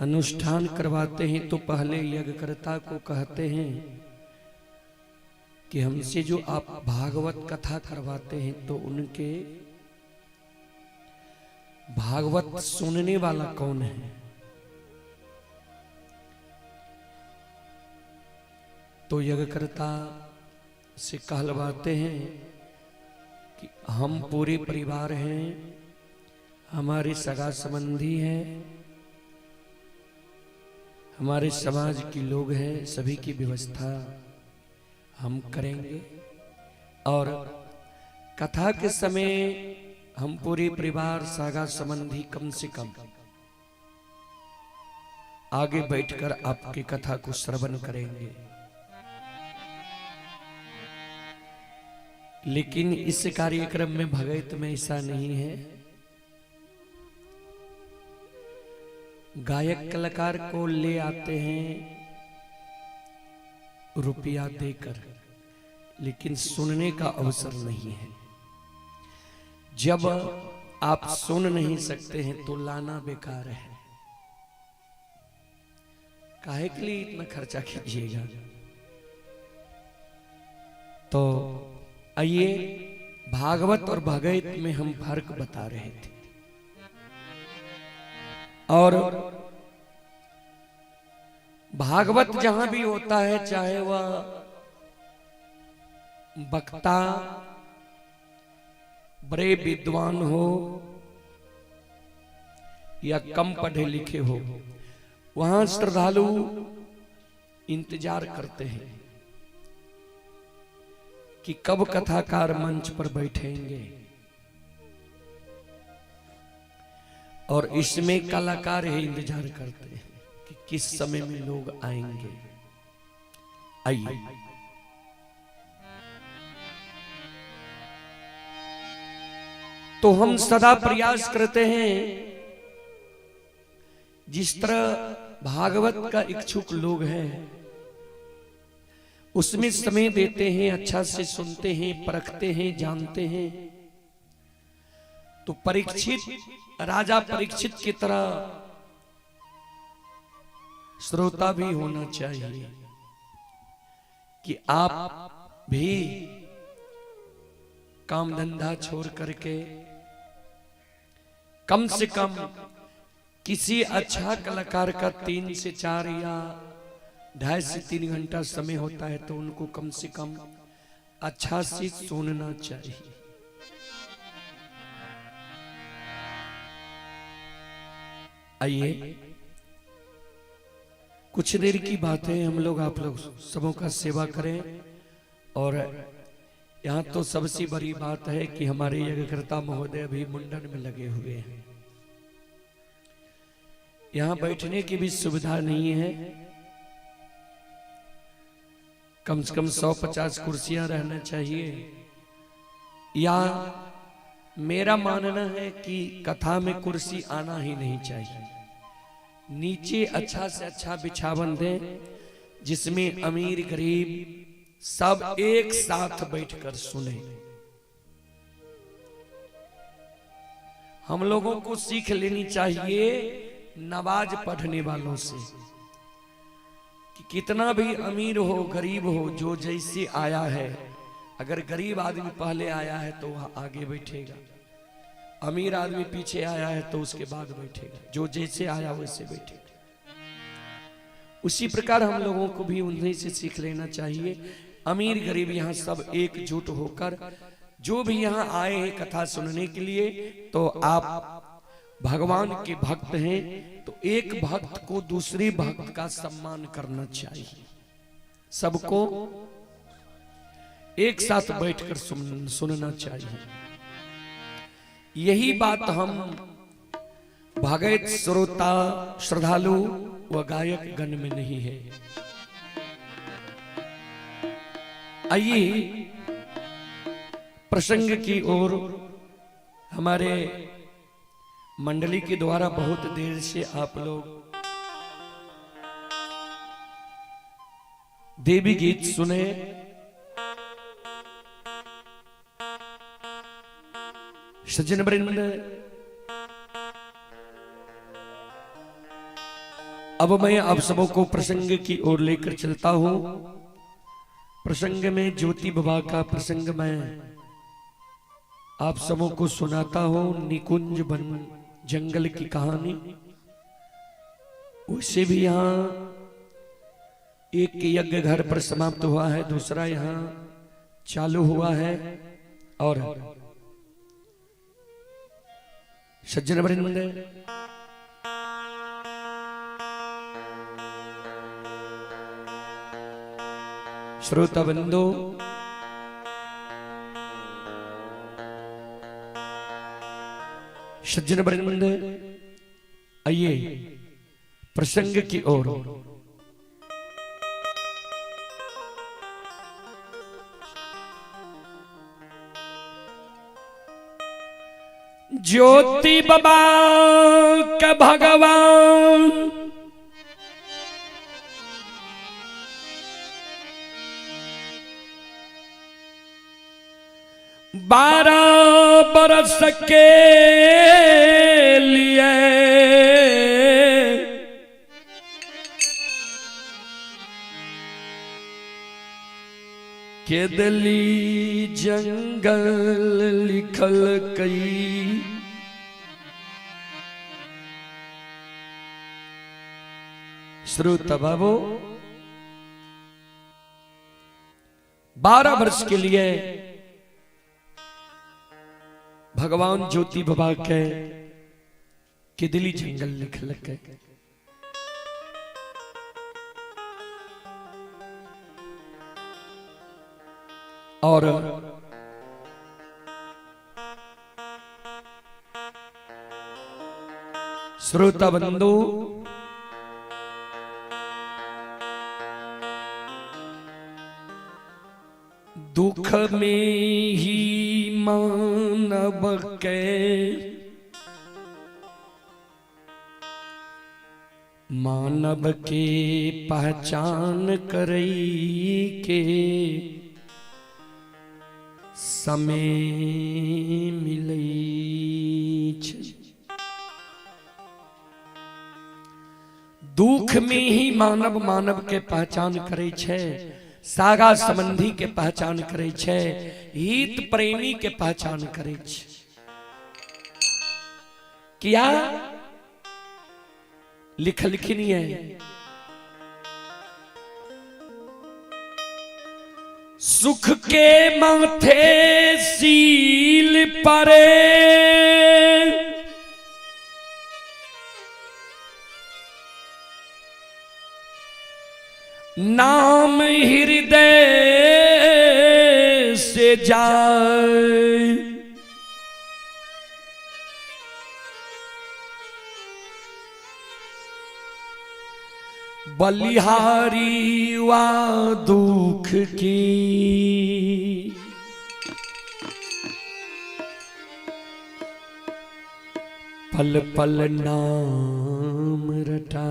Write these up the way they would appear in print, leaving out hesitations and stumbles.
अनुष्ठान करवाते हैं तो पहले यज्ञकर्ता को कहते हैं कि हमसे जो आप भागवत कथा करवाते हैं तो उनके भागवत सुनने वाला कौन है? तो यज्ञकर्ता से कहलवाते हैं कि हम पूरे परिवार हैं, हमारे सगा संबंधी हैं, हमारे समाज के लोग हैं, सभी की व्यवस्था हम करेंगे और कथा के समय हम पूरे परिवार सगा संबंधी कम से कम आगे बैठकर आपकी कथा को श्रवण करेंगे। लेकिन इस कार्यक्रम में भगैत में ऐसा नहीं है। गायक कलाकार को ले आते हैं रुपया देकर, लेकिन सुनने का अवसर नहीं है। जब आप सुन नहीं सकते हैं तो लाना बेकार है। काहे के लिए इतना खर्चा कीजिएगा? तो आइए, भागवत और भगैत में हम फर्क बता रहे थे। और भागवत जहां भी होता है, चाहे वह वक्ता बड़े विद्वान हो या कम पढ़े लिखे हो, वहां श्रद्धालु इंतजार करते हैं कि कब कथाकार मंच पर बैठेंगे। और इसमें कलाकार ही इंतजार करते हैं कि किस समय में लोग आएंगे। आइए, तो हम सदा प्रयास करते हैं, जिस तरह भागवत का इच्छुक लोग हैं उसमें समय देते हैं, अच्छा से सुनते हैं, परखते हैं, जानते हैं। तो परीक्षित, राजा परीक्षित की तरह श्रोता भी होना चाहिए कि आप भी काम धंधा छोड़ करके कम से कम किसी अच्छा कलाकार का 3 से 4 या 2.5 से 3 घंटा समय होता है, तो उनको कम से कम अच्छा से सुनना चाहिए। आइए, कुछ देर की बात है, हम लोग आप लोग सबों का सेवा करें। और यहाँ तो सबसे बड़ी बात है कि हमारे यज्ञकर्ता महोदय अभी मुंडन में लगे हुए हैं, यहाँ बैठने की भी सुविधा नहीं है। कम से कम 150 कुर्सियां रहना चाहिए। या मेरा मानना है कि कथा में कुर्सी आना ही नहीं चाहिए। नीचे अच्छा से अच्छा बिछावन दें, जिसमें अमीर गरीब सब एक साथ बैठकर सुने। हम लोगों को सीख लेनी चाहिए नमाज पढ़ने वालों से कि कितना भी अमीर हो गरीब हो, जो जैसे आया है, अगर गरीब आदमी पहले आया है तो वह आगे बैठेगा, अमीर आदमी पीछे आया है तो उसके बाद बैठेगा, जो जैसे आया वैसे बैठेगा। उसी प्रकार हम लोगों को भी उन्हीं से सीख लेना चाहिए। अमीर गरीब यहाँ सब एकजुट होकर जो भी यहाँ आए हैं कथा सुनने के लिए, तो आप भगवान के भक्त हैं, तो एक भक्त को दूसरे भक्त का सम्मान करना चाहिए। सबको एक साथ बैठकर सुनना चाहिए। यही बात हम भगत श्रोता श्रद्धालु व गायक गण में नहीं है। आइए प्रसंग की ओर। हमारे मंडली के द्वारा बहुत देर से आप लोग देवी गीत सुने। सज्जन वृंद, अब मैं आप सबों को प्रसंग की ओर लेकर चलता हूं। प्रसंग में ज्योति बाबा का प्रसंग मैं आप सबों को सुनाता हूं। निकुंज वन जंगल की कहानी। उसे भी यहाँ एक यज्ञ घर पर समाप्त हुआ है, दूसरा यहाँ चालू हुआ है। और सज्जन वृंद, श्रोता बंधु, सज्जन वृंद, आइए प्रसंग की ओर। ज्योति बाबा का भगवान 12 बरस के लिए केदली जंगल लिखल कई श्रोता बाबू, 12 वर्ष के लिए भगवान ज्योति बाबा के केदली जंगल लिखल के। और श्रोता बंधु, दुख में ही मानव के मानव के पहचान करई के समय मिलई छे। दुख में ही मानव मानव के पहचान करे छे, सागा संबंधी के पहचान करे छे, हित प्रेमी के पहचान करे छे। क्या लिखलखिन है? सुख के माथे सील परे, नाम हृदय से जाए, बलिहारी वा दुख की पल पल नाम रटा।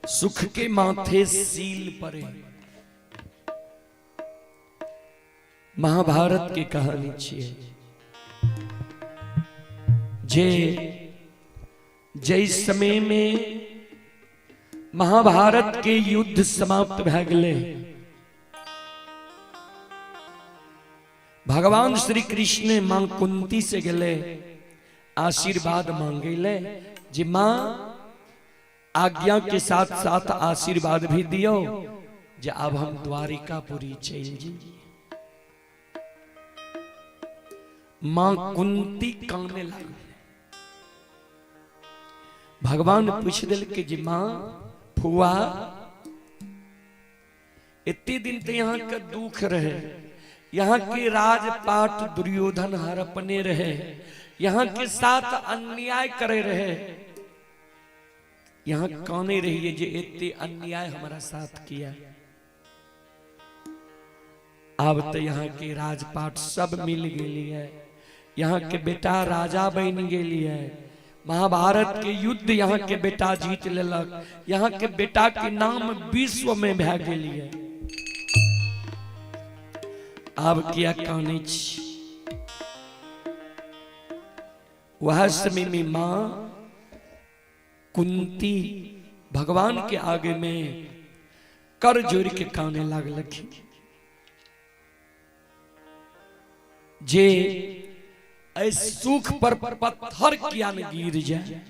सुख के माथे सील परे। महाभारत की कहानी छिए जे जै समय में महाभारत के युद्ध समाप्त भए गेलै, भगवान श्री कृष्ण मां कुंती से गेलै आशीर्वाद मांगे ले, जे मां आज्ञा के साथ साथ आशीर्वाद भी दियो जे अब हम द्वारिकापुरी चल जी। मां कुंती काने लागल। भगवान पूछ दिल के जे मां फुआ इतने दिन तो यहाँ का दुख रहे, यहाँ के राजपाट दुर्योधन हड़पने रहे, यहाँ के साथ अन्याय करे रहे, यहाँ काने रहिए जे इतने अन्याय हमारा साथ किया। अब तो यहाँ के राजपाट सब मिल गई है, यहाँ के बेटा राजा बन गई है, महाभारत के युद्ध यहाँ के बेटा जीत लेलक, यहाँ के बेटा के नाम विश्व में भए गेल है। आब किया कानै छी? वह समय में माँ कुंती भगवान के आगे में कर जोड़ के काने लागलखिन जे एहि सुख पर पत्थर किया ने गिर जाए।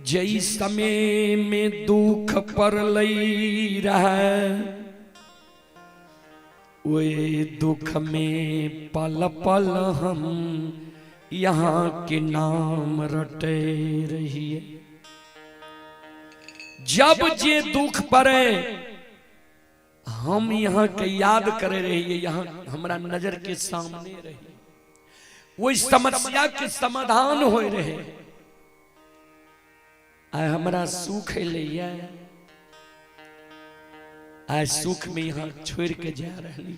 जई समय में दुख पर लई रहा ओए दुख में पल पल हम यहाँ के नाम रटे रहिए। जब जे दुख पड़े हम यहाँ के याद करे रहिए, यहाँ हमरा नजर के सामने रहिए, वही समस्या के समाधान हो रहे। आय हमरा सुख अयलैया, आय सुख में यहाँ छोड़ के जा रही।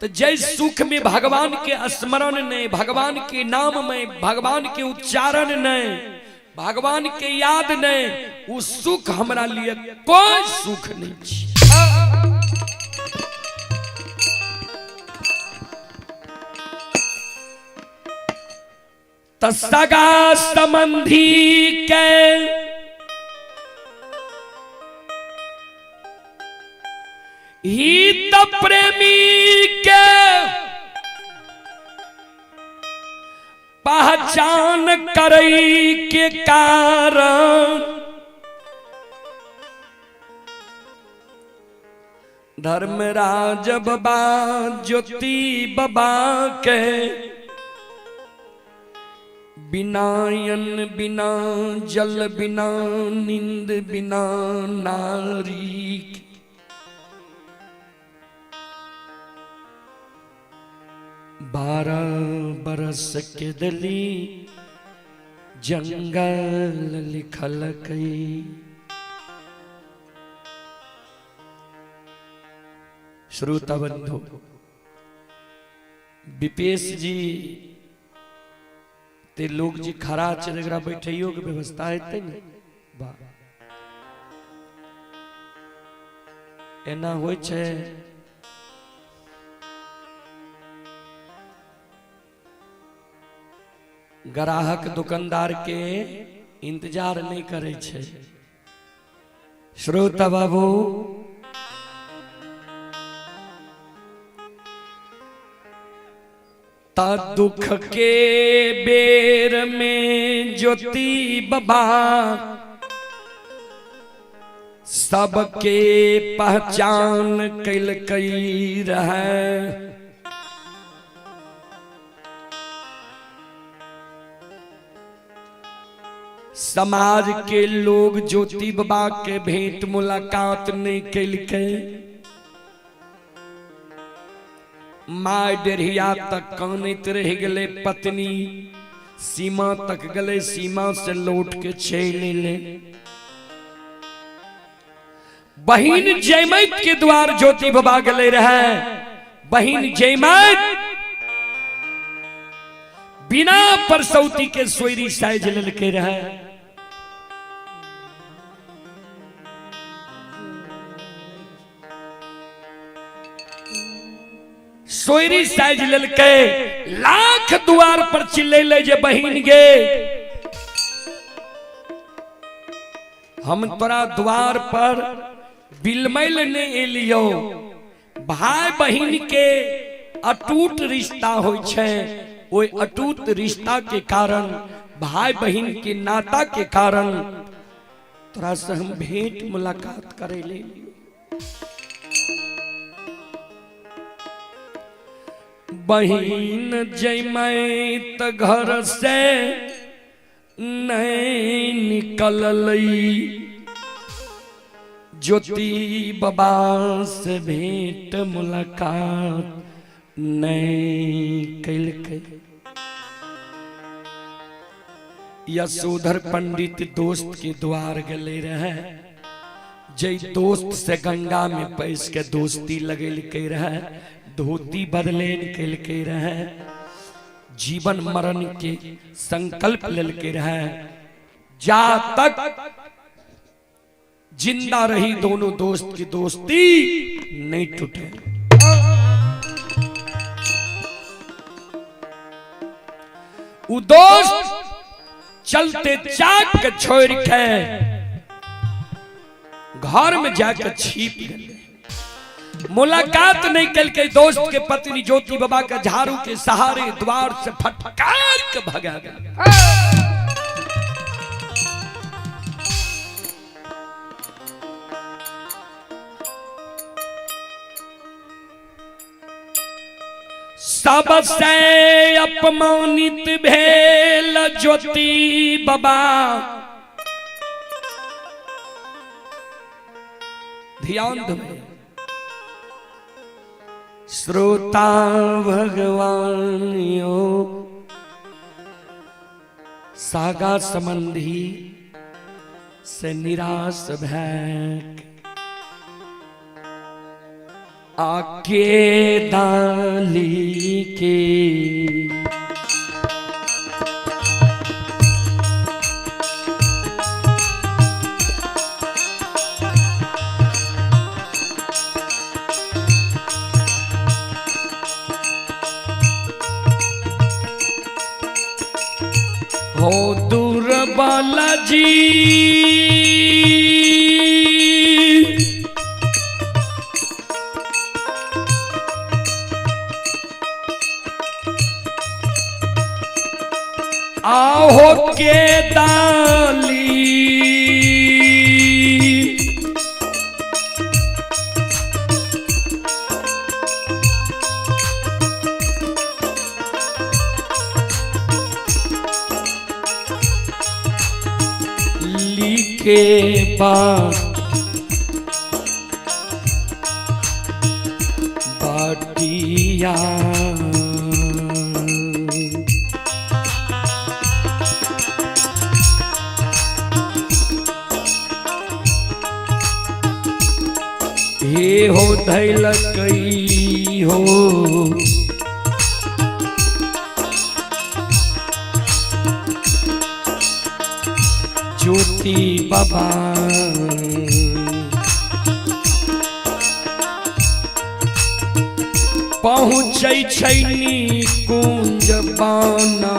तो जय सुख में भगवान के स्मरण नहीं, भगवान के नाम में, भगवान के उच्चारण नहीं, भगवान के याद नहीं, वो सुख हमरा लिए कोई सुख नहीं छे। त सगा संबंधी के हित प्रेमी के पहचान करई के कारण धर्मराज बाबा ज्योति बाबा के बिना अन्न बिना जल बिना नींद बिना नारी के 12 बरस के दिली जंगल लिखल कई। श्रोता बंधु, विपेश जी ते लोग जी खड़ा छै, एकरा बैठैयो के व्यवस्था हेतै ने? वाह, एना होइ छै। ग्राहक दुकानदार के इंतजार नहीं करे छै। श्रोता बाबू, ता दुख के बेर में ज्योति बाबा सबके पहचान कैलकै रहे। समाज के लोग ज्योति बाबा के भेंट मुलाकात नहीं कैलकै। My डेढ़िया तक कानैत रह गेलै, पत्नी सीमा तक गेलै, सीमा से लौट के चलि एलै। बहिन जयमैत के द्वार ज्योति बाबा गेलै रहे। बहिन जयमैत बिना परसौती के सोयरी साइज लेलकै रहे। सोयरी साइज लेलकै, लाख द्वार पर चिल्लैले जे बहिन गे हम तोरा द्वार पर बिलमैल नहीं एलियो। भाई बहिन के अटूट रिश्ता होइ छै, ओहि अटूट रिश्ता के कारण, भाई बहिन के नाता के कारण तोरा से हम भेंट मुलाकात करे ले। बहिन जयमैत घर से नहीं निकललई, ज्योति बाबा से भेंट मुलाकात नहीं कैलकै। यशोधर पंडित दोस्त के द्वार गेले रहे, जय दोस्त से गंगा में पैस के दोस्ती लगेलकै रहे, धोती बदलेन कैलकै रहे, जीवन मरण के संकल्प लेलकै रहे, जा तक जिंदा रही दोनों दोस्त की दोस्ती नहीं टूटे। उ दोस्त चलते चाक के छोड़ के घर में जाके छिप गए। मुलाकात नहीं कल दोस्त के पत्नी ज्योति बाबा के झाड़ू के सहारे द्वार से फटकार के भगा गया। सबसे अपमानित भेल ज्योति बाबा। ध्यान दो श्रोता भगवान यो सागा संबंधी से निराश भैक आके दाली के हो दूर बालाजी आहो के दाली लिखे बाटिया हे हो धैल कई हो ज्योति बाबा पहुँचै छै कुंज बाना।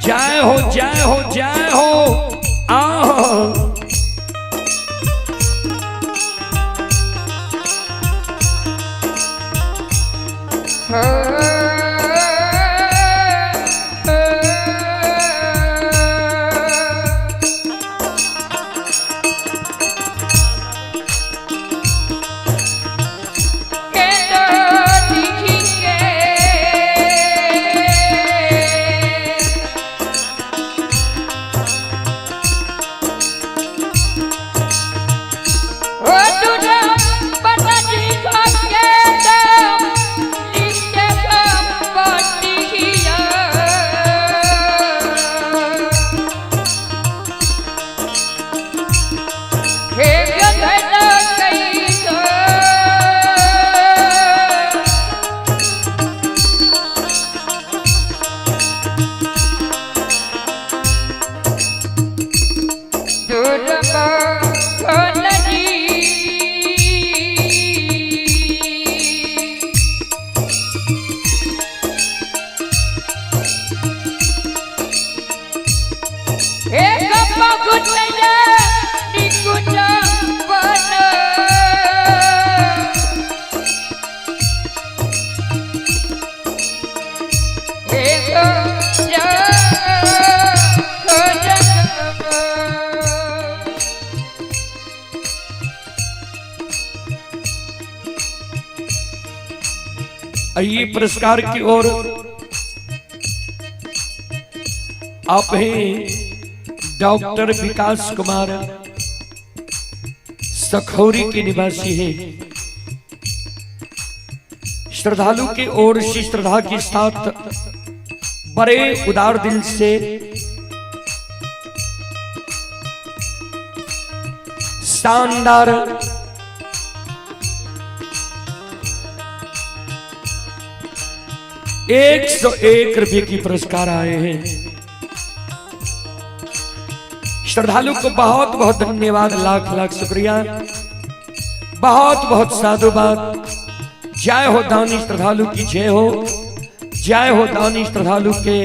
जय हो जय हो जय हो आओ। ये पुरस्कार की ओर आप हैं डॉक्टर विकास कुमार सखौरी के निवासी है। श्रद्धालु की ओर से श्रद्धा के साथ बड़े उदार दिल से शानदार 101 रुपये की पुरस्कार आए हैं। श्रद्धालु को बहुत बहुत धन्यवाद, लाख लाख शुक्रिया, बहुत बहुत साधुवाद। जय हो दानी श्रद्धालु की जय हो, जय हो दानी श्रद्धालु के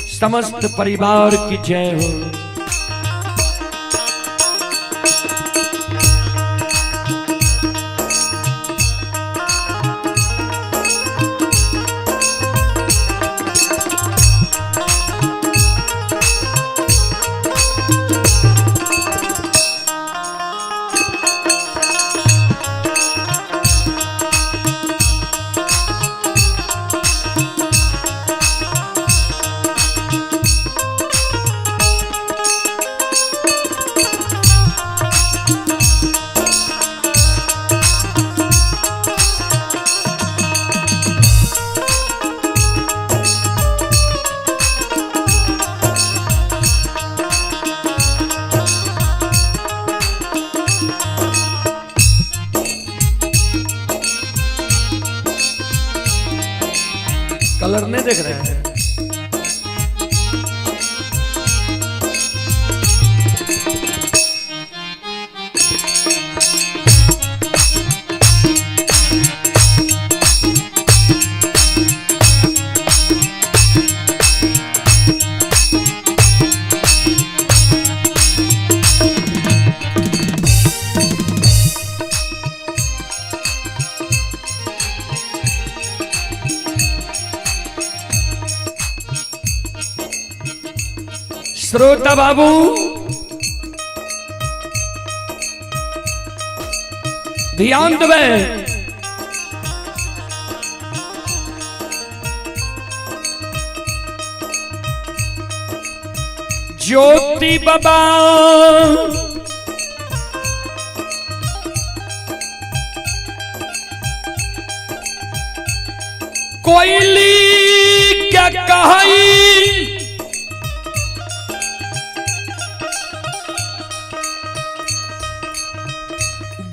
समस्त परिवार की जय हो। कलर नहीं देख रहे हैं। श्रोता बाबू, ध्यान देवे। ज्योति बाबा कोयली क्या कहाई,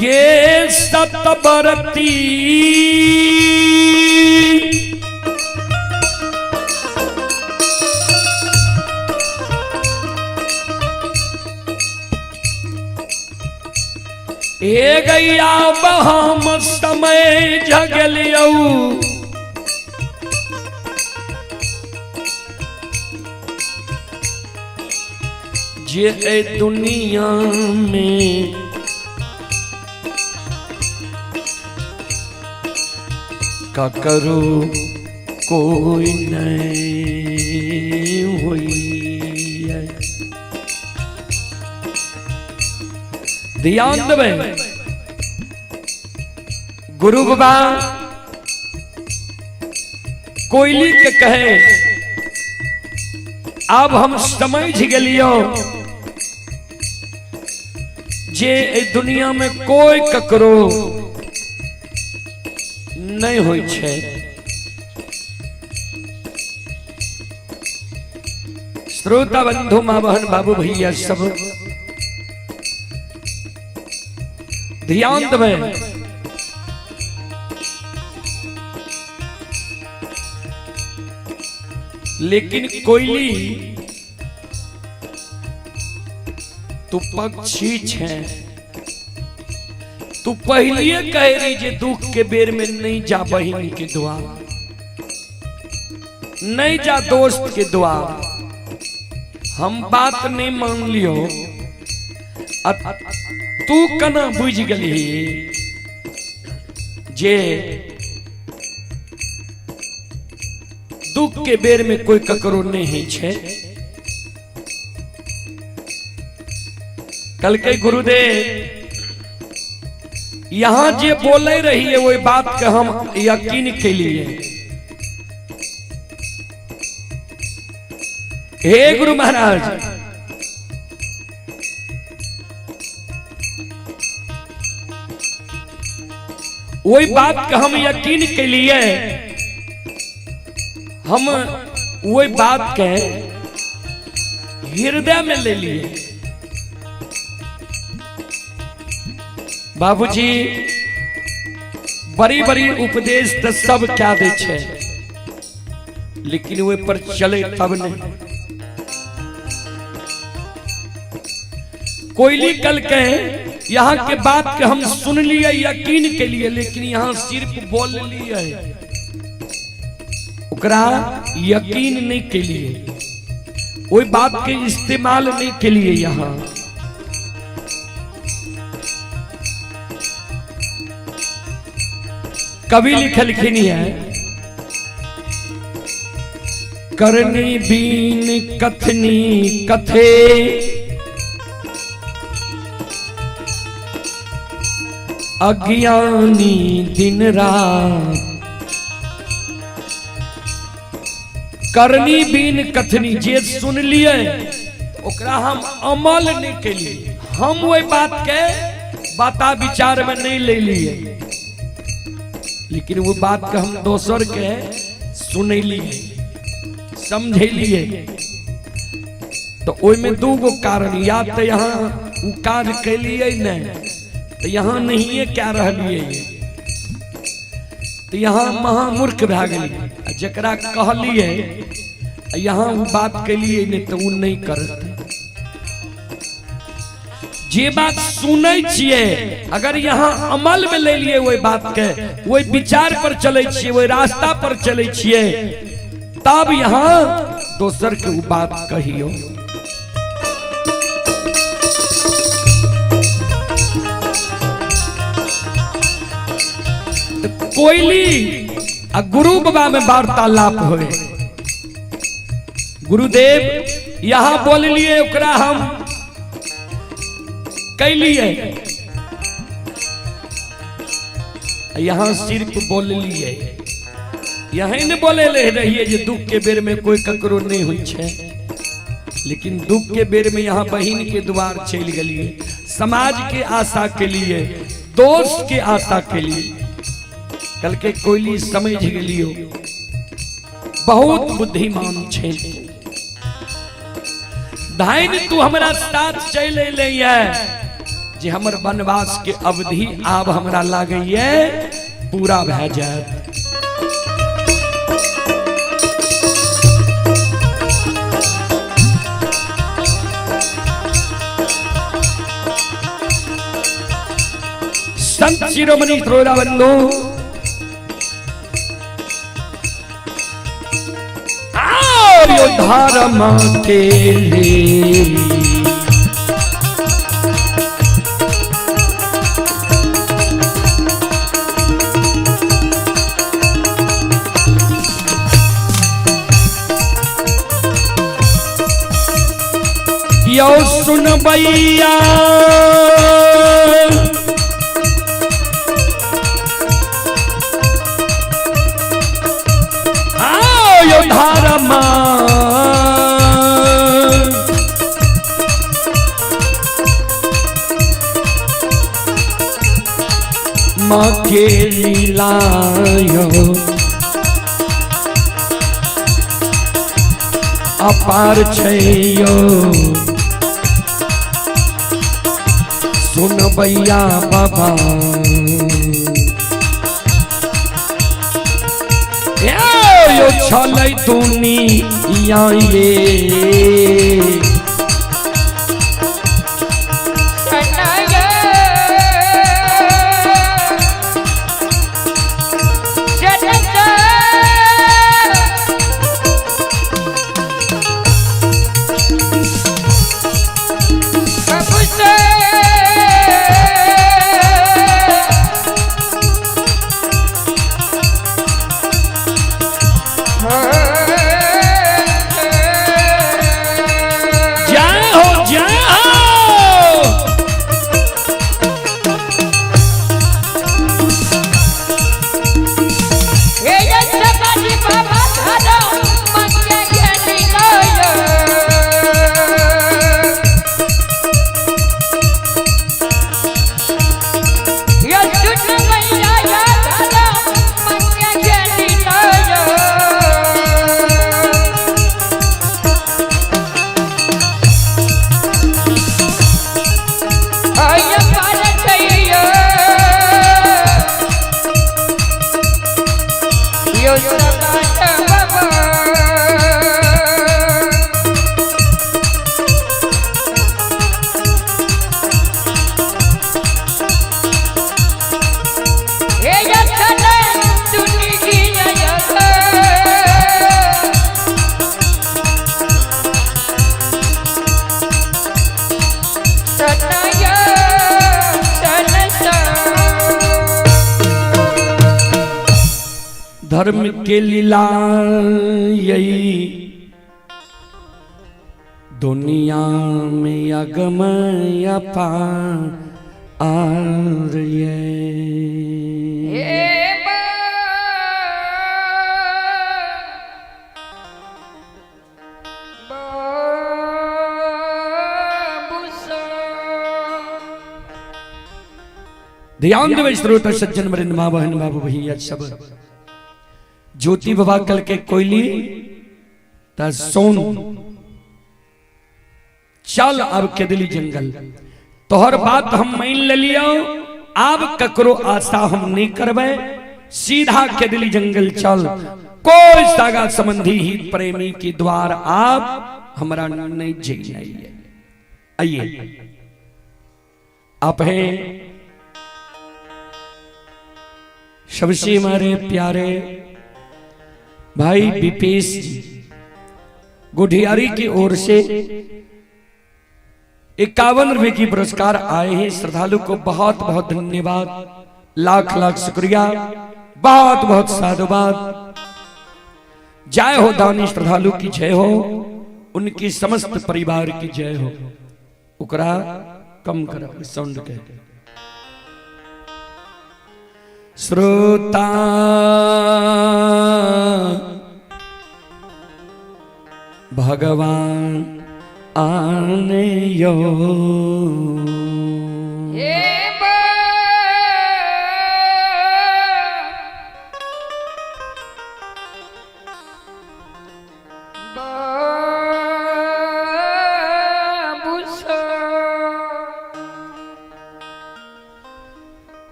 गे सतबरती हे गैया बहम समय जगलियऊ, जे ए दुनिया में का करो कोई नहीं हुई है। ध्यान देवे गुरु बाबा कोयली के कहे, अब हम समझ गेलियो जे ए दुनिया में कोई ककरो नहीं होई छे। श्रोता बंधु माँ बहन बाबू भैया सब ध्यान देवे। लेकिन कोयली तू पक्षी छे, तू पहलिए कह रही जे दुख के बेर में नहीं जा बहिन के दुआ, नहीं जा दोस्त के दुआ। हम बात नहीं मान लियो, तू कना बुझ गली जे दुख के बेर में कोई ककरो नहीं छे। कल के गुरुदेव यहां जे बोले रही है वही बात के हम यकीन के लिए। हे गुरु महाराज, वही बात के हम यकीन के लिए, हम वही बात के हृदय में ले लिए। बाबूजी बड़ी बड़ी उपदेश तो सब क्या दे छे, लेकिन वे पर चले तब नहीं। कोयली कल के यहाँ के बात के हम सुन लिए यकीन के लिए, लेकिन यहाँ सिर्फ बोल लिए, ओकरा यकीन नहीं के लिए, वही बात के इस्तेमाल नहीं के लिए। यहाँ कवि लिखलखिन है, करनी बीन कथनी कथे, अज्ञानी दिन रात। करनी बीन कथनी, जे सुन लिए ओकरा हम अमल नहीं के लिए, हम वही बात के बाता विचार में नहीं ले लिए, लेकिन वो बात के हम दोसर के सुन लिए समझे लिए। तो ओहि में दू गो कारण, या तो यहाँ उ काज के लिए नहीं तो यहाँ नहीं क्या रहलिए, तो यहाँ महामूर्ख भए गेलिए। जकरा कहलिए यहाँ उ बात के लिए नहीं तो उ नहीं करत। जे बात सुनै छियै अगर यहाँ अमल में ले लिए वही बात के, वही विचार पर चलै छियै, वही रास्ता पर चलै छियै, तब यहाँ दोसर के उ बात कहियो। कोयली आ गुरु बाबा में वार्तालाप होए। गुरुदेव यहाँ बोल लिए ओकरा हम कैलिए, यहाँ सिर्फ बोल लिए। यही ने बोले ले रहिए जे दुख के बेर में कोई ककरो नहीं हुई छे, लेकिन दुख के बेर में यहाँ बहिन के द्वार चल गलिए, समाज के आशा के लिए, दोस्त के आशा के लिए। कल के कोयली समझ गेलियो बहुत बुद्धिमान छे, धाइन तू हमरा साथ चल अलै जे हमर वनवास के अवधि आब हमरा लागैए पूरा भए जायत। संत शिरोमणि बंधु धर्म के लिए यो सुन भैया आओ धर्म माँ के लीलायो अपार छैयो सुन भैया बाबा यो छलै दुनिया ये। धर्म के लीला यही दुनिया में अगम अपार ये। ध्यान देवे श्रोता सज्जन वृंद, माँ बहन बाबू भैया सब। ज्योति बाबा कल के कोयली त सोन चल अब के दिली जंगल, तोहर बात हम मान ले लियो, अब ककरो आशा हम नहीं करबे, सीधा के दिली जंगल चल, कोई सागा संबंधी ही प्रेमी की द्वार आप हमरा नहीं जइए। आइए आप हैं सबसे हमारे प्यारे भाई विपेश जी गुढ़ियारी की ओर से 51 रुपए की पुरस्कार आए हैं। श्रद्धालु को बहुत बहुत धन्यवाद, लाख लाख शुक्रिया, बहुत बहुत साधुवाद। जय हो दानी श्रद्धालु की जय हो, उनकी समस्त परिवार की जय हो। उकरा कम करो साउंड के। श्रोता भगवान आने यो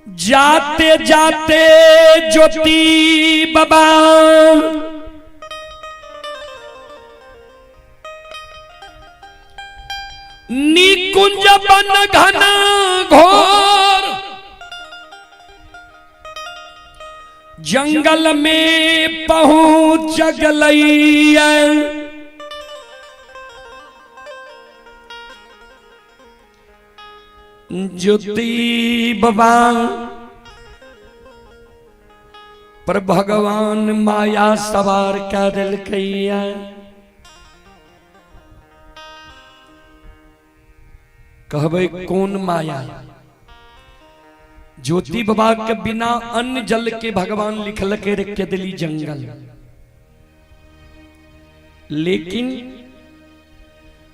जाते जाते ज्योति बाबा निकुंज बन घन घोर जंगल में पहुंच गलैया। ज्योति बाबा पर भगवान माया सवार कर दिलकैया। कहबे कौन माया? ज्योति बाबा के बिना अन्न जल के भगवान लिखल के रख दिली जंगल, लेकिन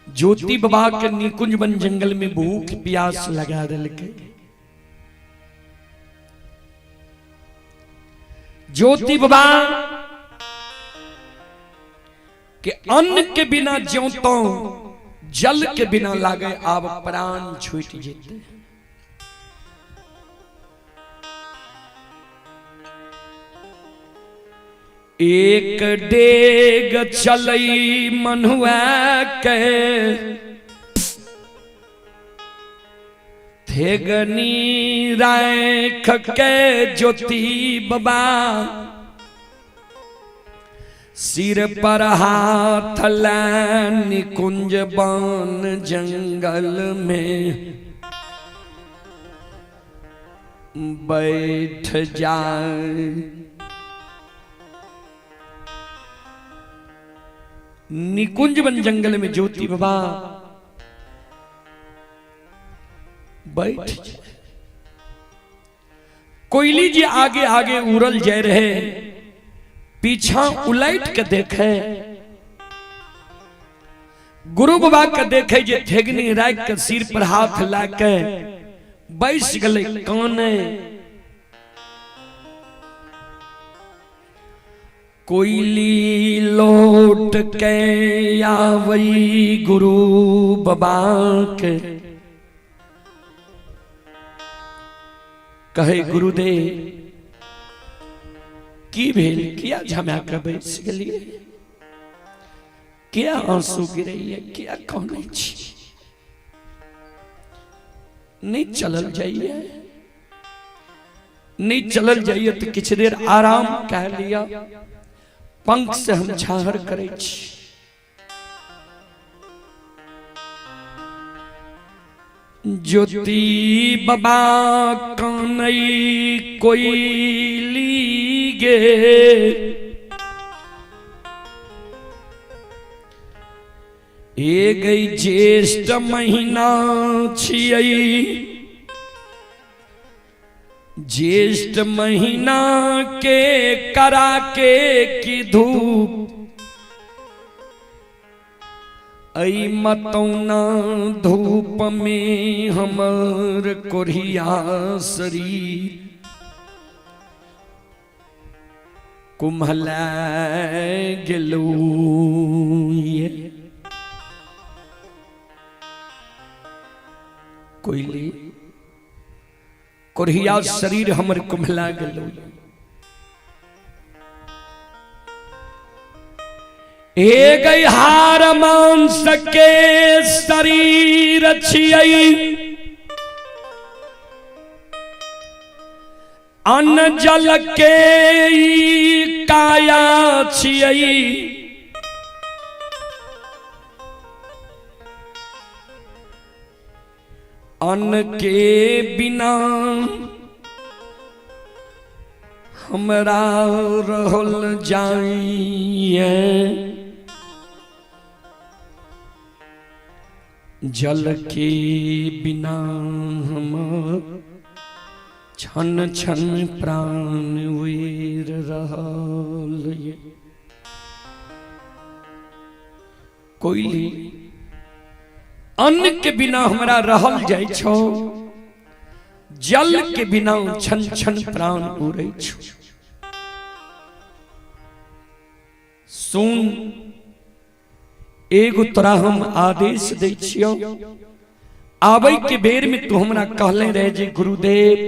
ज्योति बाबा के निकुंज वन जंगल में भूख प्यास लगा दिलके। ज्योति बाबा के अन्न के बिना ज्यों तो जल के बिना लागे आब प्राण छूट जेते। एक डेग चलई मनुआ के थेगनी राख के ज्योति बाबा सिर पर हाथ निकुंज बन जंगल में बैठ जाए। निकुंज वन जंगल में ज्योति बाबा बैठ जाए। कोयली जी आगे आगे उड़ल जाए रहे, पीछा उलट के देखे, गुरु बाबा के देखे जे ठेगनी राख के सिर पर हाथ ला के बैस गले काने। कोयली लौट के आवई गुरु बाबा के कहे गुरुदेव की भेल, किया झमा के बैस गेलिए, किया आंसू गिरैया, किया कानै छी, नहीं चलल जाइए, नहीं चलल जाइए तो किछु देर आराम कह लिया, पंख से हम छाहर करै छी। ज्योति बाबा कानै कोयली गे। ए गई ज्येष्ठ महीना छियै, ज्येष्ठ महीना के करा के की धूप, ऐ मतौना धूप में हमर कोरिया शरीर कुम्हला गेलू। कोयली कोरिया शरीर हमर कुम्हला गेलू। ए गई हार मांस के शरीर छियै, अन्न जल के ई काया छियै, अन्न के बिना हमरा रहल जाइए, जल के बिना हम क्षण क्षण प्राण उड़ि रहल ये। कोयली अन्न के बिना हमरा रहल जाइ छौ, जल के बिना क्षण क्षण प्राण उड़ै छौ। सुन, एगो तोरा हम आदेश दै छियौ, आबै के बेर में तू हमरा कहले रहे जे गुरुदेव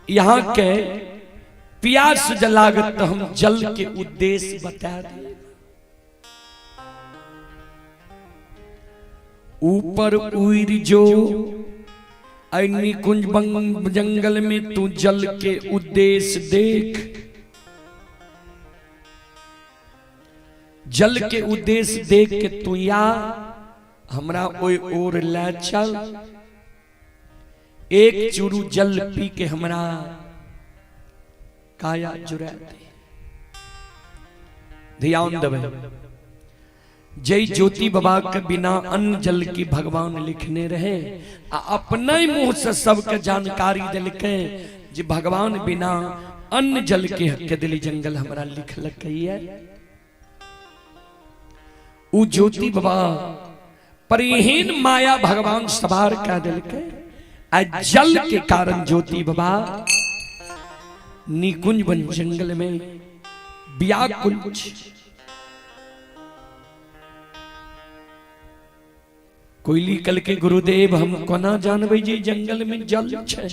यहाँ के प्यास जलागत तो हम जल के उद्देश्य बता दे। ऊपर उड़ जो निकुंज जंगल में तू जल के उद्देश्य देख, जल के उद्देश्य देख के तू या हमरा ओय ओर ले चल, एक चूरू जल पी के हमरा काया जुड़ा दे। ध्यान देवे, जय ज्योति बाबा के बिना अन्न जल की भगवान लिखने रहे, आ अपने मुंह से सबके जानकारी दिलके जे भगवान बिना अन्न जल के हक दिली जंगल हमरा लिखलकै है। उ ज्योति बाबा पर एहन माया भगवान सवार कर दिलके, आ जल के कारण ज्योति बाबा निकुंज वन जंगल में व्याकुल। कोयली कल के गुरुदेव हम कोना जानबै जे जंगल में जल छै।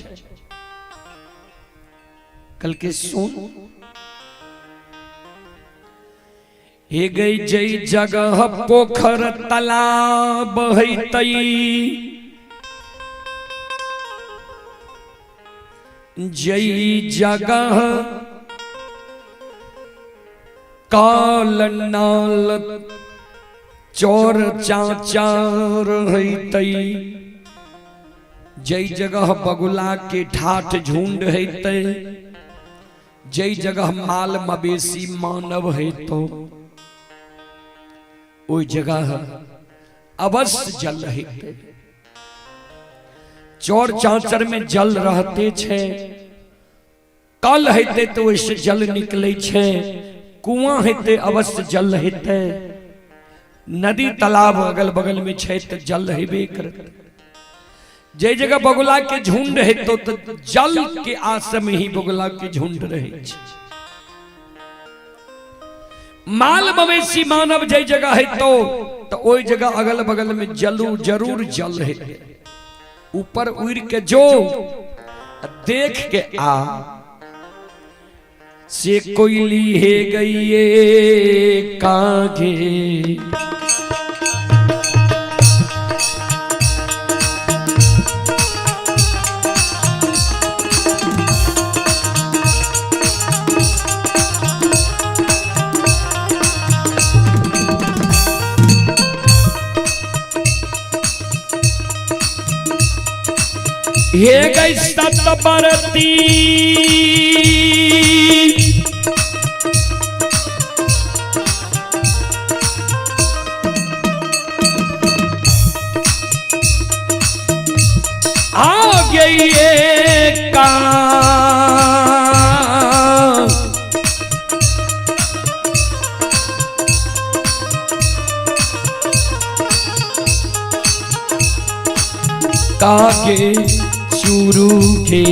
कल के सुन, हे गई जय जगह पोखर तालाब हैतई, जय जगह काल नाल चोर चाचार हैतई, जय जगह बगुला के ठाठ झुंड हैतई, जय जगह माल मवेशी मानव हेतो, ओहि जगह अवश्य जल हेतै। चोर चाचर में जल रहते छे, कल हेतै तो ओहिसे जल निकलै छे, कुआं हेतै अवश्य जल हेतै, नदी तालाब अगल बगल में छे तो जल हेबे करतै। जे जगह बगुला के झुंड हेतो तो जल के आस में ही बगुला के झुंड रहे छे। माल मवेशी मानव जे जगह हेतो तो ओहि जगह अगल बगल में जलू जरूर जल हेतै। ऊपर उड़ के जो देख के आ, से कोयली हे गई कागे, हे गई सतबरती आ गई का कागे चूरू के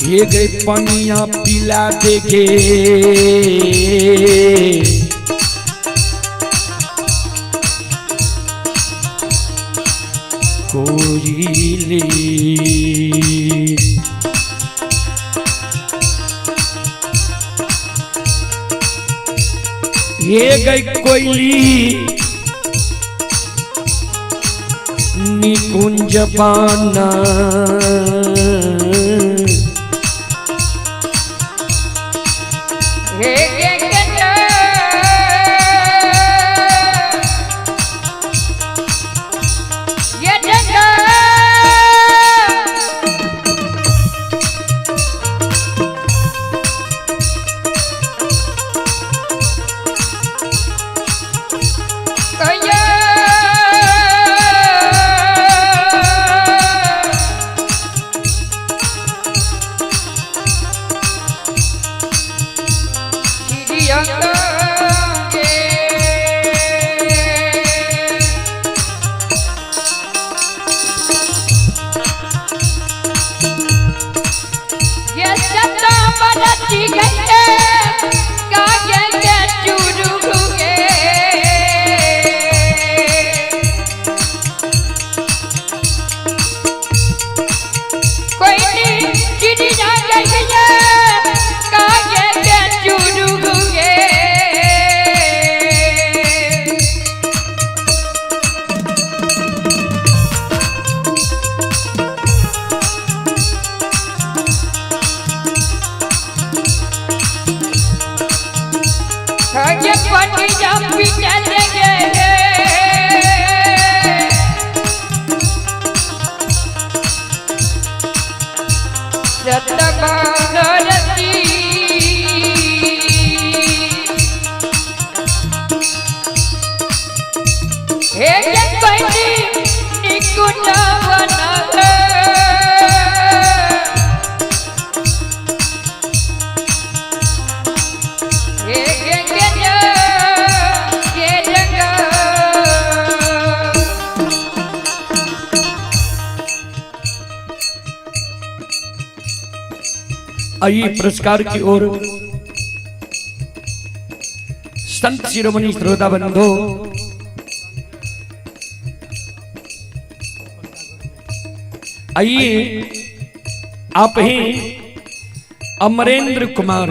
ये गए पनिया पिला देगे कोयली। ये गई कोयली निकुंज पाना हे गगन ये जगन कोई नहीं चिड़िया गई कागे के चूरू गे। ये पटिया पिटल गे सतभारती हे ये कोई निकुंज बना हे गगन के रंग। आइए पुरस्कार की ओर संत शिरोमणि श्रोता बंधु आइए आप ही अमरेंद्र कुमार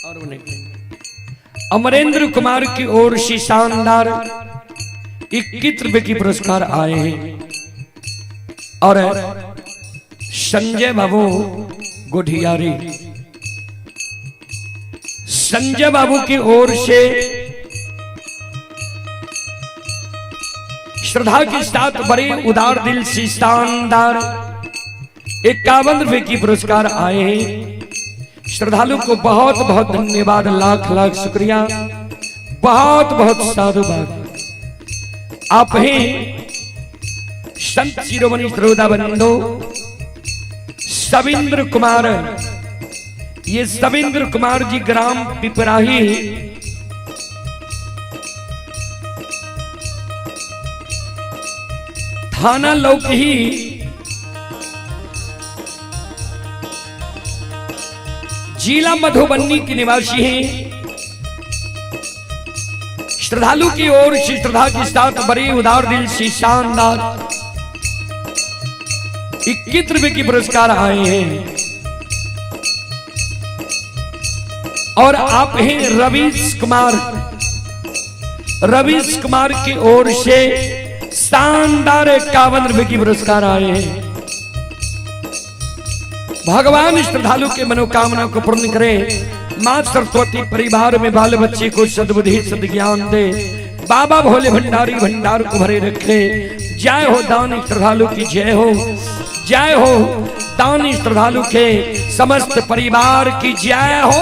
और उन्हें अमरेंद्र कुमार की ओर से शानदार 21 रुपए की पुरस्कार आए हैं और संजय बाबू गोढियारी संजय बाबू की ओर से श्रद्धा के साथ बड़े उदार दिल से शानदार 51 रुपए की पुरस्कार आए हैं। श्रद्धालु को बहुत बहुत धन्यवाद, लाख लाख शुक्रिया, बहुत बहुत साधुवाद। आप हैं संत शिरोमणि श्रोता बंधु सविंद्र कुमार। ये सविंद्र कुमार जी ग्राम पिपराही थाना लौकही जिला मधुबनी के निवासी हैं। श्रद्धालु की ओर से श्रद्धा के साथ बड़े उदार दिल से शानदार 21 रुपए की पुरस्कार आए हैं। और आप हैं रवीश कुमार। रवीश कुमार की ओर से शानदार 51 रुपए की पुरस्कार आए हैं। भगवान श्रद्धालु के मनोकामना को पूर्ण करे। माँ सरस्वती परिवार में बाल बच्चे को सद्बुद्धि सद्ज्ञान दे। बाबा भोले भंडारी भंडार को भरे रखे। जय हो दानी श्रद्धालु की जय हो। जय हो दानी श्रद्धालु के समस्त परिवार की जय हो।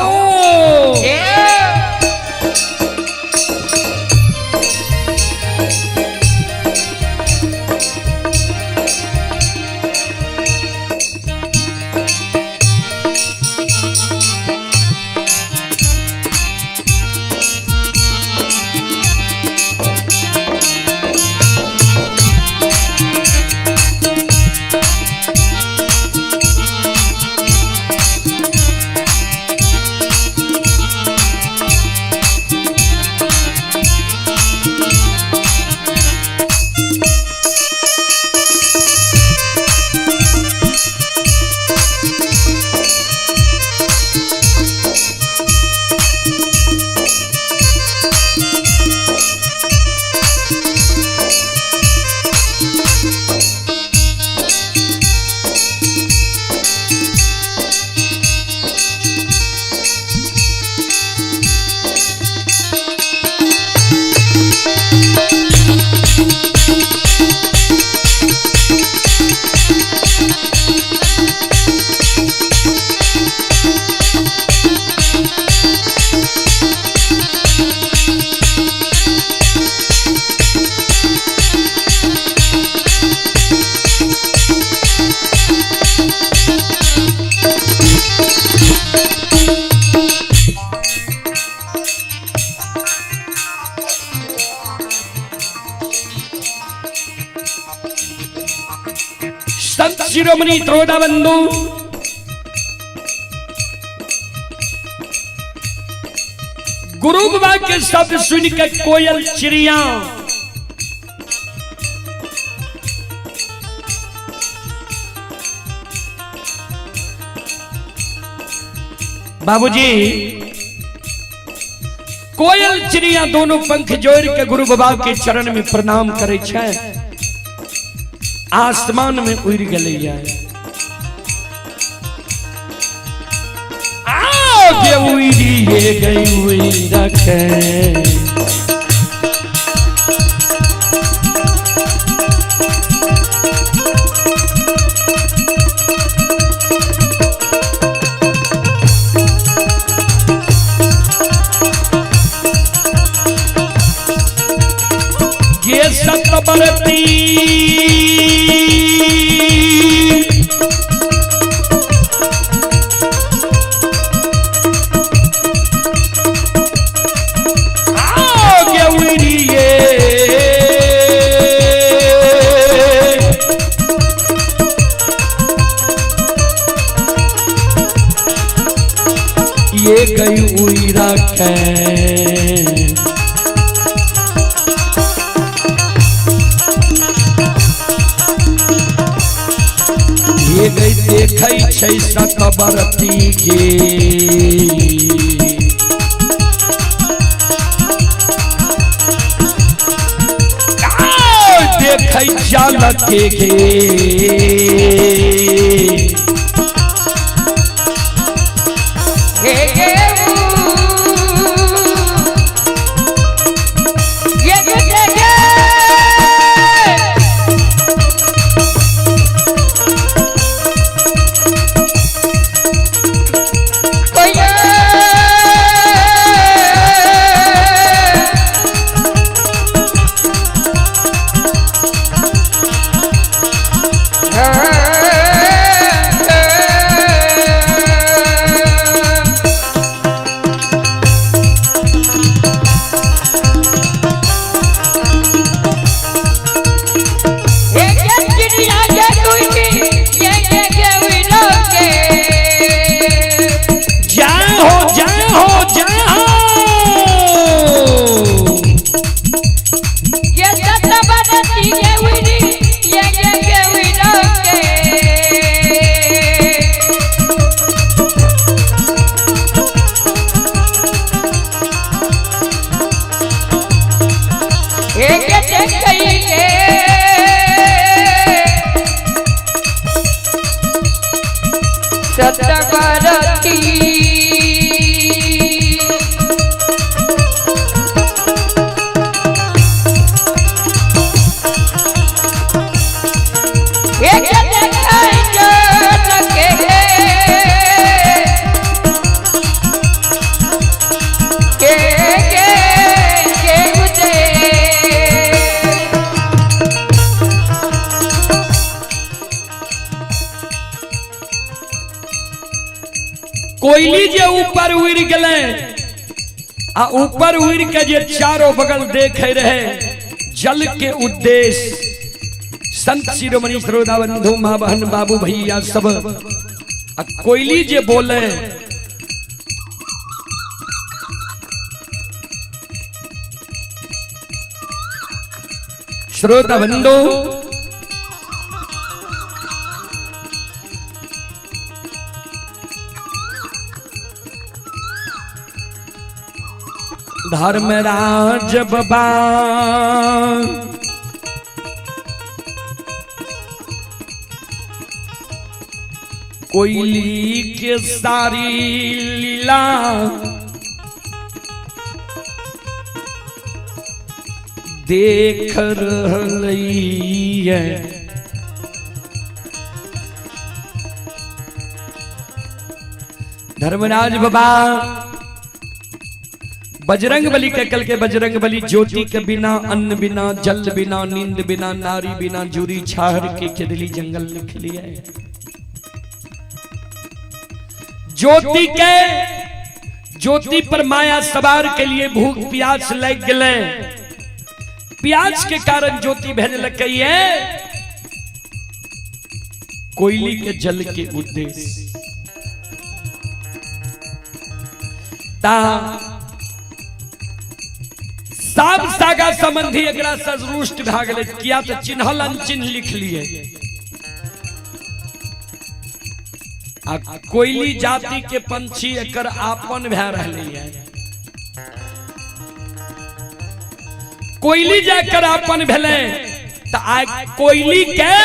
संत शिरोमणि त्रोदा बंधु गुरु बाबा के शब्द सुन के कोयल चिड़िया बाबूजी कोयल चिड़िया दोनों पंख जोड़ के गुरु बाबा के चरण में प्रणाम करे छै। आसमान में उड़ गए गई उड़ रखे। ये सतबरती ये गई उई रखे। ये गई देखै छै सतबरती के। देखै जालक के कोयली जे ऊपर उड़ गेलै आ ऊपर उड़ के जे चारों बगल देखे रहे जल के उद्देश्य संत शिरोमणि श्रोता बंधु माँ बहन बाबू भैया सब आ कोयली जे बोले श्रोता बंधु धर्मराज बाबा कोयली के सारी लीला देख रहलै धर्मराज बाबा बजरंग बली के कल के बजरंग बली ज्योति के बिना अन्न बिना जल बिना नींद बिना नारी बिना जूरी छाहर के खेदली जंगल में खिली है। ज्योति के ज्योति पर माया सवार के लिए भूख प्यास लग गए। प्यास के कारण ज्योति भेजलकै है कोयली के जल के उद्देश्य ता साब सागा संबंधी एकरा से रुष्ट भए गेलै किया तऽ चिन्हल अनचिन्ह लिख लिए आ कोयली जाति के पंछी एकर आपन भए रहलै है। कोयली जाकर आपन भेलै तऽ आइ कोयली के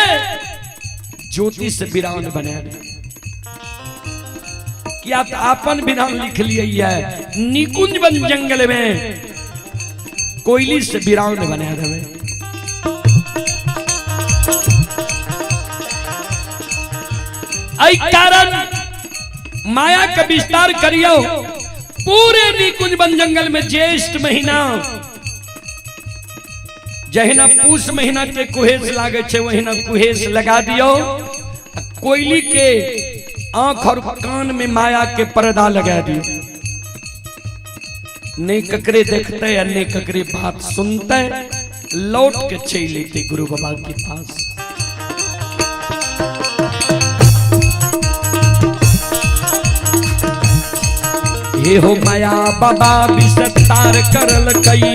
ज्योति से विरान बना किया तऽ आपन विरान लिख लिए है निकुंज वन जंगल में कोयली से विरान बना रहे। कारण माया का विस्तार करियो पूरे निकुंज वन जंगल में ज्येष्ठ महीना जहिना पूस महीना के कुहेस लागे छे वहिना कुहेस लगा दियो। कोयली के आंख और कान में माया के पर्दा लगा दियो। नहीं ककरे देखते या नहीं ककरे बात सुनते लौट के चल लेते गुरु बाबा के पास। ये हो माया बाबा विस्तार करल कई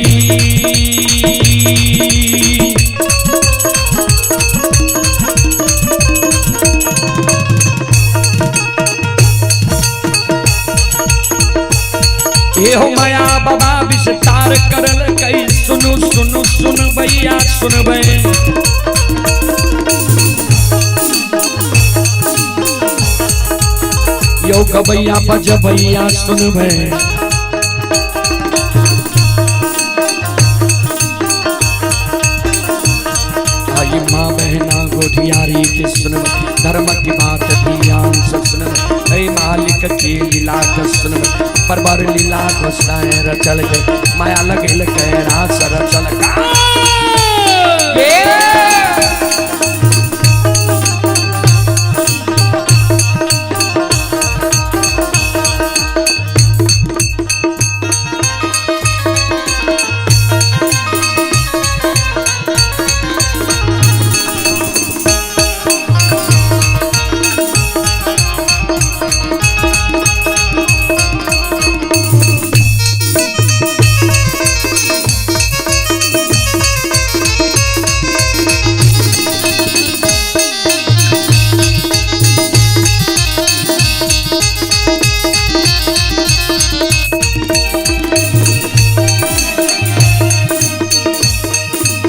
ये हो माया बाबा विस्तार करल कई सुनु सुनु सुन भैया सुनबे यो गबैया बजबैया सुनबे आई माँ बहना गोठियारी के सुनबे धर्म की बात ध्यान से सुनबे ऐ मालिक के लीला के सुनबे परबर लीला गोसाई रचल के माया लगेल के रास रचल का।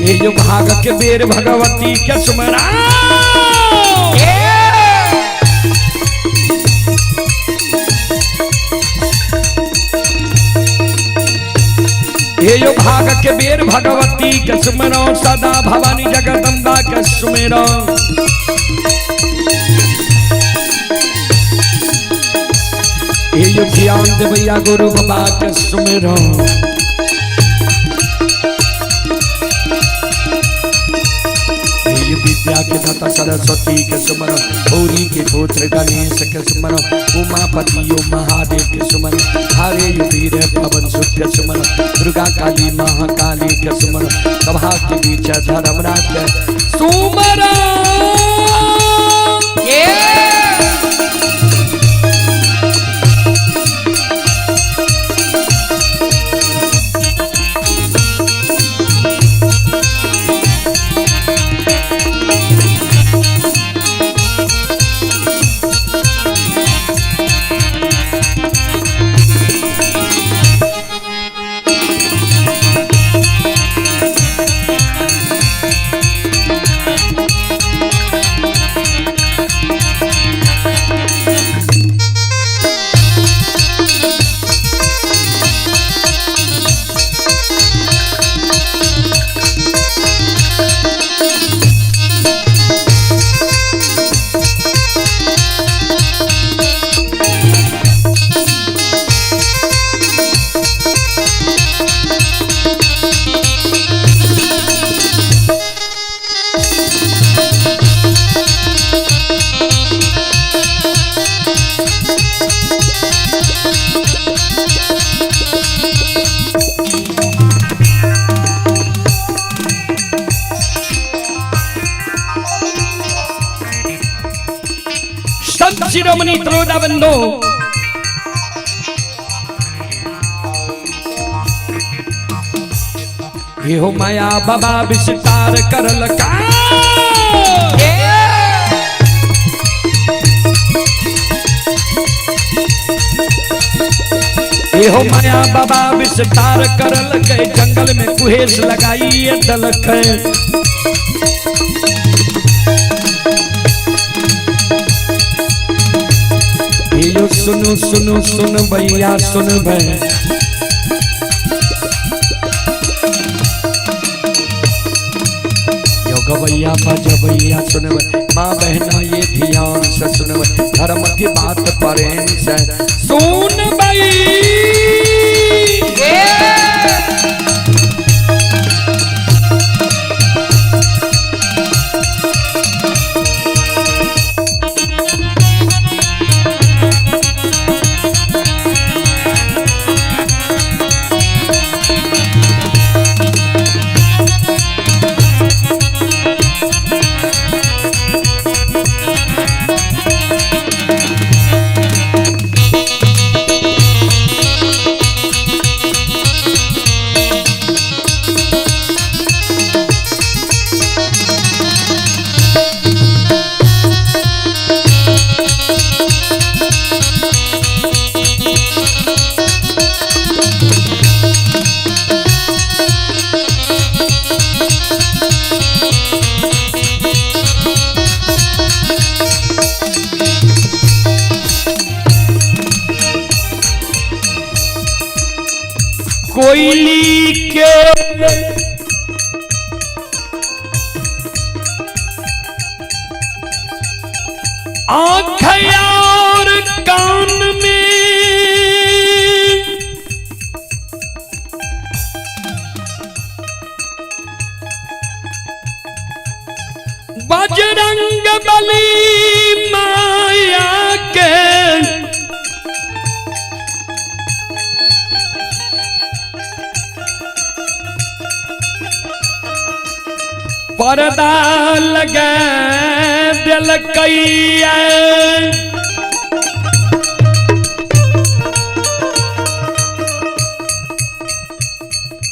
ये जो भाग के बेर भगवती के सुमरा ये जो भाग के बेर भगवती के सुमरो सदा भवानी जगदम्बा के सुमेरो। ये जो ज्ञान देवैया गुरु बाबा के सुमेरो। विद्या के दाता सरस्वती के सुमर, गौरी के पुत्र गणेश के सुमर, उमापति यो महादेव के सुमर, हरे वीर पवन सुत के सुमर, दुर्गा काली महाकाली के सुमर, सभा के बीच धर्मराज के सुमर। संत शिरोमणि त्रोदा बंधो हो माया बाबा विस्तार करल का। हो माया बाबा विस्तार करल के जंगल में कुहेस लगाई दलक। यो सुनु सुनु सुन भैया सुन भै, यो गवैया बजबैया सुन, माँ बहना ये ध्यान से सुन, धर्म की बात प्रेम से सुन भई। कोयली के आँख और कान में बजरंग बली माया के पर्दा लगा दिलकैया।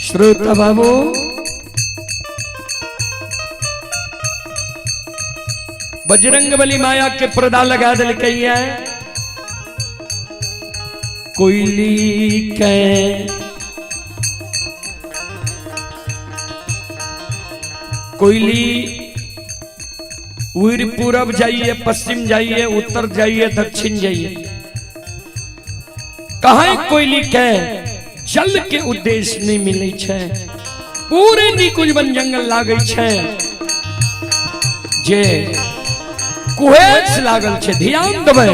श्रोता बाबू बजरंग बली माया के पर्दा लगा दिलकैया। कोयली के कोयली उड़ पूरब जाइए, पश्चिम जाइए, उत्तर जाइए, दक्षिण जाइए, कहाँ कोयली के जल के उद्देश्य नहीं मिले छे। पूरे निकुंज वन जंगल लागे छे जे कुहेस लागल छे। ध्यान देबै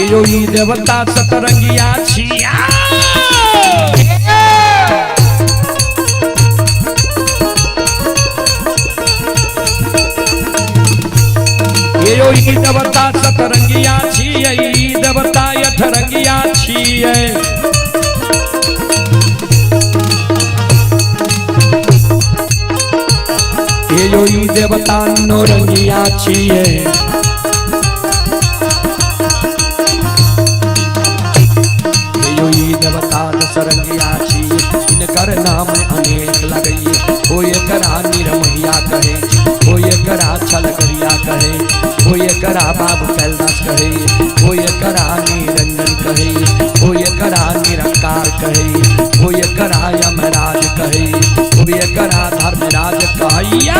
यो ई देवता सतरंगिया छिया। ये यो ई देवता सतरंगिया छियै, ई देवता अठरंगिया छियै। ये यो ई देवता नौरंगिया छियै। ये यो ई देवता दसरंगिया छियै, इनकर नाम अनेक लगैये। ओ एकरा निरमहिया कहे, ओ एकरा छलगरिया कहे, ओ एकरा बाबू कैलाश कहे, ओ एकरा निरंजन कहे, ओ एकरा निरंकार कहे, ओ एकरा यमराज कहे, ओ एकरा धर्मराज कहैया।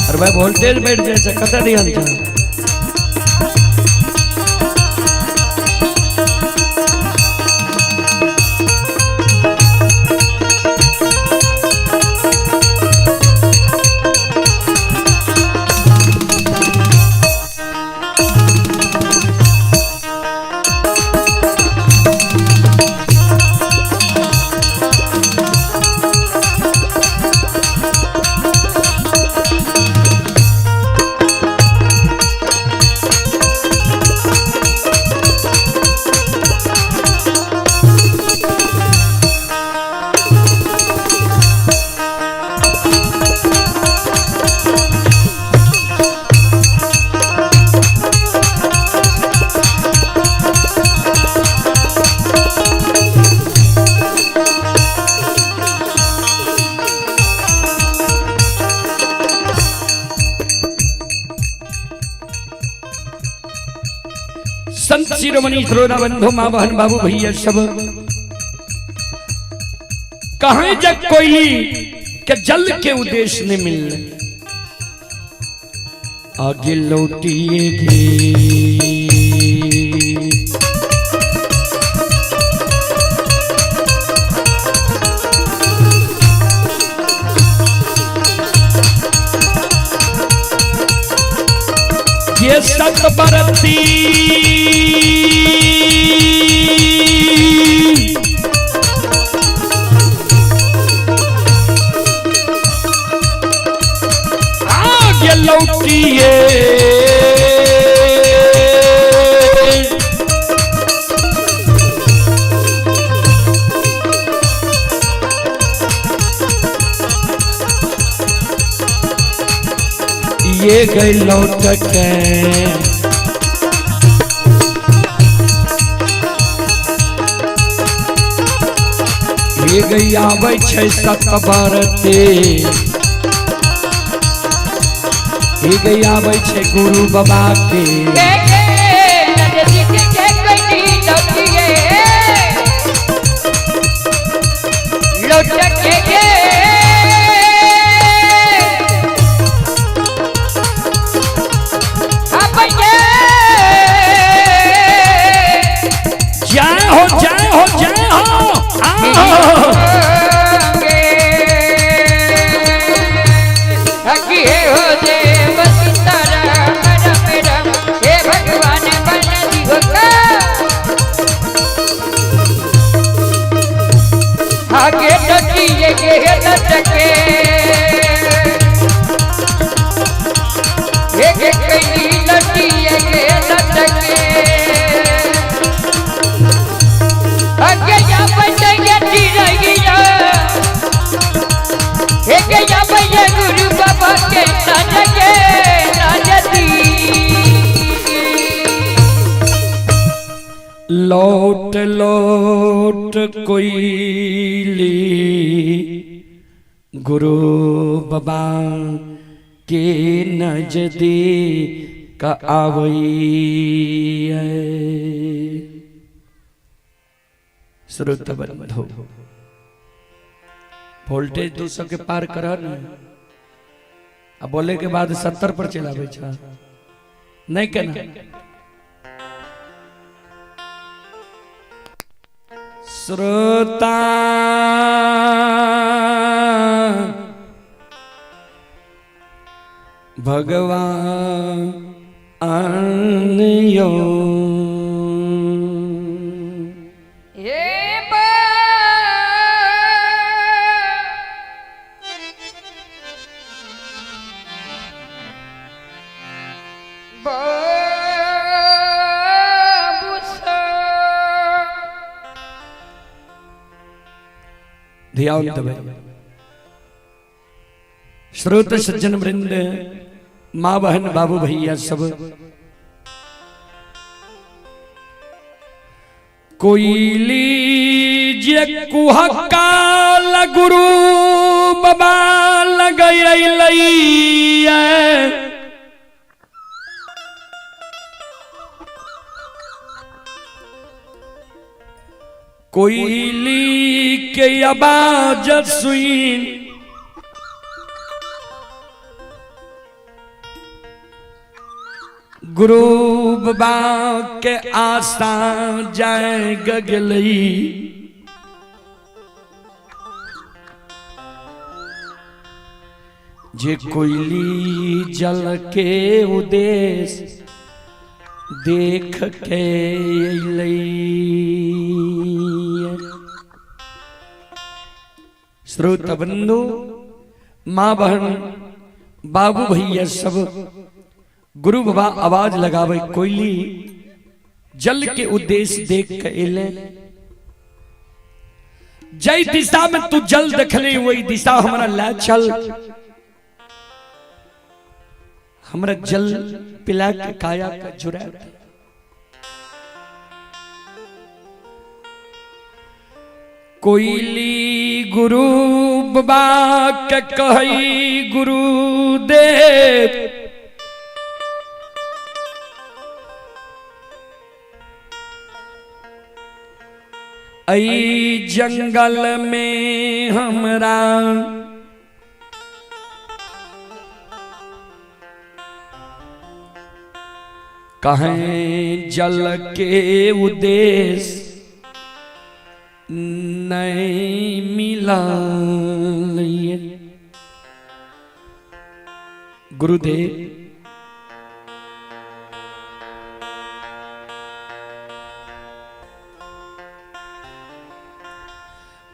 अरे भाई वोल्टेज बैठ जाए छै, कतऽ ध्यान छै? संत शिरोमणि श्रोता बंधु माँ बहन बाबू भैया सब, कहें जब कोयली के जल के उद्देश्य नहीं मिल, आगे लौटिएगी। ये सतबरती आगे लौटिए, ये गई लौट के। ये गई आबै छै सतबरती, ये गई आबै छै गुरु बाबा के। जय हो जय हो जय हो। लौट लौट कोयली गुरु बाबा के नजदीक आवई। श्रोता बंधु, वोल्टेज 200 के पार कर ने, आ बोले के बाद 70 पर चलावे छा नहीं कहना। श्रोता भगवान यो ध्यान देबै। श्रोत सज्जन वृंद, माँ बहन बाबू भैया सब, कोयली जे कुहकाल गुरु बाबा लगैलैया, कोयली के आवाज सुन गुरु बाबा के आशा जाय गगलई। जे कोयली जल के उदेश देख के अइलै। श्रोत बंधु, माँ बहन बाबू भैया सब, गुरु बाबा आवाज लगावे, कोयली जल के उद्देश्य देख के अइले। जय दिशा में तू जल देखले वही दिशा हमरा ला चल, हमरा जल पिला के काया का जुड़ा दे। कोयली गुरु बाबा के कही गुरुदेव, ऐ जंगल में हमरा कहें जल के उद्देश्य नहीं मिला। गुरुदेव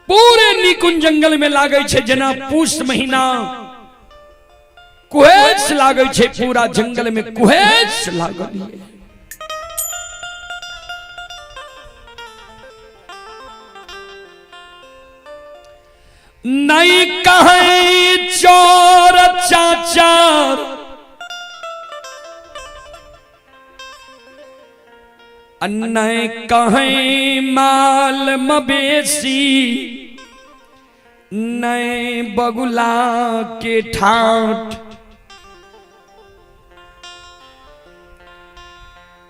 पूरे निकुंज जंगल में लागै छै जेना पूस महीना कुहेस लागै छै, पूरा जंगल में कुहेस लागल। नहीं कहे चोर चाचार, नहीं कहे माल मवेशी, नहीं बगुला के ठाठ,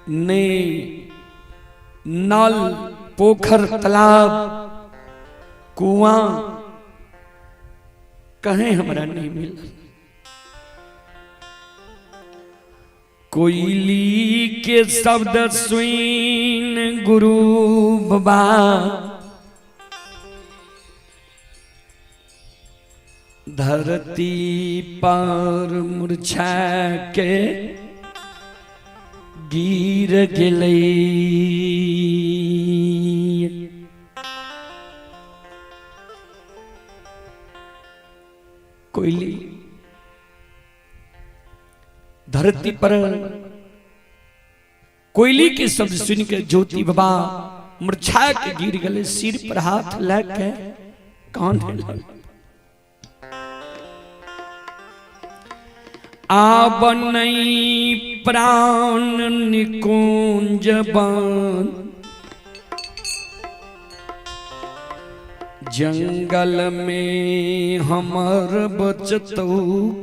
ने नल पोखर तालाब कुआं कहें हमरा नहीं मिला। कोयली के शब्द सुन गुरु बाबा धरती पर मूर्छा के गिर गेलै। कोयली धरती पर कोयली के शब्द सुन के ज्योति बाबा मूर्छा के गिर गए, सिर पर हाथ लेके कान। आब नहीं प्राण निकुंज बन जंगल में हमर बचतौ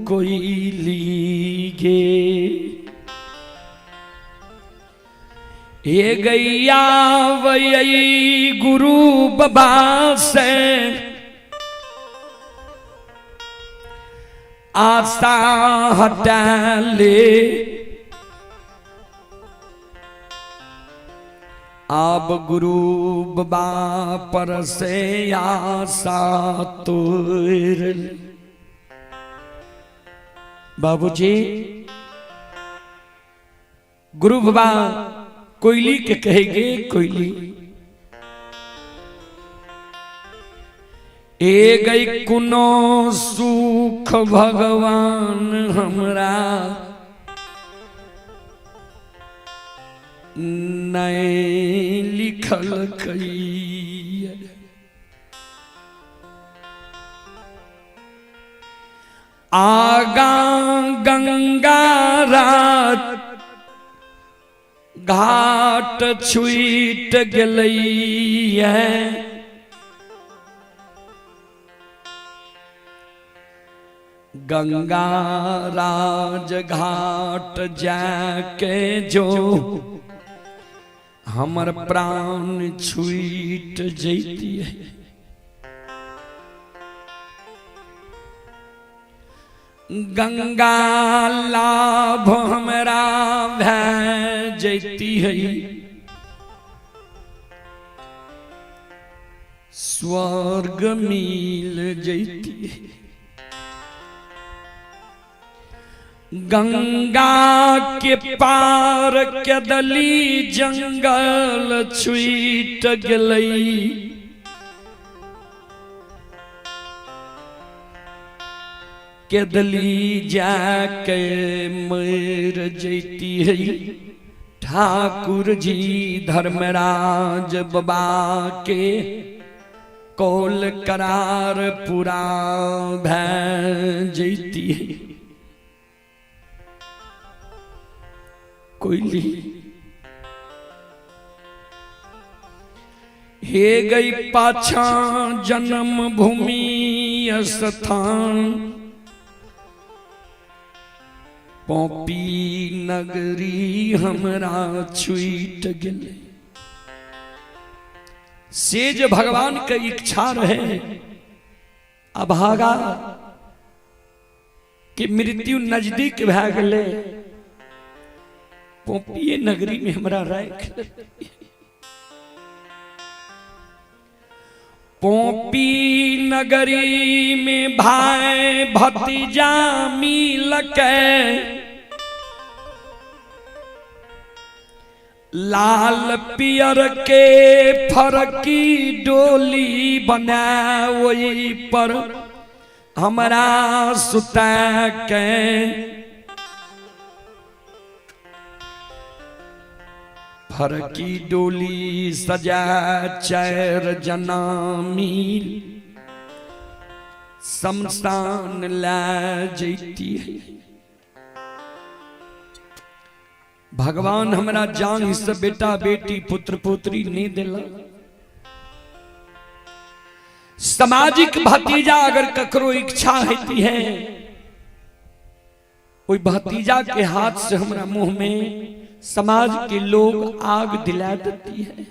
कोयली गे। हे गैया वही गुरु बाबा से आशा हटा ले, अब गुरु बाबा पर से आशा तोड़। बाबूजी गुरु बाबा कोयली के कहेंगे कोयली ए गई कुनो सुख भगवान हमरा नहीं लिखल कई। आगा गंगा रात घाट छुईट गेलैया। गंगा राज घाट जाके जो हमर प्राण छुईट जैती है। गंगा लाभ हमरा भै जैती है। स्वर्ग मिल जैती है। गंगा के पार केदली जंगल छुईट गेलई। केदली जाके मर जैती है। ठाकुर जी धर्मराज बाबा के कौल करार पूरा भै जैती है। कोयली हे गई पाछा जन्म भूमि स्थान पोपी नगरी हमरा छुईट गेलै। से जे भगवान के इच्छा रहे अभागा कि मृत्यु नजदीक भै गेलै, पोपिये नगरी में हमरा राख। पोपी नगरी में भाई भतीजा मिल के लाल पियर के फरकी डोली बना वही पर हमरा सुता के फरकी डोली सजा चैर जना मील शमशान ला जैती है। भगवान हमरा जान से बेटा बेटी पुत्र पुत्री नहीं दिला। सामाजिक भतीजा अगर ककरो इच्छा होती है ओई भतीजा के हाथ से हमरा मुंह में समाज के लोग आग दिला देती है।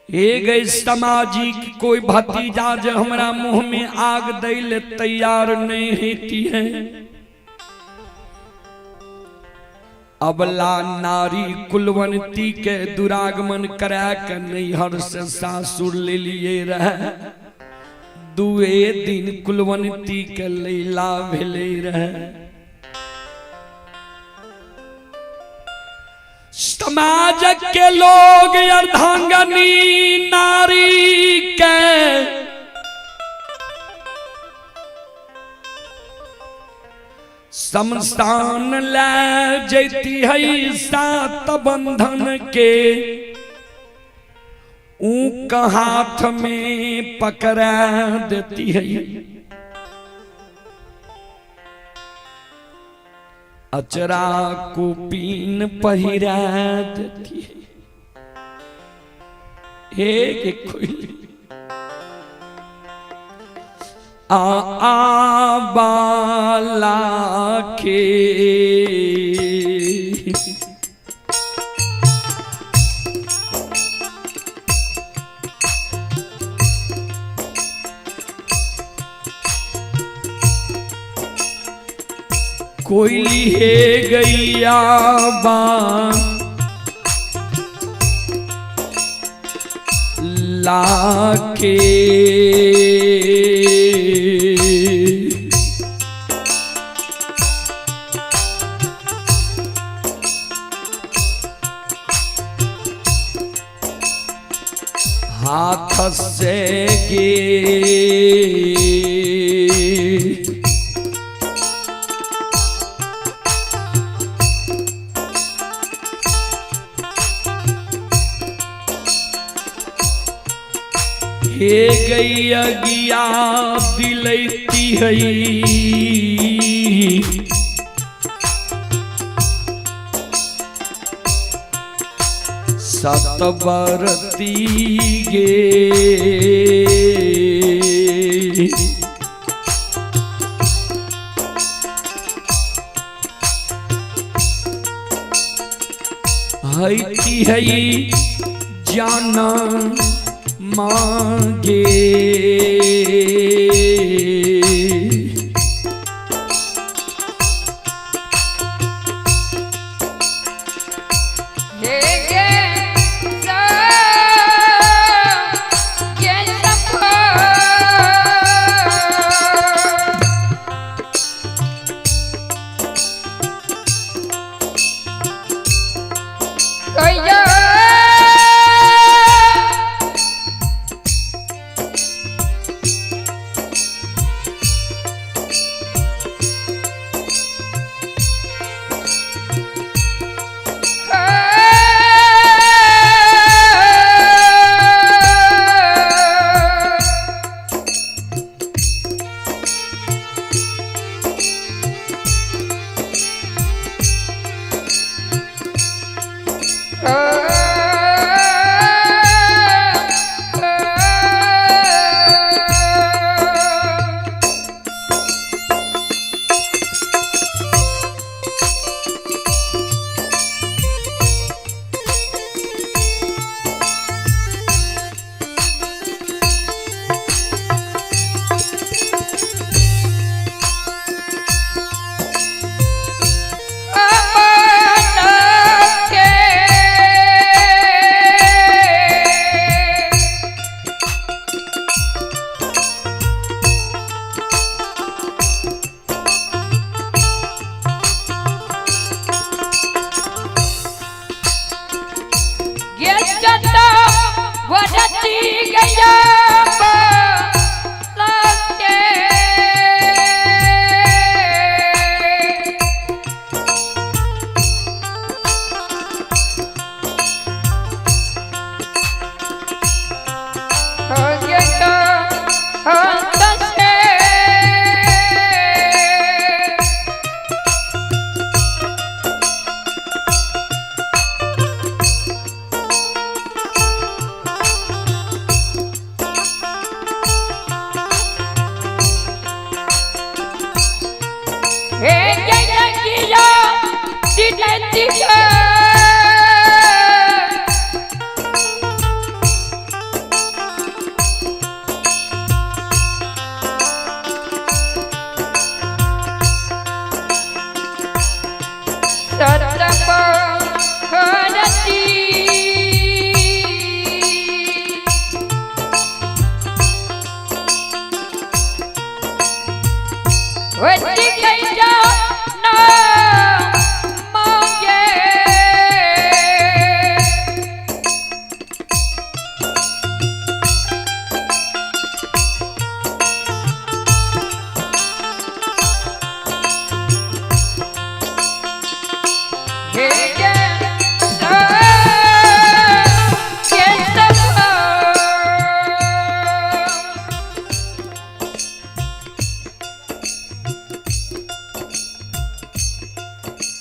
हे गई सामाजिक कोई भतीजा जो हमरा मुंह में आग दैले तैयार नहीं होती है। अबला नारी कुलवंती के दुरागमन करा के नैहर से सासुर ले लिए रहे। दुए दिन कुलवंती के लैला भेले रहे। समाज के लोग अर्धांगनी नारी के शमशान ले जैती है सात बंधन के ऊक हाथ में पकड़ा देती है। अचरा कुपीन पहिरा देती है। एक कोई आ आ बाला के कोयली हे गैया बान लाके हाथ से गे हे गई अगिया दिलैती है। सतबरती गे। हईती है जाना मांगे। हे गे सा गे सपा। कहिया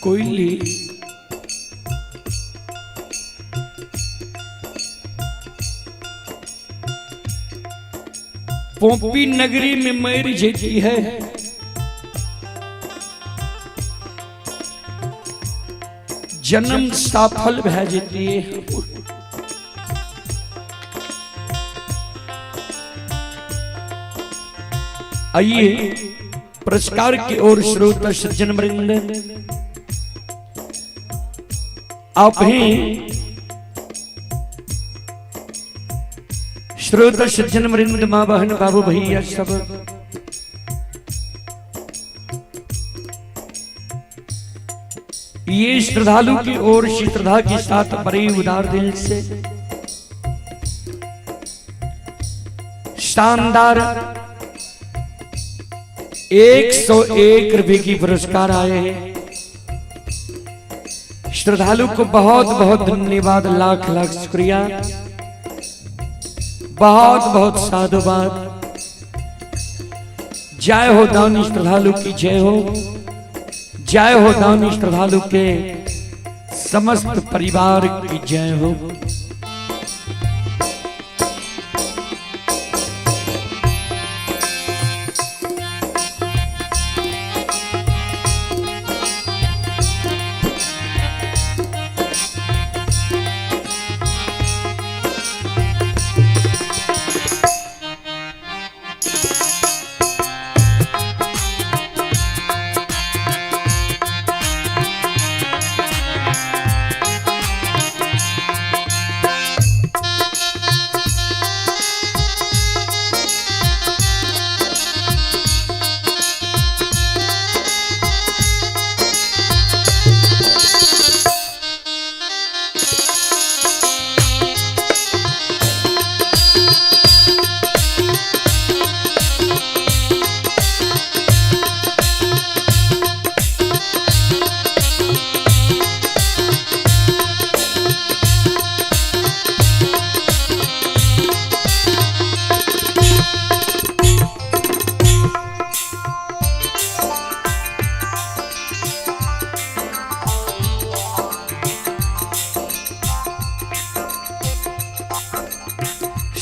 कोयली पोपी नगरी में मर जेती है। जन्म सफल भै जेती है। आइए पुरस्कार की ओर श्रोता सज्जन वृंद, आप हैं श्रोता सज्जन वृंद, माँ बहन बाबू भैया सब। ये श्रद्धालु की ओर से श्रद्धा के साथ बड़े उदार दिल से शानदार 101 रुपए की पुरस्कार आए हैं। श्रद्धालु को बहुत बहुत धन्यवाद, लाख लाख शुक्रिया। बहुत बहुत साधुवाद। जय हो दानी श्रद्धालु की जय हो, जय हो दानी श्रद्धालु के समस्त परिवार की जय हो।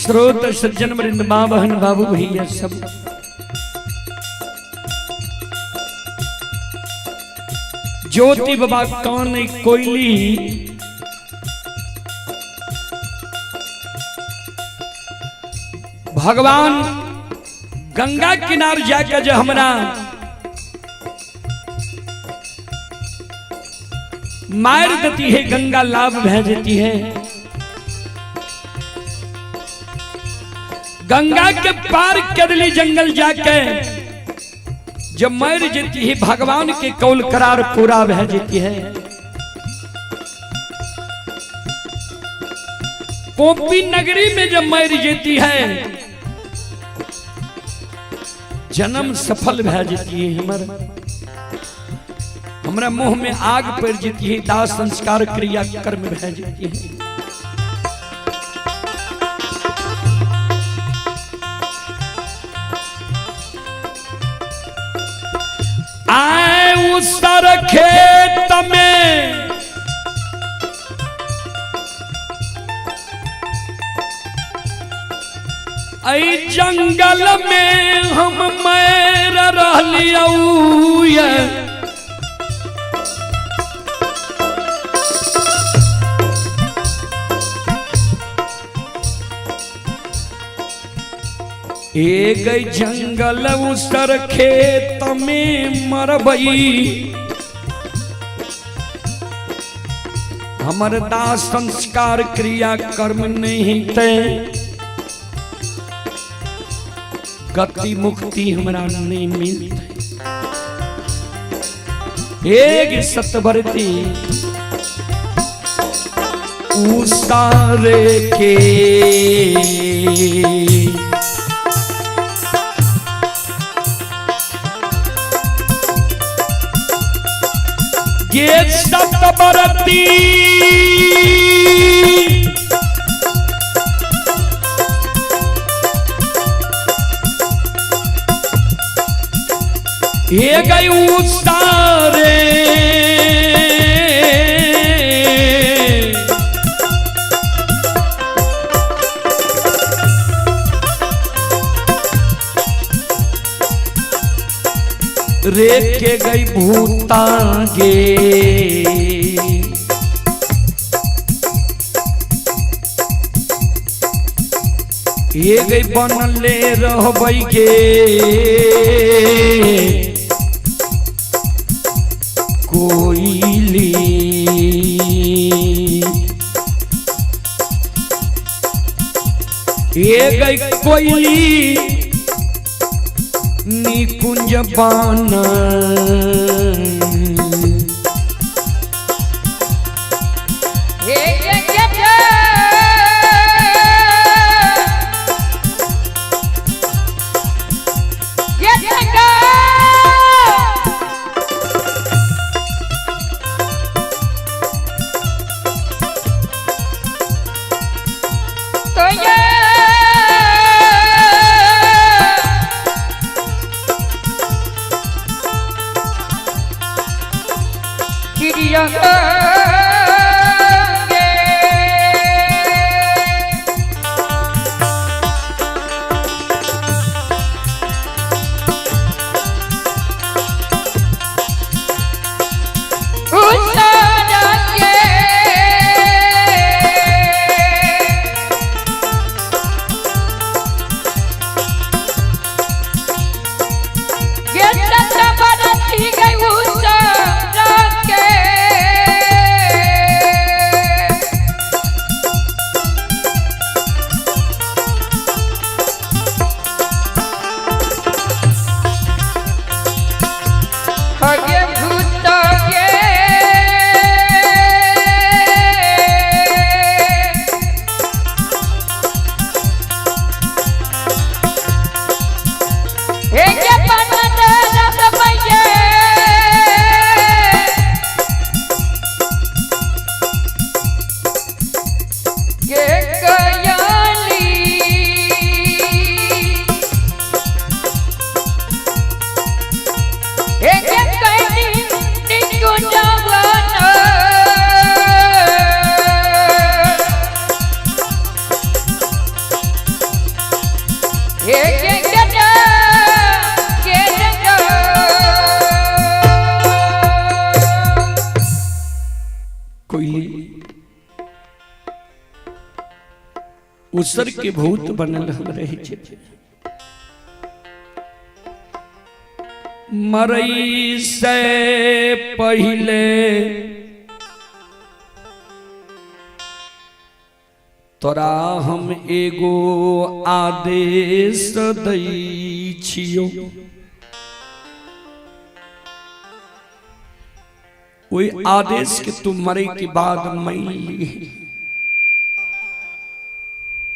स्रोत सज्जन वृंद, माँ बहन बाबू भैया सब, ज्योति बाबा कान कोयली भगवान गंगा किनार जाके जो हमरा मार देती है, गंगा लाभ भै देती है। गंगा के पार कदली जंगल जाके जब मर जाती है, भगवान के कौल करार पूरा भै जाती है। कोपी नगरी में जब मर जाती है, जन्म सफल भै जाती है। हमर हमरा मुंह में आग पड़ जाती है, दाह संस्कार क्रिया कर्म भै जाती है। आए उसर खेत में ऐ जंगल में हम मैर रहलियौ। एक जंगल उसर खेत में मरबई, हमर दाह संस्कार क्रिया कर्म नहीं ते गति मुक्ति हमरा नहीं मिलते। एक सतबरती उसारे के ये सतबरती ये गई उसारे रे के गई भूता गे। ये गई बनले रहबई गे कोयली। ये गई कोयली निकुंज बाना। तो ये हे के के के कोयली उसर के भूत बनल हम रहे छे। मरई से पहले तोरा हम एगो आदेश दै छियो। ओहि आदेश के तू मरे के बाद मान ली।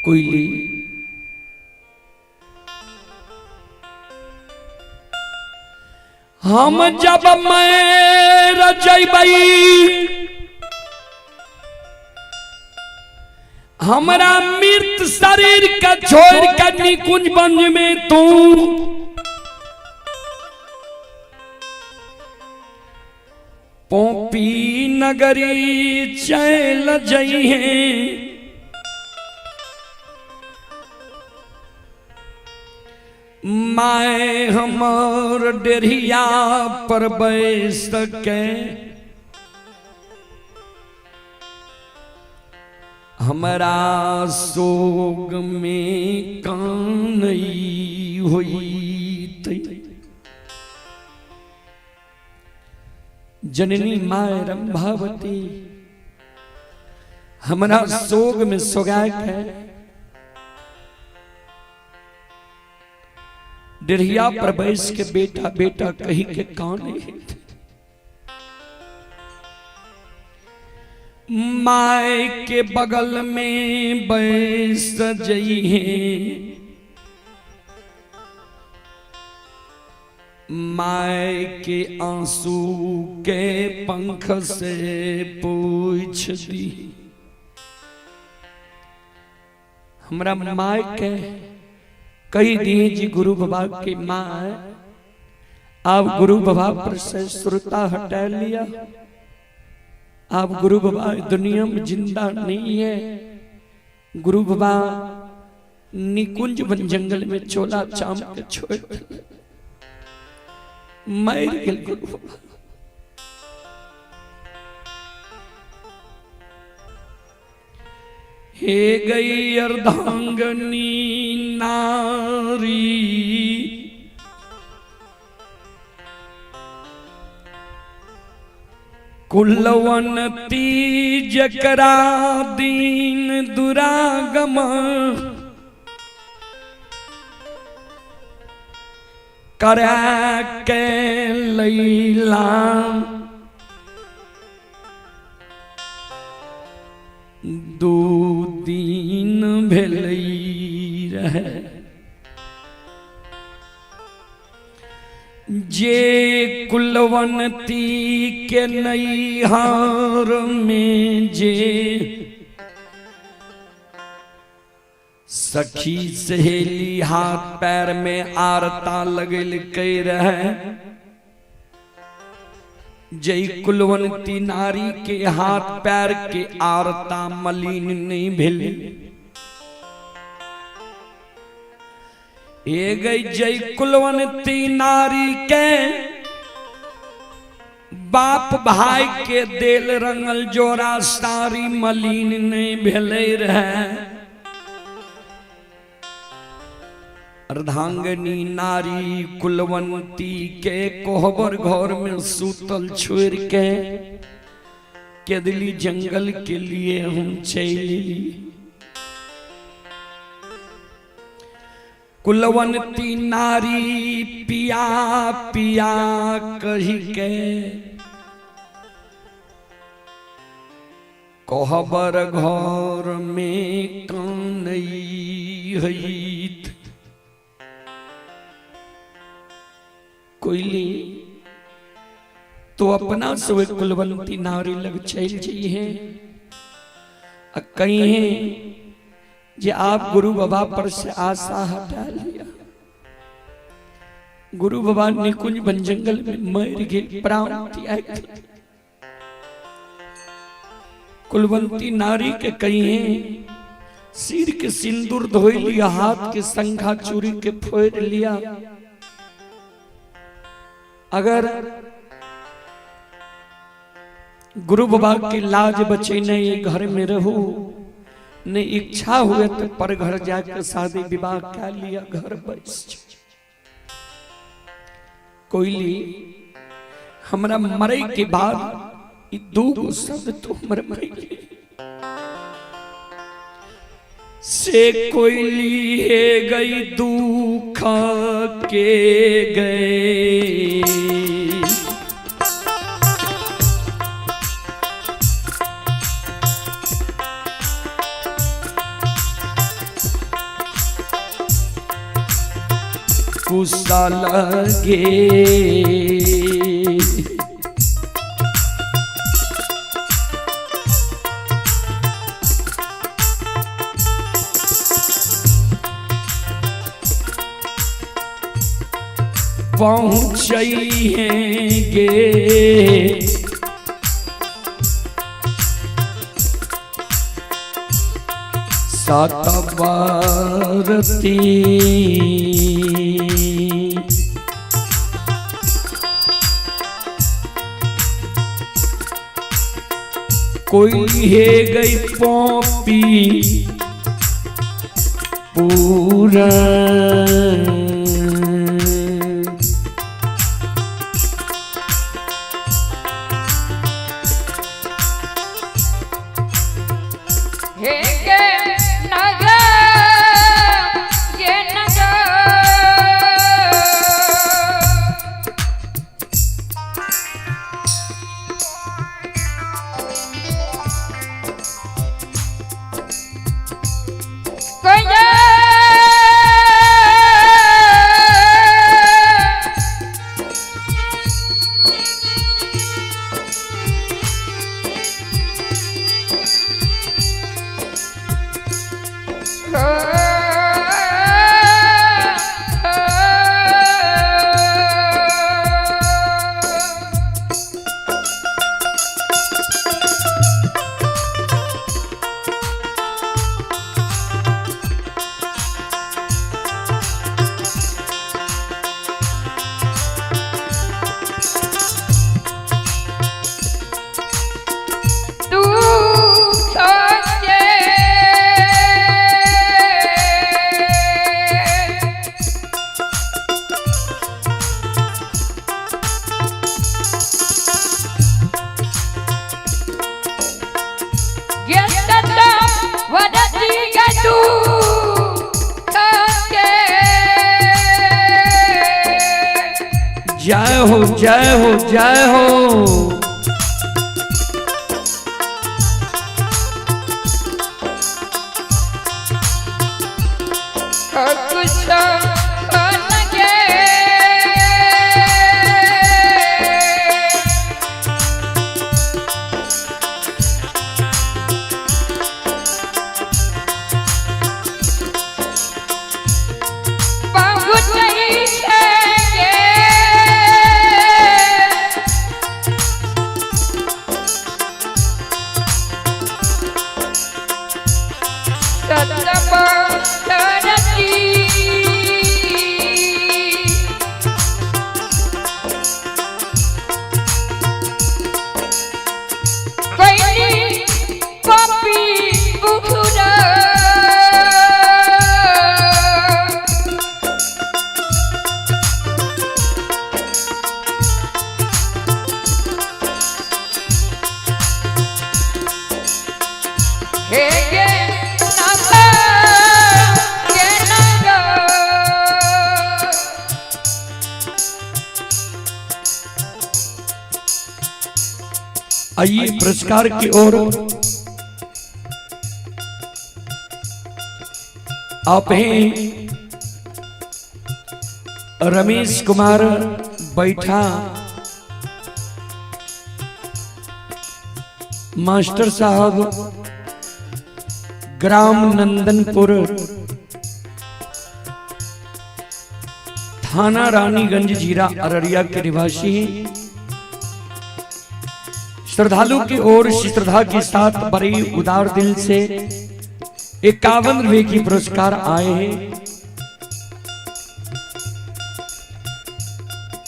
कोयली हम जब मैं जैबई हमरा मृत शरीर के छोड़ के निकुंज वन में तू पोपी नगरी चल जइहे। My हमर डेरिया पर बैस के हमरा शोक में कानई होइत। जननी my Rambhavati हमरा शोक में सोगाय के डेढ़िया पर बैस के बेटा बेटा कही के कान my के बगल में बैस जइहे। My के आंसू के पंख से पूछ दी। हमरा my के कही दी जी गुरु बाबा के my आप गुरु बाबा पर से श्रोता हटा लिया। आप गुरु बाबा दुनिया में जिंदा नहीं है। गुरु बाबा निकुंज वन जंगल में चोला चाम के छोड़ मर गेल गुरु बाबा। हे गई अर्धांगनी नारी कुलवंती जकरा दीन दुरागम करा के लैला दू दिन भेलै रहे। जे कुलवंती के नैहार में जे सखी सहेली हाथ पैर में आरता लगल के रहे। जय कुलवंती नारी के हाथ पैर के आरता मलिन नहीं भेल। ए गई जय कुलवंती नारी के बाप भाई के देल रंगल जोरा सारी मलिन नहीं भेले रहे। अर्धांगनी नारी कुलवंती के कोहबर घर में सूतल छोड़ के केदली जंगल के लिए हम चली। कुलवंती नारी पिया पिया कही के कोहबर घर में कानई हईत। कोयली तो अपना से कुलवंती नारी लग चल जाइए आ कहीं जे आप गुरु बाबा पर से आशा हटा लिया। गुरु बाबा निकुंज वन जंगल में मर गए प्राण त्याग। कुलवंती नारी के कहीं सिर के सिंदूर धोई लिया, हाथ के शंखा चूड़ी के फोड़ लिया। अगर गुरु बाबा की लाज बचे नहीं घर में रहू, नहीं इच्छा हुए तो पर घर जाकर शादी विवाह क्या लिया, घर बैस। कोयली हमरा मरे के बाद ई दू गो शब्द तो हमर मरे से कोयली है गई दुख के गए। गुस्सा लगे पहुँचेंगे सतबरती। कोई है गई पॉपी पूरा जय हो जय हो जय हो। आइए पुरस्कार की ओर आप हैं रमेश कुमार बैठा मास्टर साहब, ग्राम नंदनपुर, थाना रानीगंज, जीरा अररिया के निवासी हैं। श्रद्धालु की ओर श्रद्धा के साथ बड़ी उदार दिल से 51 रुपए की पुरस्कार आए हैं।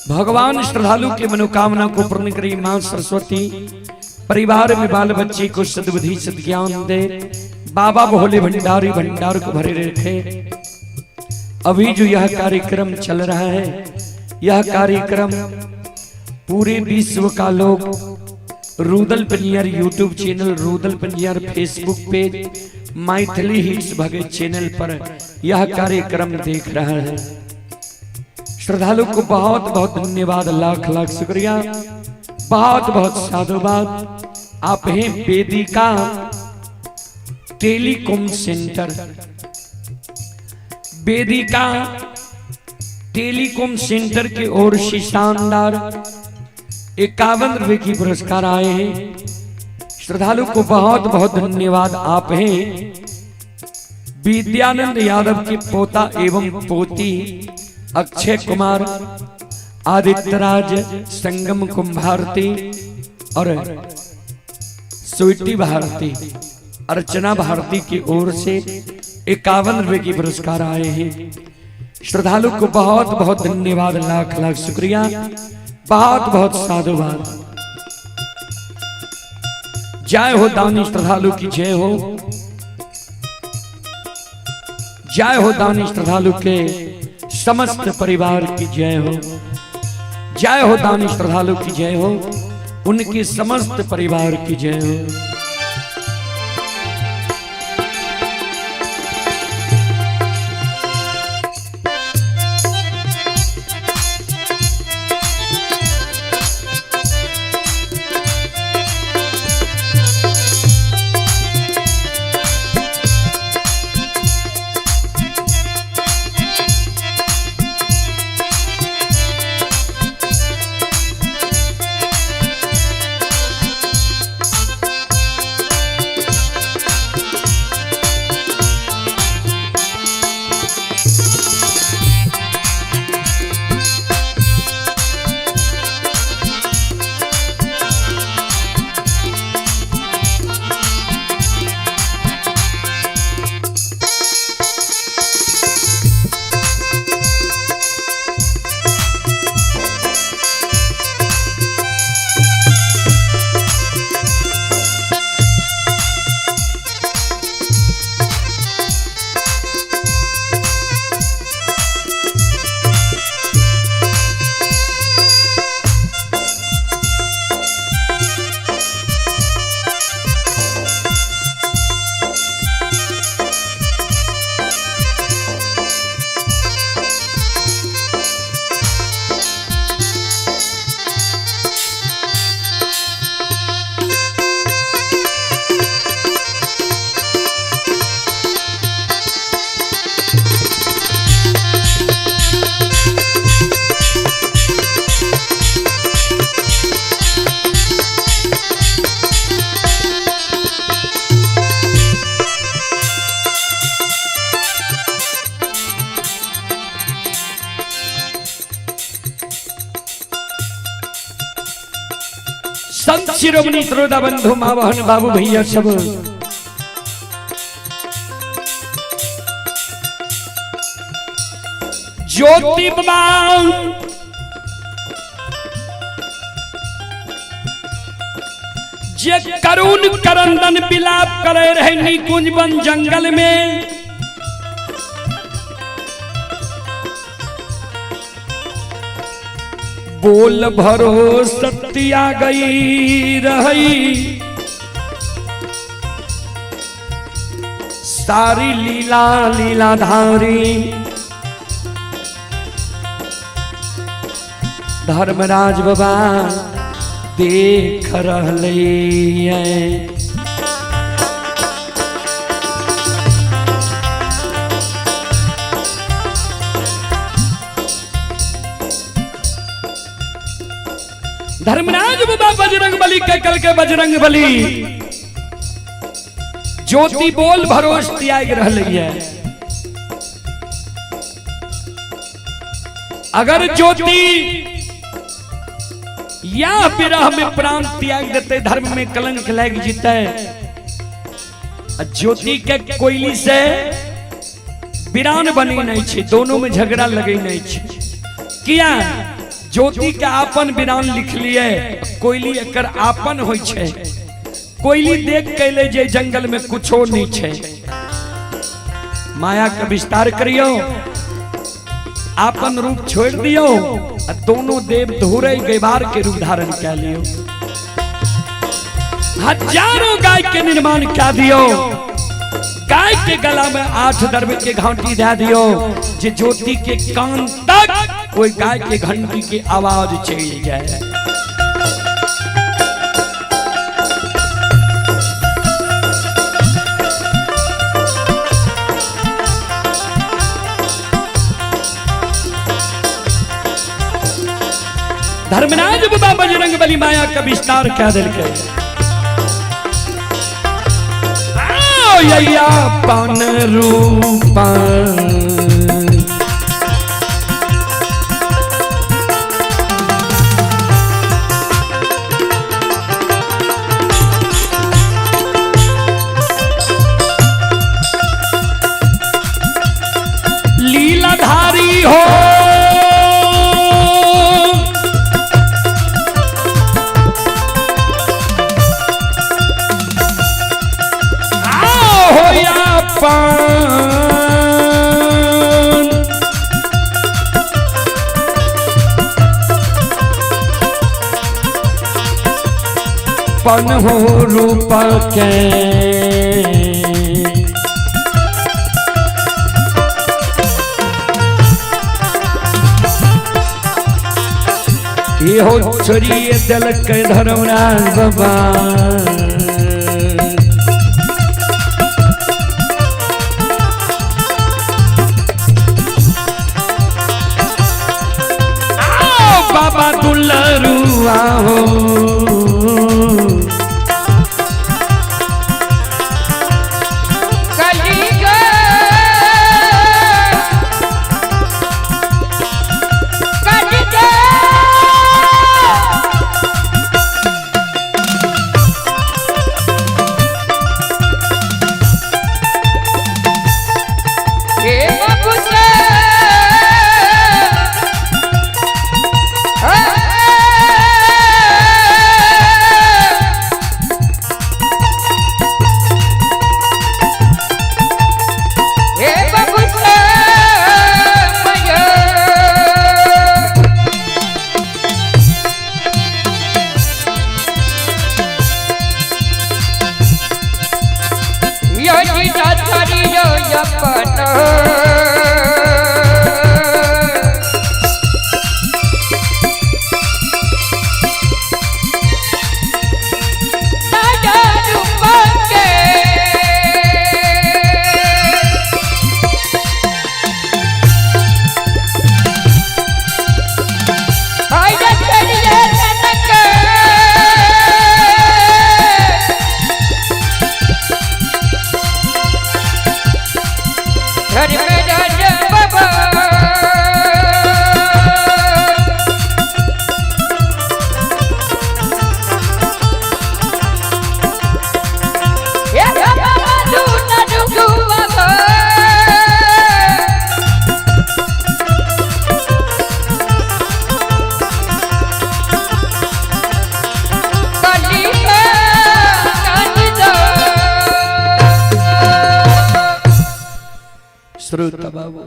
भगवान श्रद्धालु के मनोकामना को पूर्ण करी मां सरस्वती। परिवार में बाल बच्चे को सद्बुद्धि सद्ज्ञान दे। बाबा भोले भंडारी भंडार को भरे रखे। अभी जो यह कार्यक्रम चल रहा है, यह कार्यक्रम पूरे विश्व का लोग Rudal Panjiyar YouTube channel, Rudal Panjiyar Facebook page, Maithili hits Bhagat channel पर यह कार्यक्रम देख रहा है। श्रद्धालु को बहुत बहुत धन्यवाद, लाख लाख शुक्रिया, बहुत बहुत साधुवाद। आप हैं वेदिका टेलीकॉम सेंटर। वेदिका टेलीकॉम सेंटर की ओर से शानदार 51 रुपए की पुरस्कार आए हैं। श्रद्धालु को बहुत बहुत धन्यवाद। आप हैं विद्यानंद यादव के पोता एवं पोती अक्षय कुमार, आदित्यराज, संगम कुंभारती और स्वीटी भारती, अर्चना भारती की ओर से 51 रुपए की पुरस्कार आए हैं। श्रद्धालु को बहुत बहुत धन्यवाद, लाख लाख शुक्रिया, बहुत बहुत साधुवाद। जय हो दानी श्रद्धालु की जय हो। जय हो दानी श्रद्धालु के समस्त परिवार की जय हो। जय हो दानी श्रद्धालु की जय हो, उनके समस्त परिवार की जय हो। संत शिरोमणि श्रोता बंधु माँ बहन बाबू भैया सब, ज्योति बाबा जे करुण करंदन बिलाप करे रहे निकुंज वन जंगल में, बोल भरो सत्या गई रही, सारी लीला लीलाधारी। धर्मराज बाबा देख रहले हैं। धर्मराज बाबा बजरंग बली के कल के बजरंग बली ज्योति बोल भरोस त्याग रहले है। अगर ज्योति या विरह में प्राण त्याग देते, धर्म में कलंक लग जीते, आ ज्योति के कोयली से बिरान बनी नहीं छै, दोनों में झगड़ा लगे नहीं छै। किया? ज्योति के आपन बिरान लिख लिए, कोयली एकर आपन होइ छै। कोयली देख के ले जे जंगल में कुछो नहीं छै। माया के विस्तार करियो, आपन रूप छोड़ दियो आ दोनों देव धोरे गैबार के रूप धारण कर लियो। हजारों गाय के निर्माण कर दियो, गाय के गला में 8 दर्भ के घंटी दे दियो, जे ज्योति के कान तक कोई गाय के घंटी के आवाज चल जाए। धर्मराज बाबा बजरंग बली माया का विस्तार क्या दिल के आओ पान रूपा लीलाधारी हो, आओ हो या पान पन हो रूप के इहो छोड़िए दिलक धर्मराज बाबा। आओ बाबा दुलरुआ हो, श्रोता बाबू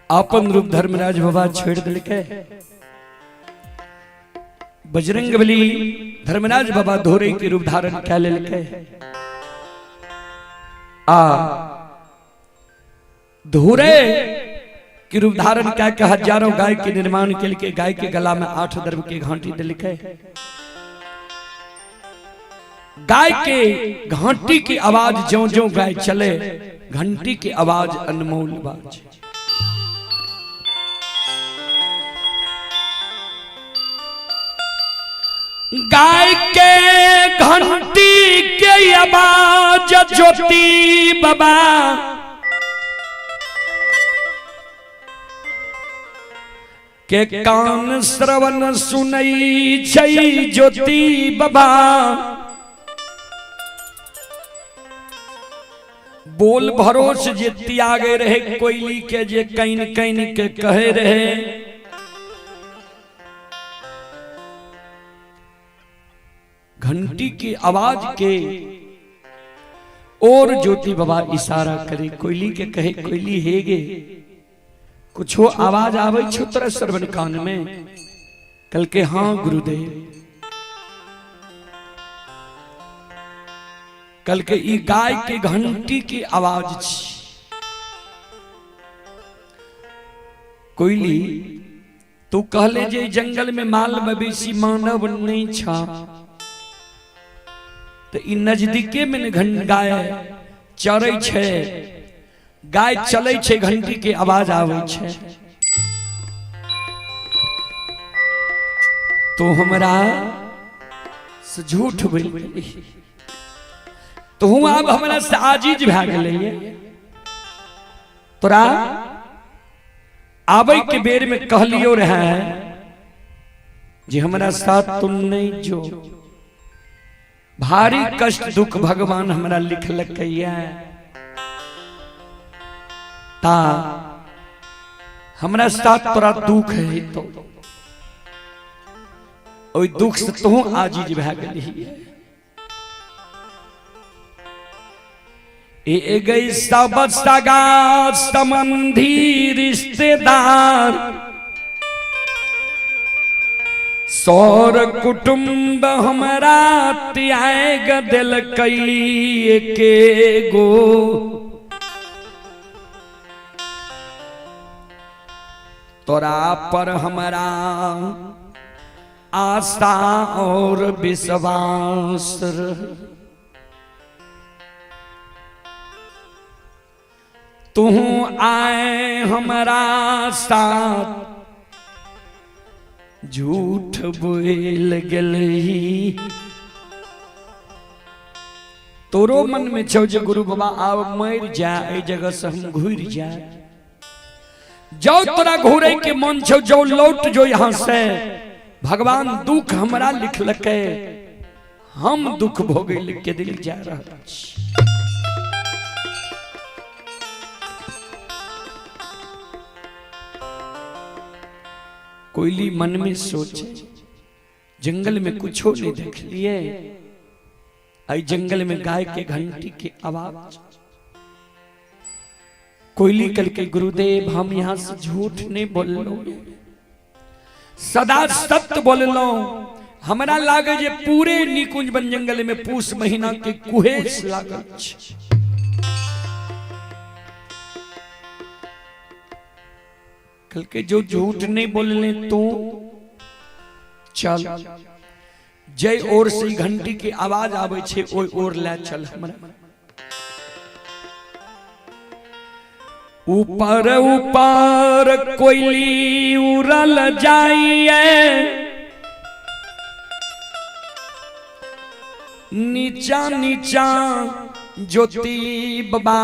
अपन रूप धर्मराज बाबा छोड़ दिलके, बजरंग बली धर्मराज बाबा धोरे के रूप धारण कै लेलके आ धोरे के रूप धारण कै के हजारों गाय के निर्माण के लिए गाय के गला में 8 दर्भ के घंटी दिलके। गाय के घंटी की आवाज ज्यों ज्यों गाय चले, घंटी की आवाज अनमोल बाज। गाय के घंटी के आवाज ज्योति बाबा के कान श्रवण सुनई छै ज्योति बाबा। बोल भरोस जे त्यागे रहे कोयली के जे can can के कहे रहे घंटी की आवाज के और ज्योति बाबा इशारा करे कोयली के कहे कोयली हे गे कुछो आवाज आवे छो तोरा श्रवण कान में। कल के हाँ गुरुदेव। कल के ई गाय के घंटी की आवाज छी। कोयली तू कहले जे जंगल में माल मवेशी मानव नहीं छा तो ई नजदीके में घन गाय चरै छे, गाय चलै छे, घंटी के आवाज आवे छे। तो हमरा से झूठ बोल तो हूं आब हमरा से आजीज भए गेलै। तोरा आबै के बेर में कहलियो रहे जे हमरा साथ तुम नहीं जो, भारी कष्ट दुख भगवान हमरा लिखलकैया ता हमरा साथ तोरा दुख है तो ओहि दुख से तू आजीज भए गेलही। ए गई सब सगा संबंधी रिश्तेदार सौर कुटुंब हमरा त्याग दिलकै के गो। तोरा पर हमरा आस्था और विश्वास तू आए हमरा साथ झूठ बोल गेलही। तोरो मन में छौ जे गुरु बाबा आब मर जाए, एहि जगह से हम घुरि जाए। जाओ तोरा घूरे के मन छौ, जो लौट जो यहाँ से। भगवान दुख हमरा लिखलकै, हम दुख भोगै के दिल जा रहल छी। कोयली मन में सोचे जंगल में कुछो नहीं देख लिए, आई जंगल में गाय के घंटी के आवाज। कोयली कल के गुरुदेव हम यहाँ से झूठ नहीं बोललो, सदा सत्य बोललो। हमरा लागे जे पूरे निकुंज वन जंगल में पूस महीना के कुहेस लागल छै। कल के जो झूठ नहीं बोलने तो चल जय और से घंटी के आवाज आवे छे ओय ओर ले चल हमरा। ऊपर ऊपर कोयली उड़ल जाइए, नीचा नीचा ज्योति बाबा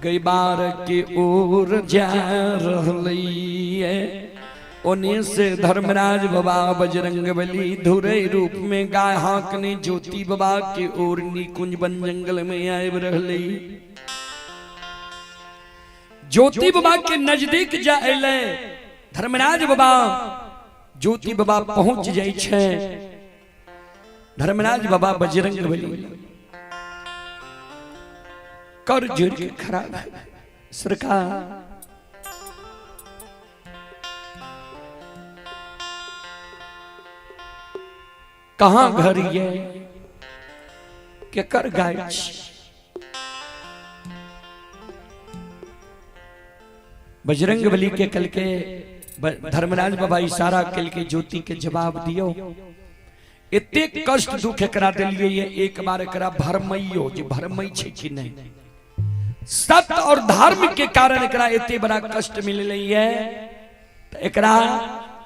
गैबार के ओर जा रहलै। ओने से धर्मराज बाबा बजरंग बली धुरे रूप में गाय हाँकने ज्योति बाबा के ओर निकुंज वन जंगल में आबि रहलै। ज्योति बाबा के नजदीक जा अयलै धर्मराज बाबा, ज्योति बाबा पहुंच जाइ छै। धर्मराज बाबा बजरंग बली कर जोड़ के खड़ा सरकार कहाँ घर ये केकर गाय छी। बजरंग बली के कल के धर्मराज बाबा इशारा कल के ज्योति के जवाब दियो। एतेक कष्ट दुख एकरा देलिए, एक बार एकरा भरमैयो जे भरमै छै कि नहीं। सत्य और धर्म के कारण एकरा एते बड़ा कष्ट मिललै है, तो एकरा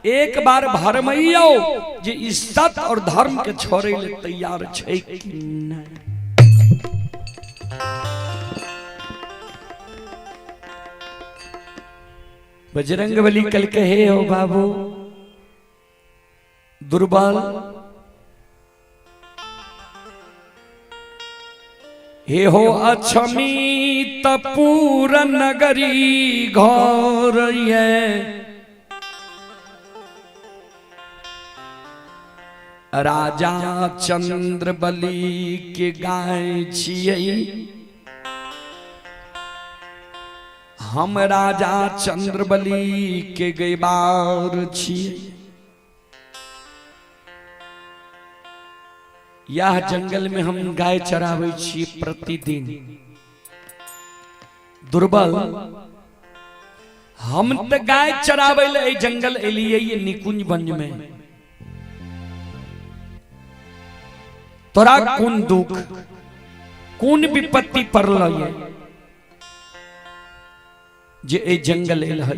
एक बार भरमैयो जे ई सत्य और धर्म के छोड़ै ले तैयार छै कि नहीं। बजरंग बली कल कहे हो बाबू दुर्बल, हे हो अछमी तपूर नगरी घर ये राजा चंद्रबली के गाय छियै। हम राजा चंद्रबली के गैबार छियै। यह जंगल में हम गाय चराबै छी प्रतिदिन। दुर्बल हम त गाय चराबै ले एहि जंगल एलियै ये निकुंज वन में। तोरा कोन दुख कोन विपत्ति पड़ल ये जे एहि जंगल एल है?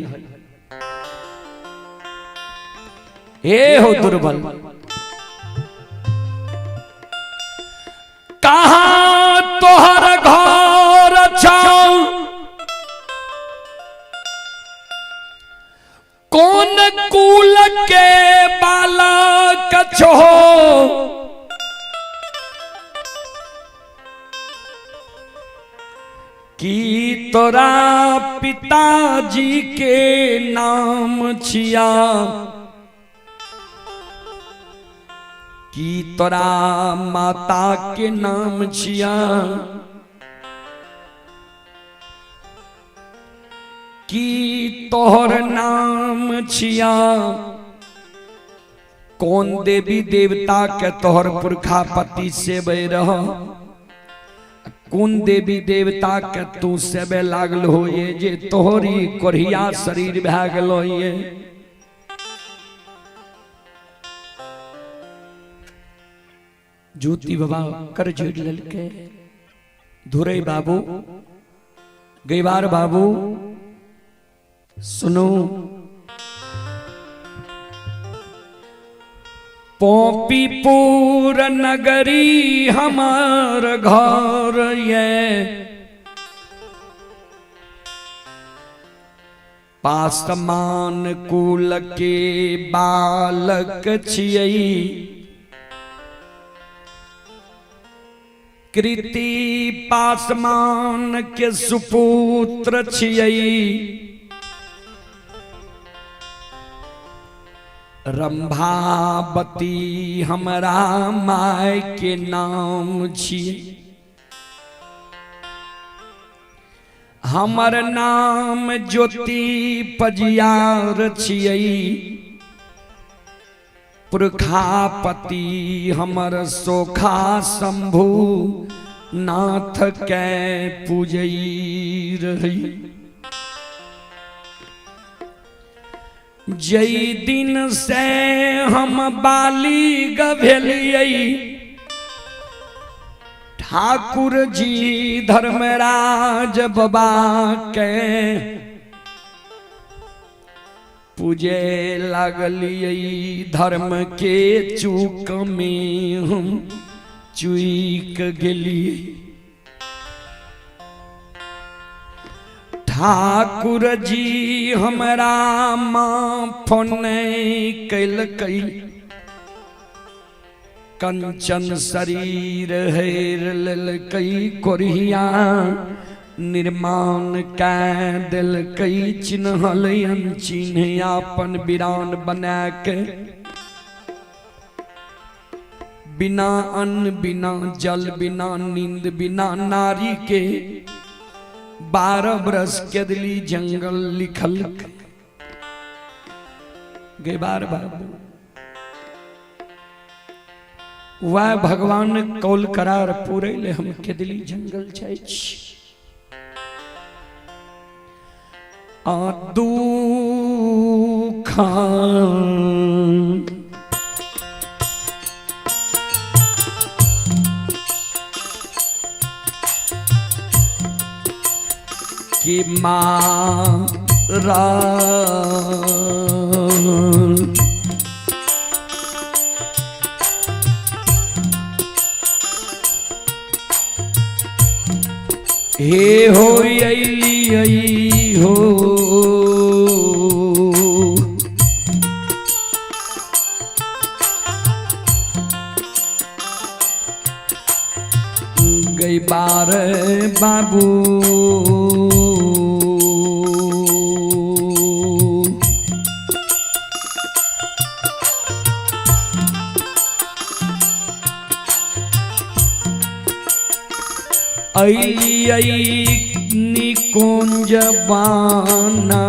हे हो दुर्बल, कहाँ तोहर घर छौ, कौन कुल के बालक छो, की तोरा पिताजी के नाम छिया, की तोरा माता के नाम छिया, की तोहर नाम छिया, कौन देवी देवता के तोहर पुरखा पति सेबै रह, कौन देवी देवता के तू सेबे लागल हो ये जे तोहरी कोढ़िया शरीर भए गेलो ये। ज्योति बाबा कर जोड़ लेलकै। धुरई बाबू गैवार बाबू सुनो, पोपीपुर नगरी हमार घर ये, पासमान कुल के बालक छियै, कृति पासमान के सुपुत्र छियै, रंभावती हमरा my के नाम छियै, हमर नाम ज्योति पजियार छियै, पुरखापति हमर सोखा शंभु नाथ के पूजै रही। जई दिन से हम बालिग भेलियै, ठाकुर जी धर्मराज बाबा के पूजे लगलियै, धर्म के चूक में हम चूक गेलियै। ठाकुर जी हमरा माफ नहि कैलकै, कंचन शरीर हेर लेलकै, कोरिया निर्माण कै देलकै, चिन्हल अनचिन्ह अपन बिरान बना के, बिना अन्न बिना जल बिना नींद बिना नारी के 12 बरस के दिली जंगल लिखल गैबार बाबू। वह भगवान कौल करार पूरे ले हम के दिली जंगल जाइ छी। आ दुख कि मारा हे हो हो गई बार बाबू। ऐ निकुंज बाना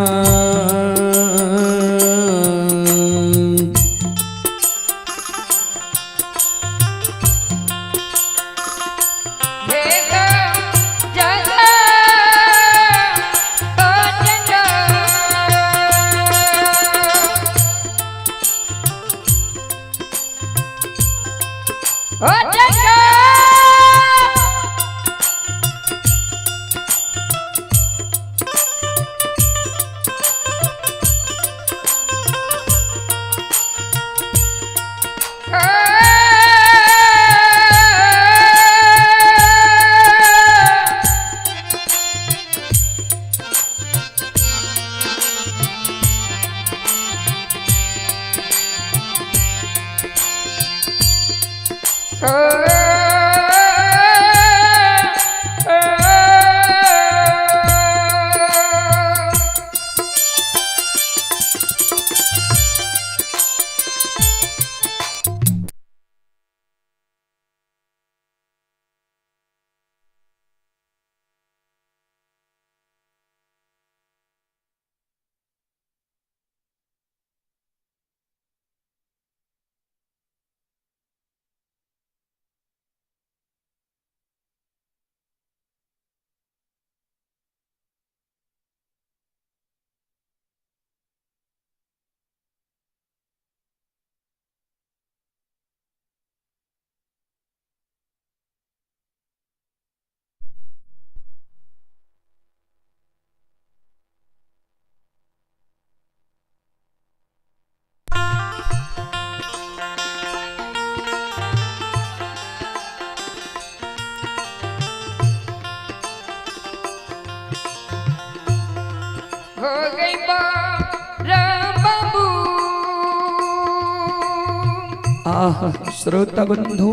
आह श्रोता बंधु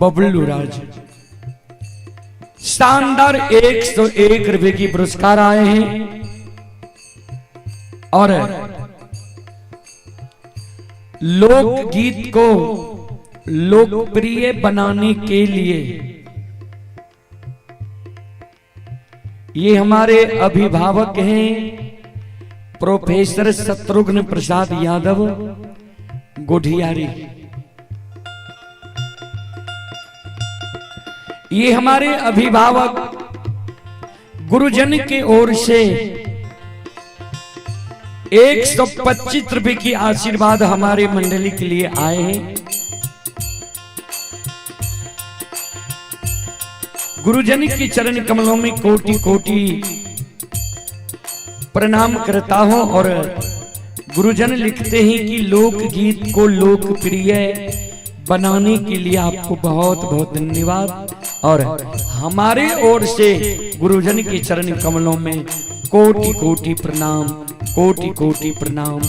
बबलू राज, शानदार 101 रुपए की पुरस्कार आए हैं। और लोकगीत को लोकप्रिय बनाने के लिए ये हमारे अभिभावक हैं प्रोफेसर शत्रुघ्न प्रसाद यादव गुढ़ियारी। ये हमारे अभिभावक गुरुजन के ओर से 125 रुपए की आशीर्वाद हमारे मंडली के लिए आए हैं। गुरुजन के चरण कमलों में कोटि कोटि प्रणाम करता हूं। और गुरुजन लिखते हैं कि लोकगीत को लोकप्रिय बनाने के लिए आपको बहुत बहुत धन्यवाद। और हमारे ओर से गुरुजन के चरण कमलों में कोटि कोटि प्रणाम, कोटि कोटि प्रणाम।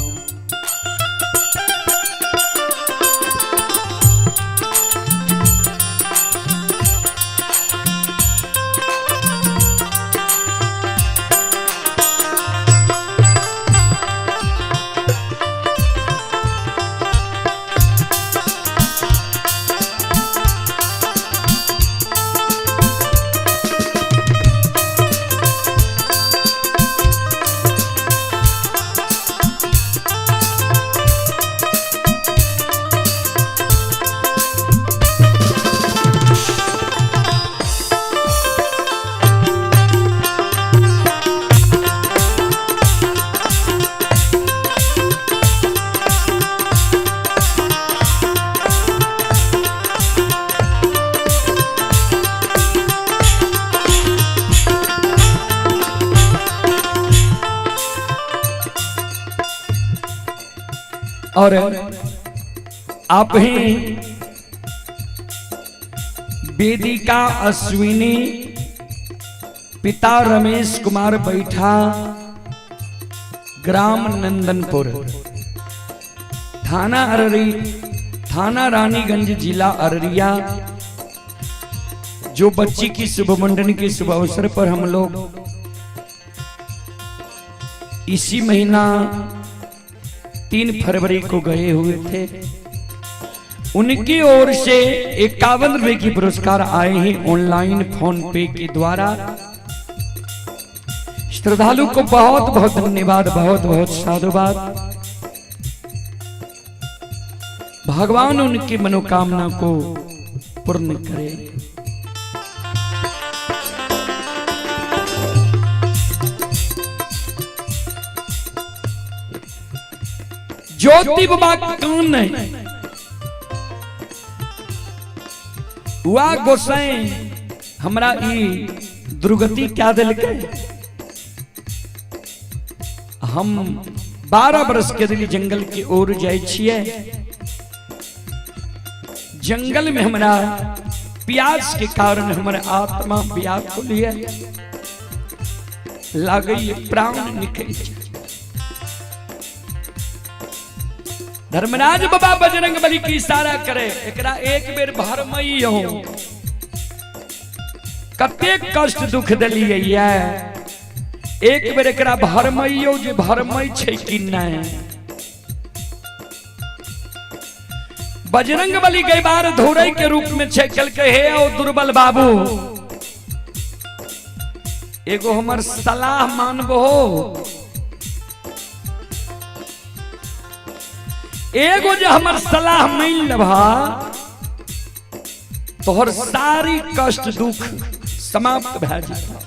और आप हैं वेदिका अश्विनी, पिता रमेश कुमार बैठा, ग्राम नंदनपुर, थाना अररी, थाना रानीगंज, जिला अररिया। जो बच्ची की शुभ मुंडन के शुभ अवसर पर हम लोग इसी महीना 3 फरवरी को गए हुए थे, उनकी ओर से 51 रुपए की पुरस्कार आए हैं ऑनलाइन फोन पे के द्वारा। श्रद्धालु को बहुत बहुत धन्यवाद, बहुत बहुत साधुवाद। भगवान उनकी मनोकामना को पूर्ण करे। ज्योति बाबा कौन है? वा गोसाई हमरा ई दुर्गति क्या दिलकै? हम 12 वर्ष के लिए जंगल की ओर जाय छियै। जंगल में हमरा प्यास के कारण हमर आत्मा व्याकुल है, लागै प्राण निकल। धर्मराज बाबा बजरंग बली की इशारा करे, एकरा एक बेर भरमई हो, कतेक कष्ट दुख दिलियै ये, एक बेर एकरा भरमइयो जे भरमई छै कि नहीं। बजरंग बली कई बार धोरे के रूप में छै, कहलकै हे ओ दुर्बल बाबू, एगो हमर सलाह मानबो, एगो जे हमर सलाह मान लेबा तोहर सारी कष्ट दुख समाप्त भए जेतौ।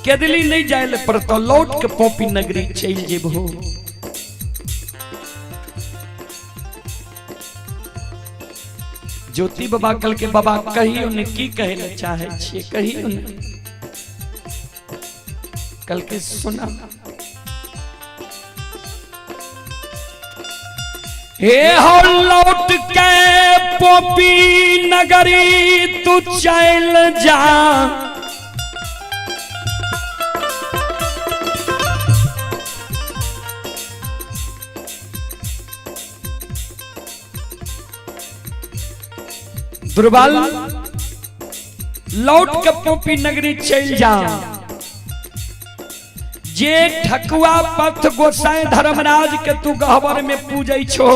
केदली नहीं जाय ले पड़तौ, लौट के पोपी नगरी चलि जेबहो। ज्योति बाबा कल के बाबा कहियो ने की कहे ले चाहे छियै, कहियो ने। कल के सुना हे हो लौट के पोपी नगरी तू चल जा, दुर्बल लौट के पोपी नगरी चल जा। जे ठकुआ पथ गोसाई धर्मराज के तू गहबर में पूजै छो।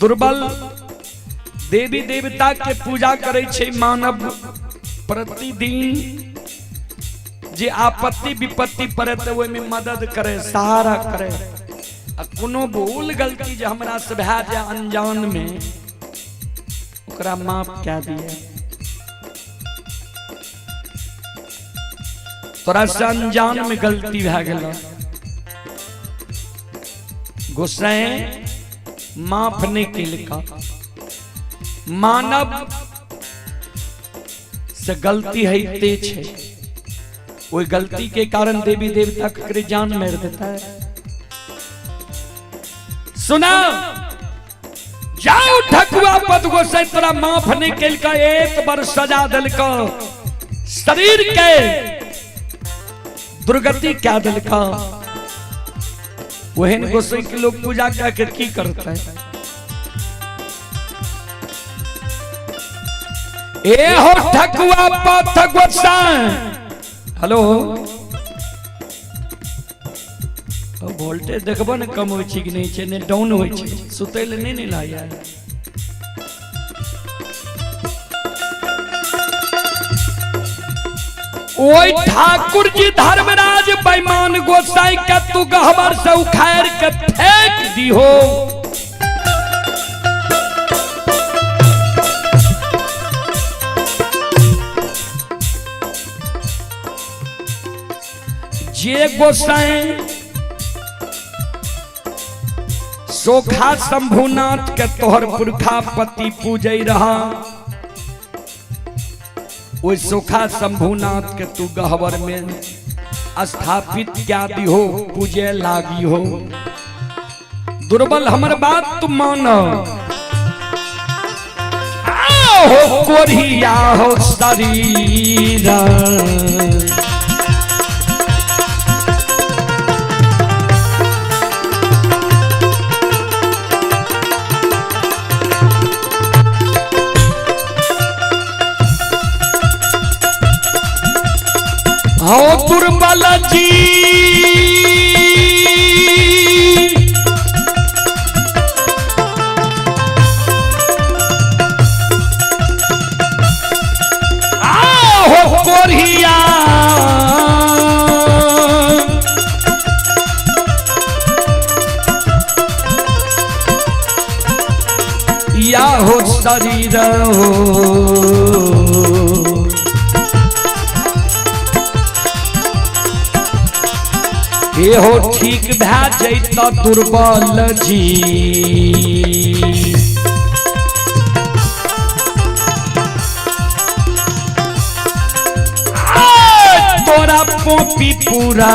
दुर्बल देवी देवता के पूजा करे छे मानव प्रतिदिन, जे आपत्ति विपत्ति पड़े तो ओहि में मदद करे, सहारा करे। आ कोनो भूल गलती जे हमरा से भए जाए अनजान में, ओकरा माफ कए दिए। तोरा से अनजान में गलती भए गेल, गोसाई माफ नहीं केलका। मानव से गलती होते छे, ओहि गलती के कारण देवी देवता के जान मार देता है। सुना जाओ ठकुआ पद गोसाई तोरा माफ नहीं केलका, एक बार सजा दिलका, शरीर के दुर्गति क्या दिलका। ओहन गोसाई के लोग पूजा करके की करते हैं? ए हो ठकुआ पथ गोसाई, हेलो वोल्टेज देखबो ने कम होइ छै कि नहीं छै, ने डाउन होइ छै, सुतै लए नहीं ने लाया। ओय ठाकुर जी धर्मराज बेईमान गोसाई के तू गहबर से उखाड़ के फेंक दिहो। जे गोसाई सोखा शंभुनाथ के तोहर पुरखा पति पूजै रहा, ओहि सोखा शंभुनाथ के तू गहबर में स्थापित क्या दिहो, पूजे लागी हो। दुर्बल हमर बात तू मान, हो कोरिया हो शरीर। हो दुर्बल जी हो कोरिया या हो शरीर हो। ए हो ठीक भए जैत दुर्बल जी। तोरा पोपी पूरा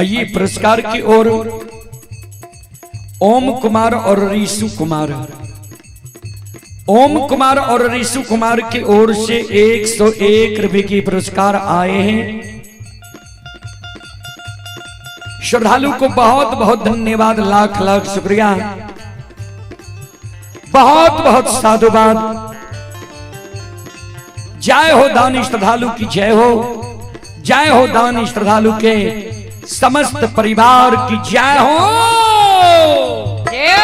आइए पुरस्कार की ओर ओम कुमार और रीशु कुमार, ओम कुमार और रीशु कुमार की ओर से 101 रुपए की पुरस्कार आए हैं। श्रद्धालु को बहुत बहुत धन्यवाद, लाख लाख शुक्रिया, बहुत बहुत साधुवाद। जय हो दानी श्रद्धालु की जय हो, जय हो दानी श्रद्धालु के समस्त परिवार की जय हो। जय।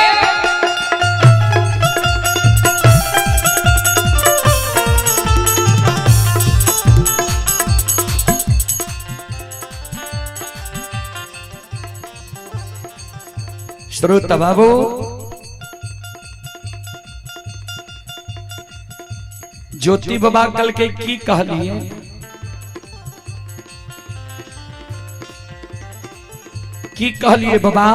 श्रोता बाबू, ज्योति बाबा कल के की कहलिए? की कहलिए बाबा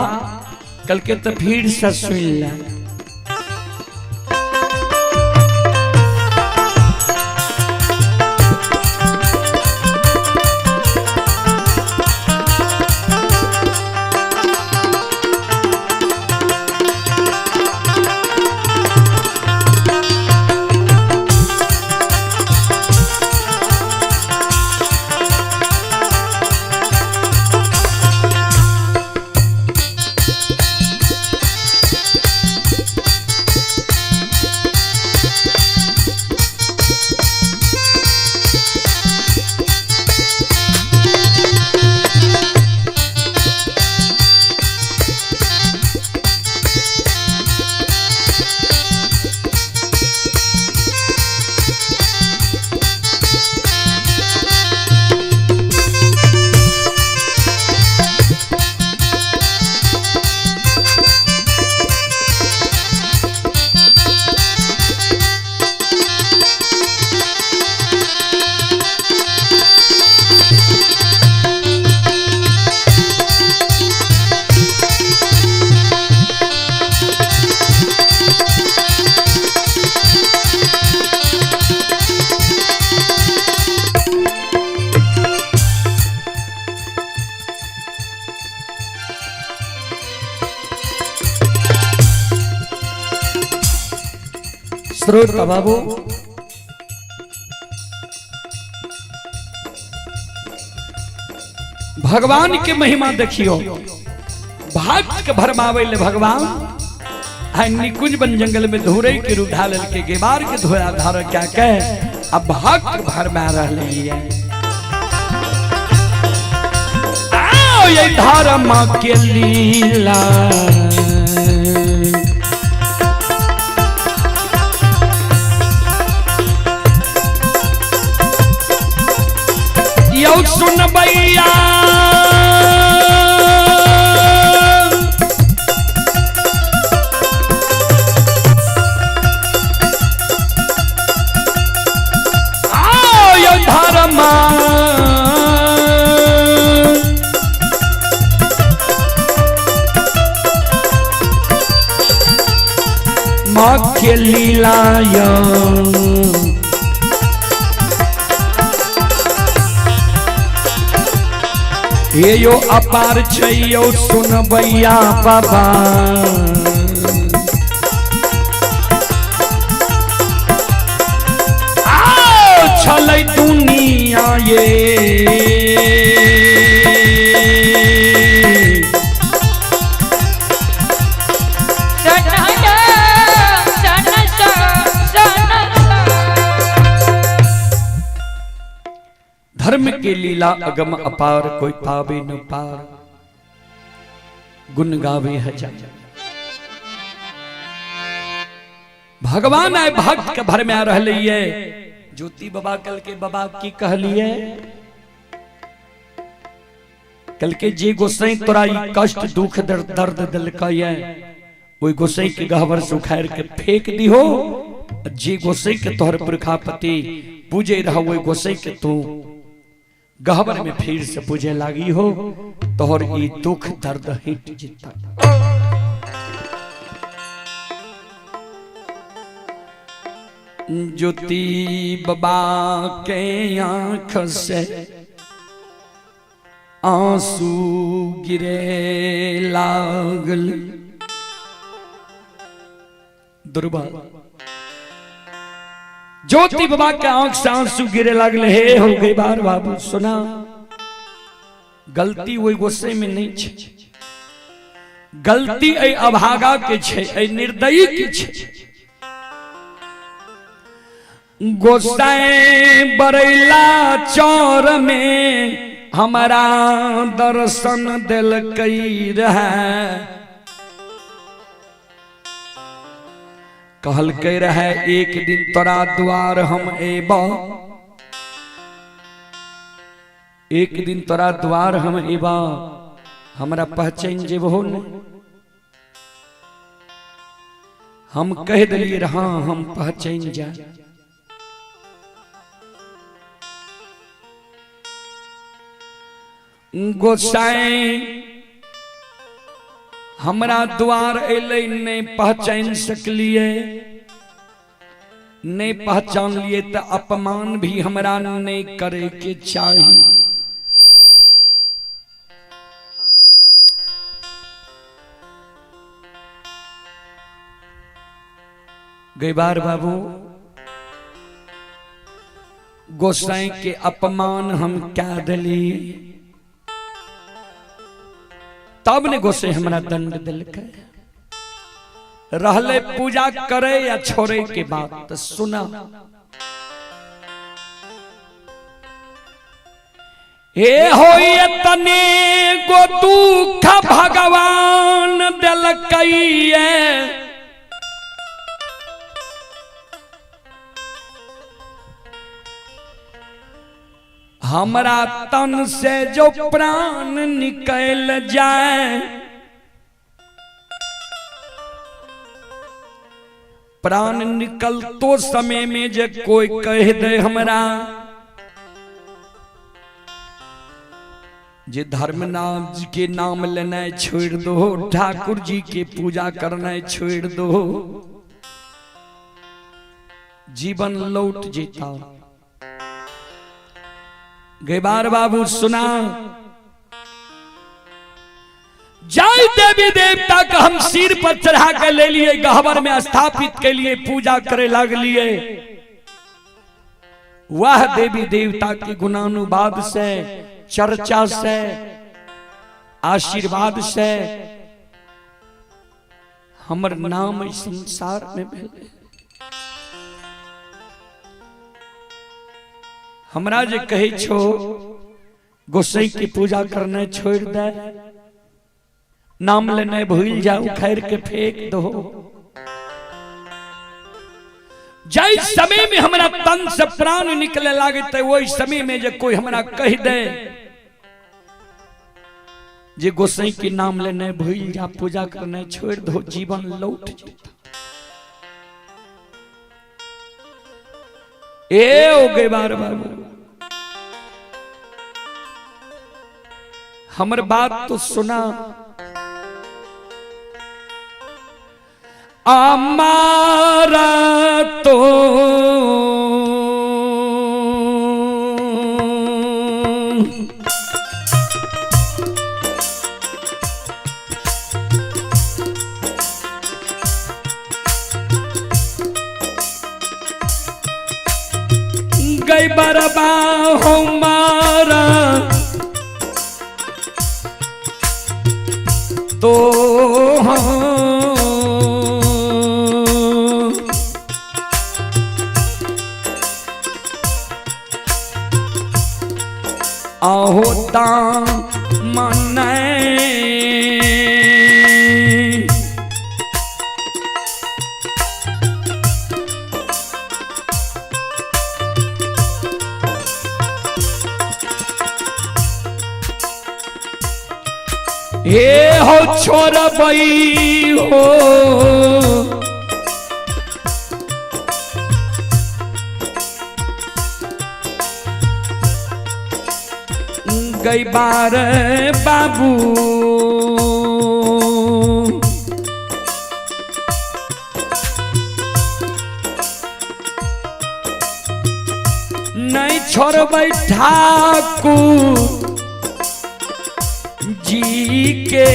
कल के? तो भीड़ से सुन ले। श्रोता बाबू, भगवान के महिमा देखियो, भक्त के भरमावे ले भगवान आ निकुंज बन जंगल में धुरे के रूप ढाल के गेबार के धोया धार क्या कह अब भक्त भरमा रहले है। आओ ये धर्म के लीला यौ सुनबैया, आओ यौ धर्म के लीला यौ। हे यो अपार छै यौ सुनबैया बाबा, आओ छलै दुनिया ये धर्म के लीला अगम अपार, कोई पावे न पार, गुण गावे हजार। भगवान आए भक्त के भर में आ रहले है। ज्योति बाबा कल के बाबा की कहलिए, कल के जे गोसाई तोरा ई कष्ट दुख दर्द दिलकै, ओई गोसाई के गहबर से उखाड़ के फेंक दिहो। जे गोसाई के तोहर पुरखापति पूजे रहो, ओई गोसाई के तू गहबर में फिर से पूजे लागी हो, तोहर ई दुख दर्द हिट जिता। ज्योति बाबा के आंख से आंसू गिरे लागल। दुर्बा ज्योति बाबा के आंख से आंसू गिरे लागल। हे हो गई बार बाबू सुना, गलती वही गुस्से में नहीं छे, गलती ए अभागा के छे, ए निर्दयी के छे। गोसाई बरैला चौर में हमारा दर्शन दिलकई रहे, कहलकै रहे एक दिन तोरा द्वार हम एब, एक दिन तोरा द्वार हम एब, हमरा पहचान जेबहो ने। हम कह दिलिए हाँ हम पहचान जा। गोसाई हमरा द्वार एलै नहीं पहचान सकलिए, नहीं पहचान लिए तो अपमान भी हमरा नहीं करे के चाही। गैबार बाबू गोसाई के अपमान हम क्या दिली, तब ने गोसाई हमरा दंड दिलकै। रहले पूजा करे या छोड़े के बात तो सुना, हे होई तने गो दुख भगवान दिलकै, हमरा तन से जो प्राण निकल जाए, प्राण निकल तो समय में जे कोई कह दे हमरा जे धर्मनाथ जी के नाम लेना छोड़ दो, ठाकुर जी के पूजा करना छोड़ दो, जीवन लौट जेता। गैबार बाबू सुना, जय देवी देवता का हम सिर पर चढ़ा के ले लिए, गहबर में स्थापित के लिए पूजा करे लगलिए, वह देवी देवता के गुणानुवाद से, चर्चा से, आशीर्वाद से हमर नाम इस संसार में भेले। हमरा जे कहै छो गोसाई की पूजा करना छोड़ दे, नाम लेने भूल जाओ, खैर के फेंक दो, जय समय में हमरा तन से प्राण निकले लागते वही समय में जे कोई हमरा कह दे जे गोसाई के नाम लेने भूल जा, पूजा करना छोड़ दो, जीवन लौट जाता। ए हो गए बार बाबू हमर बात तो सुना। अमारा तो गई बरबा हो मारा तो आहो दामन हे हो छोड़बई हो गई बार बाबू नहीं छोड़बई ठाकुर के।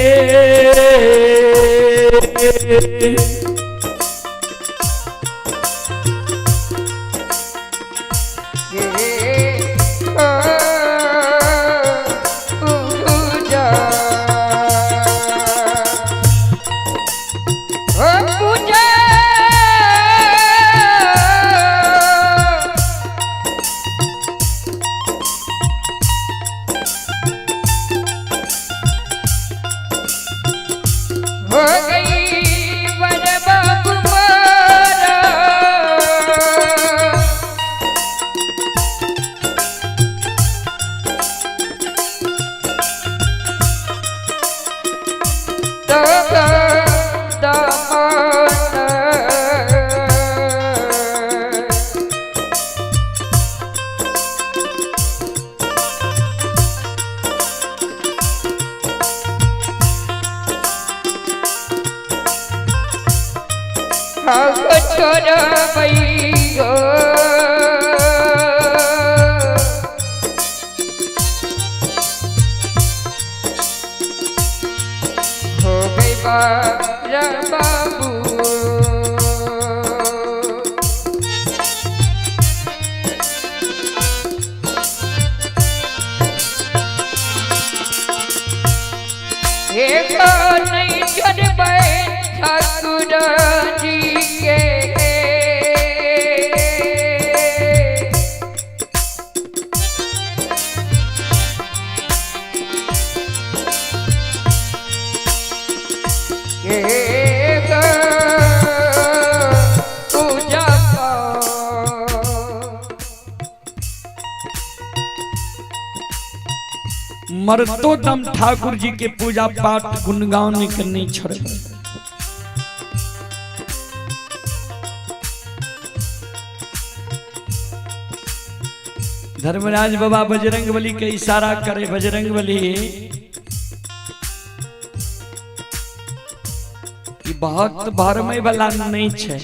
पूजा हो गई वर बाबू मारा। तो दमन छोड़ हो गई बार बाबू। एक नहीं छोड़बै ठाकुर जी के। एक पूजा पाठ। मरतो दम ठाकुर जी के पूजा पाठ गुणगान के नहीं छोड़बै। धर्मराज बाबा बजरंग बली के इशारा करे, बजरंग बली ई भक्त भरमे वाला नहीं छै,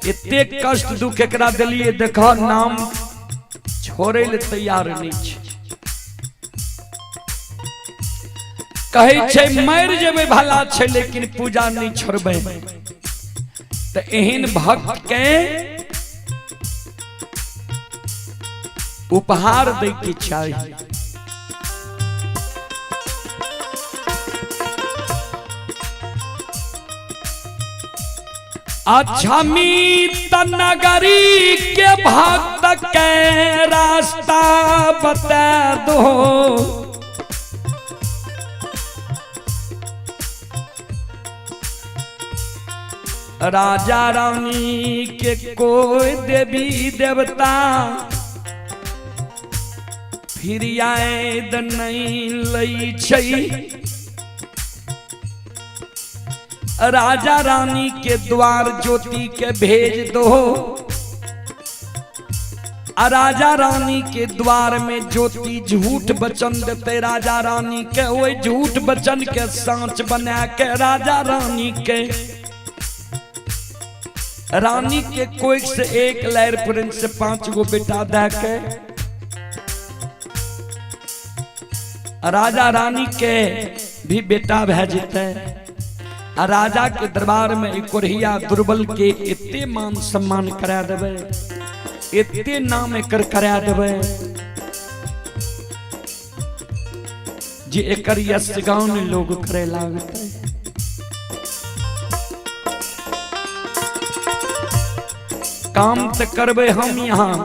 एते कष्ट दुख एकरा देलिए, देख नाम छोड़े ले तैयार नहीं छै। कहै छै मरि जेबै भला छै, लेकिन पूजा नहीं छोड़बै। तऽ एहन भक्त के उपहार दै के चाही। अच्छा मीत नगरी के भक्त के रास्ता बता दो, राजा रानी के कोई देवी देवता फिर याद नहीं लई छै। राजा रानी के द्वार ज्योति के भेज दो, आ राजा रानी के द्वार में ज्योति झूठ वचन देते राजा रानी के, वही झूठ वचन के सांच बना के राजा रानी के रानी के कोई से एक लहर प्रिंस से 5 गो बेटा दे के राजा रानी के भी बेटा भै जेतै। आ राजा के दरबार में कोढ़िया दुर्बल के एते मान सम्मान करा देबै, एते नाम एकर करा देबै जे एकर यशगान लोग करे लागतै। काम तो करबै हम यहाँ,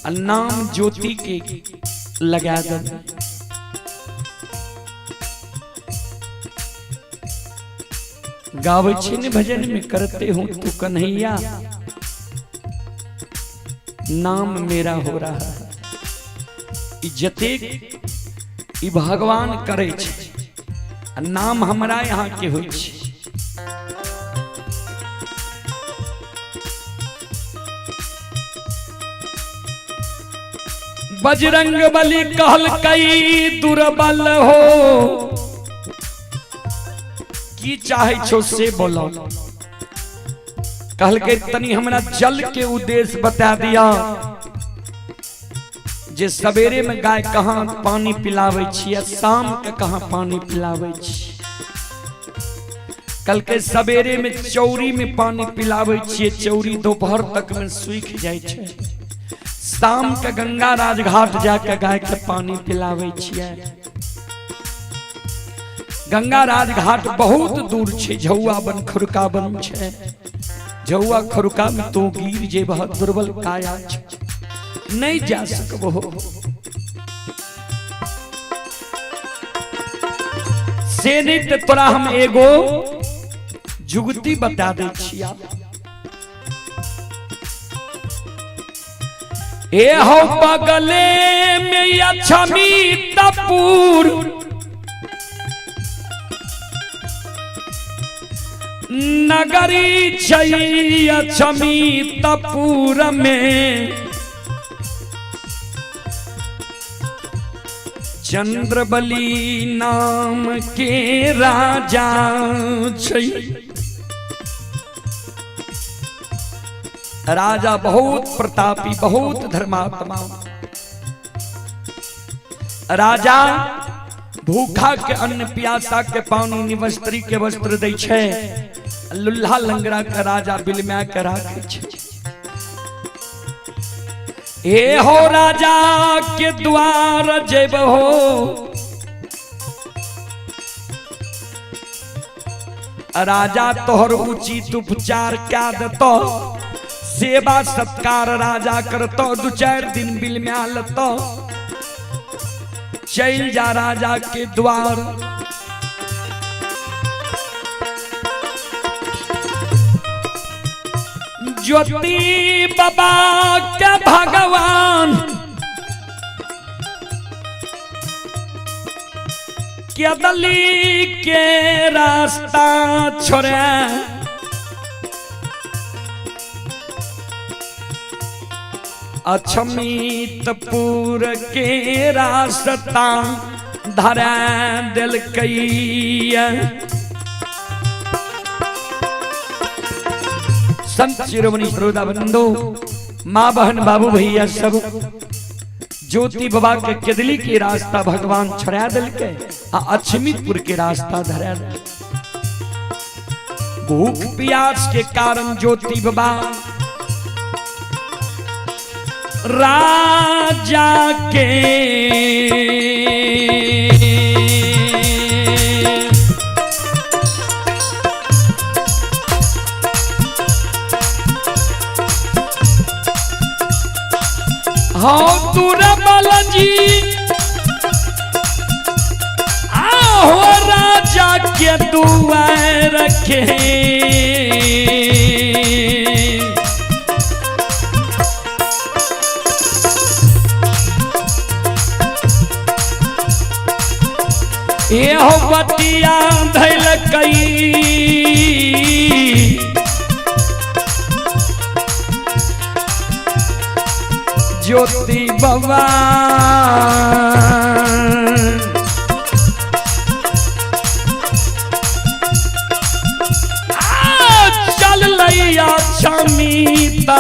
आ नाम ज्योति के लगा देबै। गावे छी ने भजन में करते हूं तू कन्हैया, नाम मेरा हो रहा है। ई जतेक ई भगवान करे छै, आ नाम हमरा यहाँ के होइ छै। बजरंग बली कहलकै दुर्बल हो, की चाहे छो से बोलो। कहलकै तनी हमरा जल के उद्देश्य बता दिया जे सवेरे में गाय कहाँ पानी पिलाबै छी आ शाम के कहाँ पानी पिलाबै छी। कल के सवेरे में चौरी में पानी पिलाबै छियै, चौरी दोपहर तक में सूखि जाइ छै। शाम के गंगा राजघाट जाके गाय के पानी पिलाबै छियै। गंगा राजघाट बहुत दूर छै, झौआ बन खुरका बन छै। झौआ खुरका में तो गिर जेबह, दुर्बल काया छै, नहीं जा सकबो। से नहीं तो तोरा हम एगो जुगती बता दै छिया। ए हो बगले में अक्षमितपुर नगरी छै, अक्षमितपुर में चंद्रबली नाम के राजा छै। राजा बहुत प्रतापी, बहुत धर्मात्मा। राजा भूखा के अन्न, प्यासा के पानी, निवस्त्री के वस्त्र दै छै। लुल्हा लंगड़ा के राजा बिलमा के राखै छै। ए हो राजा के द्वार जेबहो, राजा तोहर उचित उपचार क्या देतो, सेवा सत्कार राजा करतो, दू चार दिन बिलमा लतो, चल जा राजा के द्वार। ज्योति बाबा के भगवान केदली के रास्ता छोड़े, अक्षमितपुर के रास्ता धरा दिलकैया। संत शिरोमणि श्रोता बंधु, माँ बहन बाबू भैया सब, ज्योति बाबा के केदली के रास्ता भगवान छोड़ा दिलके आ अक्षमितपुर के रास्ता धरा दिलके। भूख प्यास के कारण ज्योति बाबा राजा के हाँ तुरबल जी आहो राजा के दुआर रखे। ए हो बतिया धैलकई ज्योति बाबा। चल लैया क्षमिता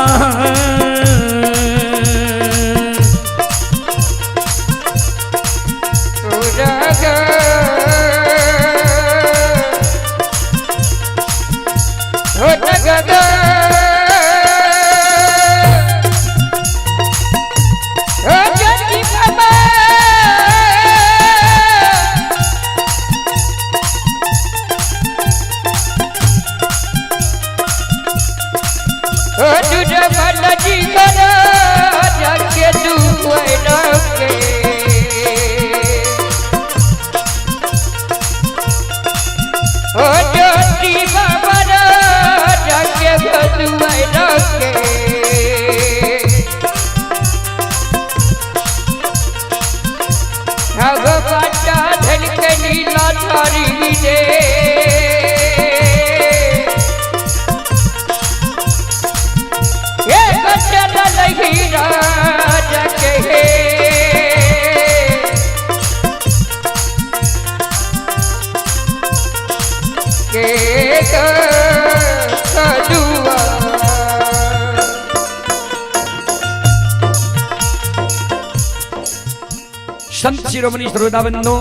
संत शिरोमणि श्रोता बंधु,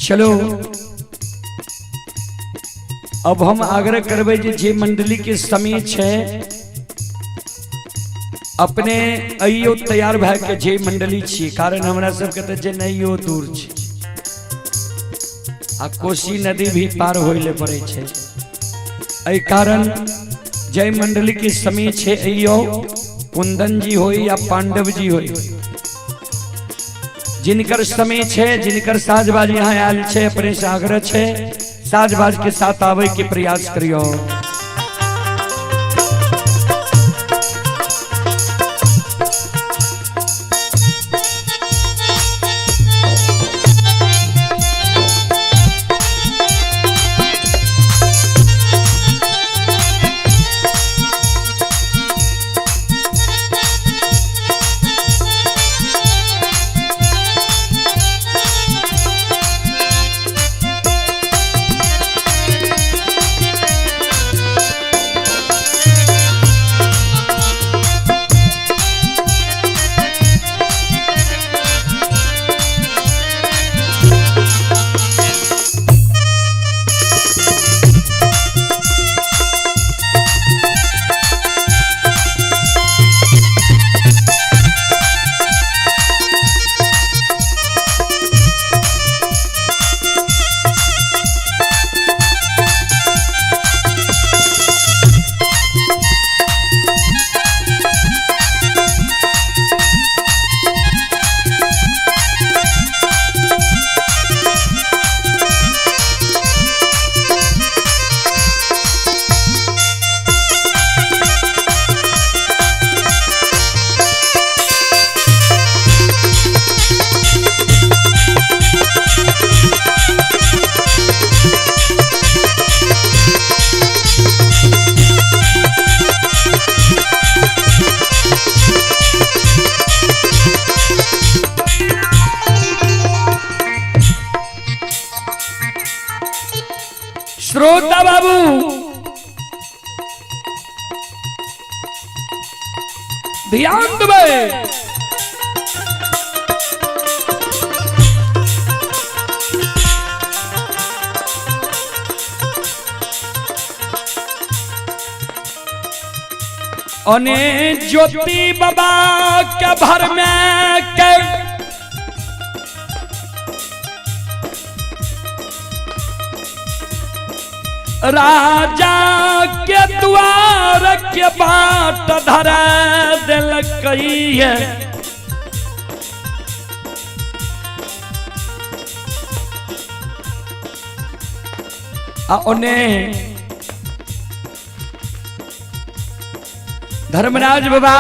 चलो अब हम आग्रह करबै जे जे मंडली के समय छै अपने अइयो तैयार भए के जे मंडली छी, कारण हमरा सबके तऽ जे नहियो दूर छै आ कोसी नदी भी पार होय ले पड़ै छै। एहि कारण जय मंडली के समय छै अइयो, कुंदन जी होई या पांडव जी होई, जिनकर समय छै, जिनकर साजबाज यहाँ आयल छै, अपने से आग्रह छै साजबाज के साथ आवे के प्रयास करियो। श्रोता बाबू, ध्यान देबै। अने ज्योति बाबा के भर में के राजा के द्वार के बाट धरा दिलकै है। आ ओने धर्मराज बाबा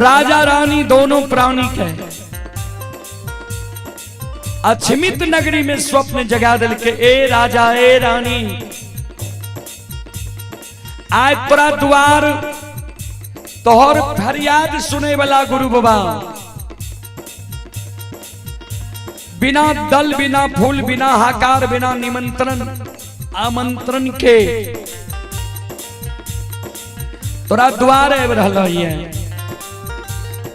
राजा रानी दोनों प्राणी के अक्षमित नगरी में स्वप्न जगा दिल के, ए राजा ए रानी, आय तोरा द्वार तोहर फरियाद सुने वाला गुरु बाबा बिना दल बिना फूल बिना हाकार बिना निमंत्रण आमंत्रण के तोरा द्वार आबि रहल है।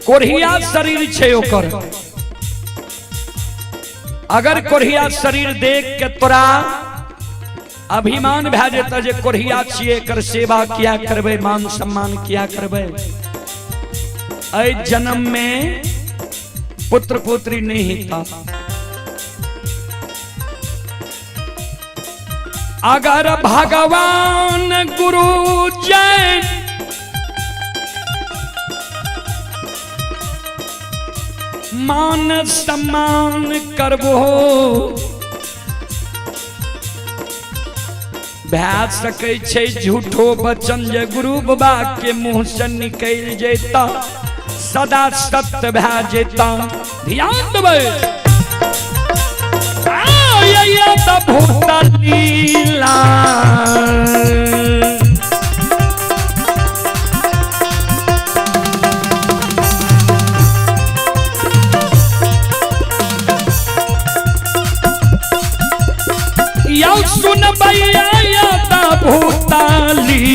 कोढ़िया शरीर छै ओकर, अगर कोढ़िया शरीर देख के तोरा अभिमान भए जेतै जे कोढ़िया छियै, एकर सेवा किया करबै, मान सम्मान किया करबै, एहि जन्म में पुत्र पुत्री नहीं हेता। अगर भगवान गुरु जैन मान सम्मान करबो भए सकै छै झूठो वचन जे गुरु बाबा के मुंह से निकलि जेता सदा सत्य भए जेता। ध्यान देबै। भूत लीला सुन भैया भूताली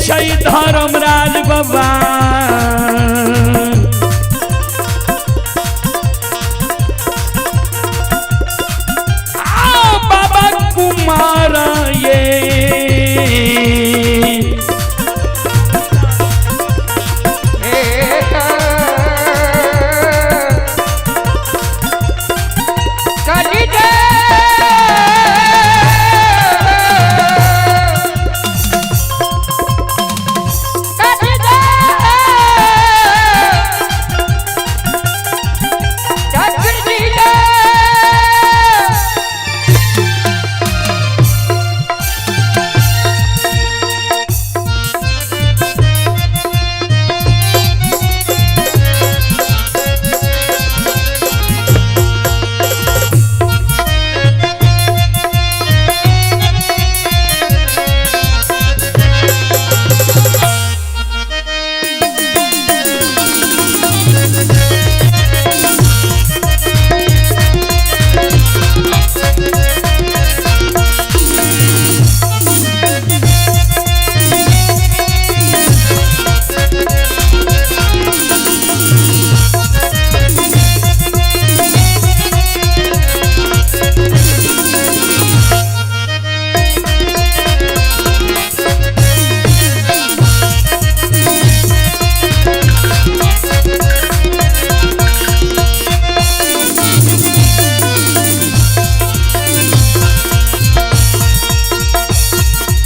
छै धर्मराज बाबा। आ बाबा कुमार ये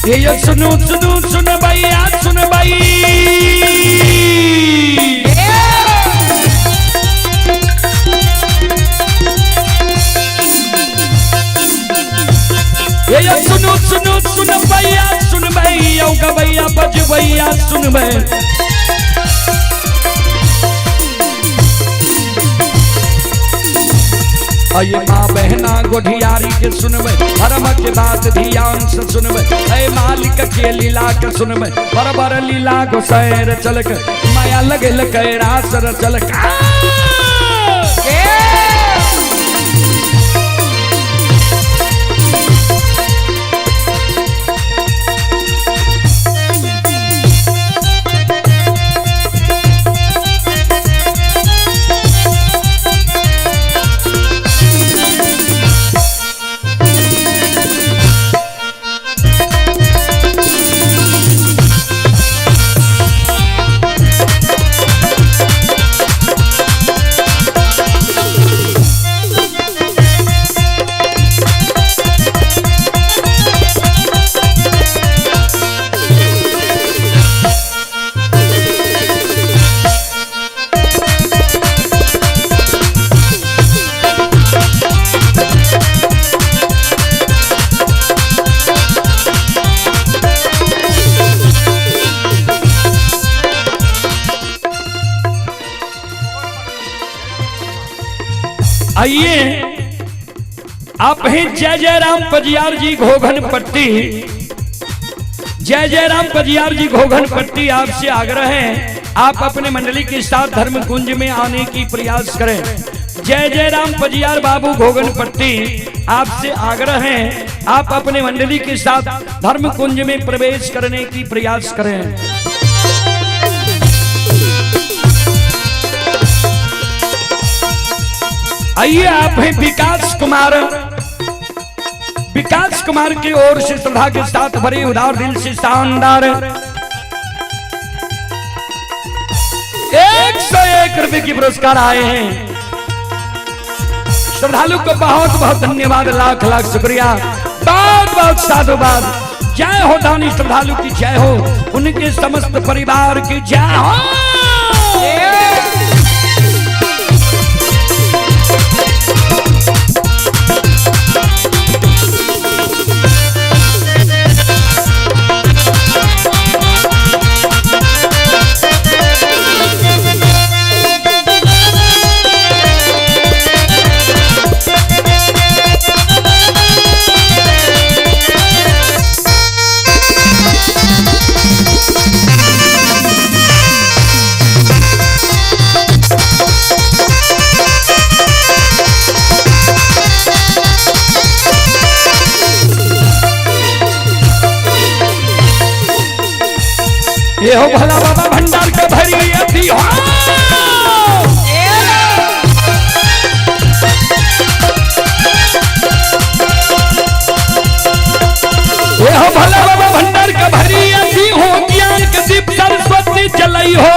ये सुनो सुनो सुन भैया सुन भाई। ये सुनो सुनो सुन भैया सुन भैया गवैया बजवैया सुन भाई। अये माँ बहना गोढ़ियारी के सुनबै, धर्म के बात ध्यान से सुनबै, अये मालिक के लीला के सुनबै, बरबर लीला गोसैर चलक माया लगल कैरास रचलक। आइए आप हैं जय जय राम पजियार जी घोघन पट्टी, जय जय राम पजियार जी घोघन पट्टी आपसे आग्रह है आप अपने मंडली के साथ धर्म कुंज में आने की प्रयास करें। जय जय राम पजियार बाबू घोघन पट्टी आपसे आग्रह है आप अपने मंडली के साथ धर्म कुंज में प्रवेश करने की प्रयास करें। आइए आप हैं विकास कुमार, विकास कुमार की ओर से श्रद्धा के साथ भरे उदार दिल से शानदार 101 रुपए की पुरस्कार आए हैं। श्रद्धालु को बहुत बहुत धन्यवाद, लाख लाख शुक्रिया, बहुत बहुत साधुवाद। जय हो दानी श्रद्धालु की जय हो, उनके समस्त परिवार की जय हो। ये हो भोला बाबा भंडार के भरी अति हो। ये हो भोला बाबा भंडार के भरी अति हो, ज्ञान के दीप सरस्वती जलई हो।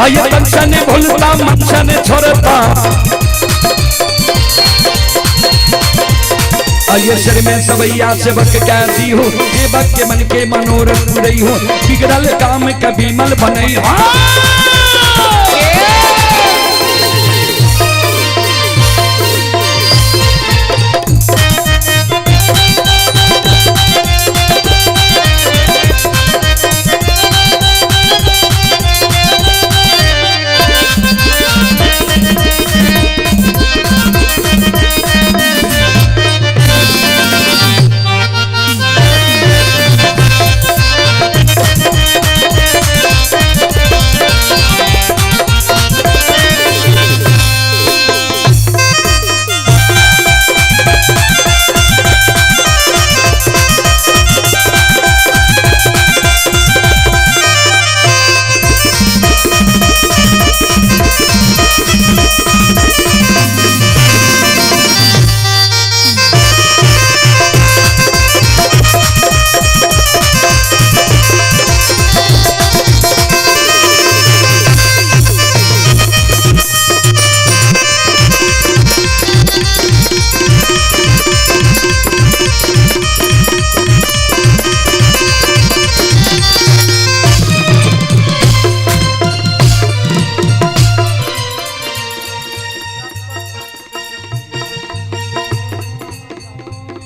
आये तंसा ने भूलता मनसा ने छोड़ता, आये सिर में सवैया सेवक कैसी हो, सेवक के मन के मनोरथ पुरई हो, बिगड़ल काम कभी मल बनई हो।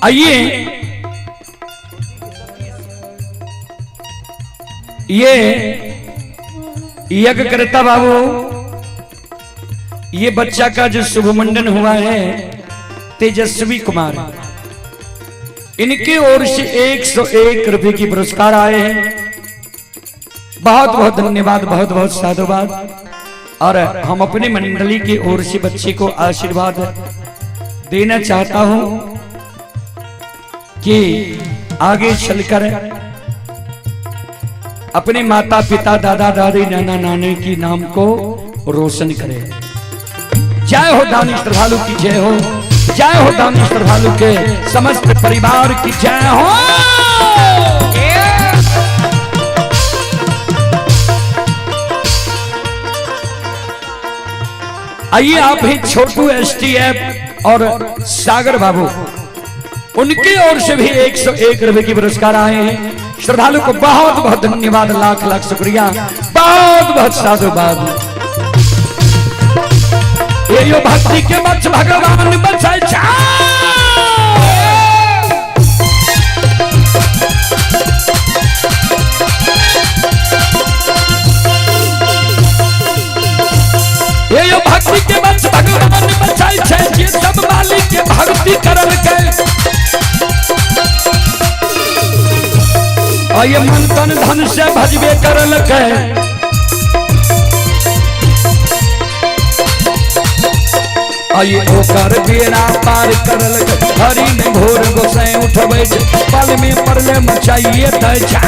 आइए ये यज्ञ करता बाबू, ये बच्चा का जो शुभ मुंडन हुआ है तेजस्वी कुमार, इनकी ओर से 101 रुपए की पुरस्कार आए हैं। बहुत बहुत धन्यवाद, बहुत बहुत साधुवाद। और हम अपनी मंडली की ओर से बच्चे को आशीर्वाद देना चाहता हूं कि आगे चलकर अपने माता पिता दादा दादी नाना नानी की नाम को रोशन करे। जय हो दानी श्रद्धालु की जय हो, जय हो दानी श्रद्धालु के समस्त परिवार की जय हो। आइए आप ही छोटू एसटीएफ और सागर बाबू, उनकी ओर से भी 101 रुपए की पुरस्कार आए हैं। श्रद्धालु को बहुत बहुत धन्यवाद, लाख लाख शुक्रिया, बहुत बहुत साधुवाद। ये यो भक्ति के बच भगवान बचाए। ये यो भक्ति के बच भगवान बचाए, जे सब मालिक के भक्ति करल के। ये मन तन धन से भजबे करल के। आइए ओकर बेड़ा पार करल के। हरि में भोर गोसाई उठबै छै, पल में परले मचाइए दै छै।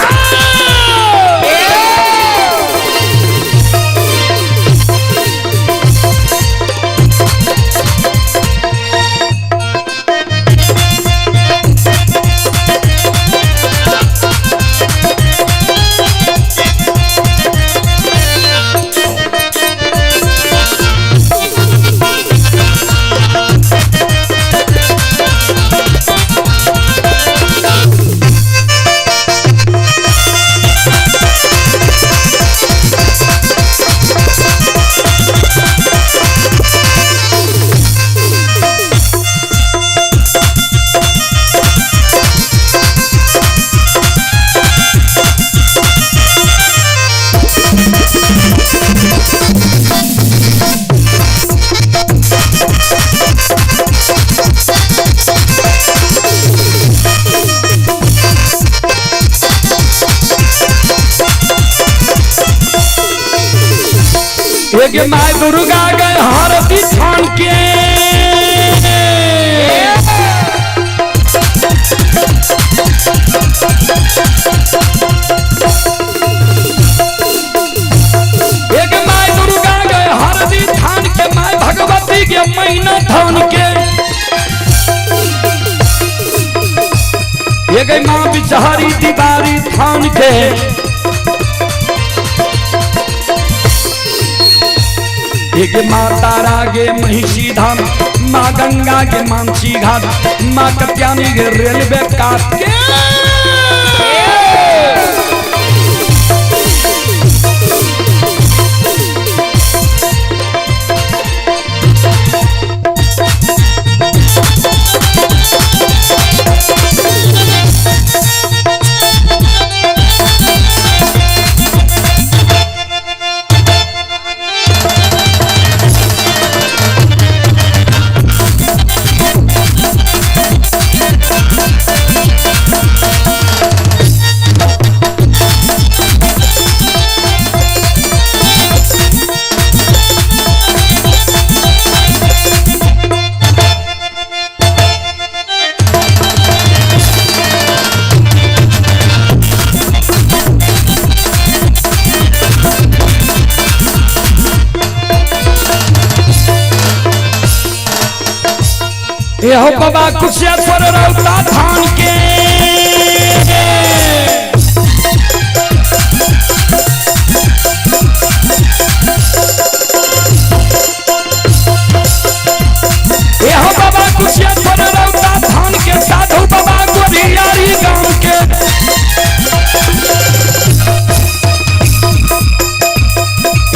एक my Durga गए हरती थान के, ये गई माँ बिचारी दीवारी थान के। एक माँ तारा गे महिषी धाम, माँ गंगा के मानसी घाट, माँ कत्यानी के रेलवे काट के। एहो बाबा कुशेश्वर रौता थान के। एहो बाबा कुशेश्वर रौता थान के, साधु बाबा गोरियारी गांव के।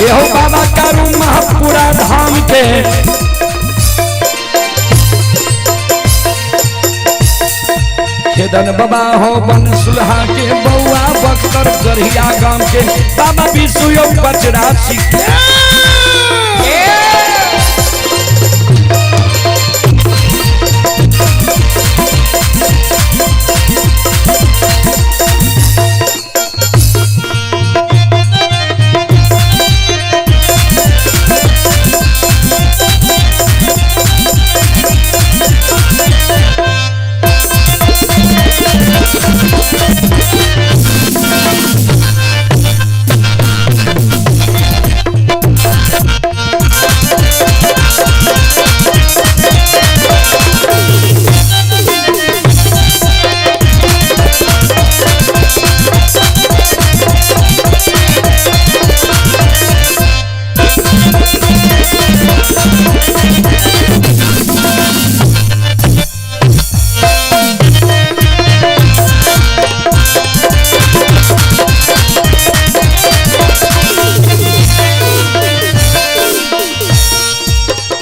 एहो बाबा कारू महापुरा धाम के। खेदन बाबा हो बन सुलहा के, बउआ बख्तर गढ़िया गांव के, बाबा विष्णु पचरासी के।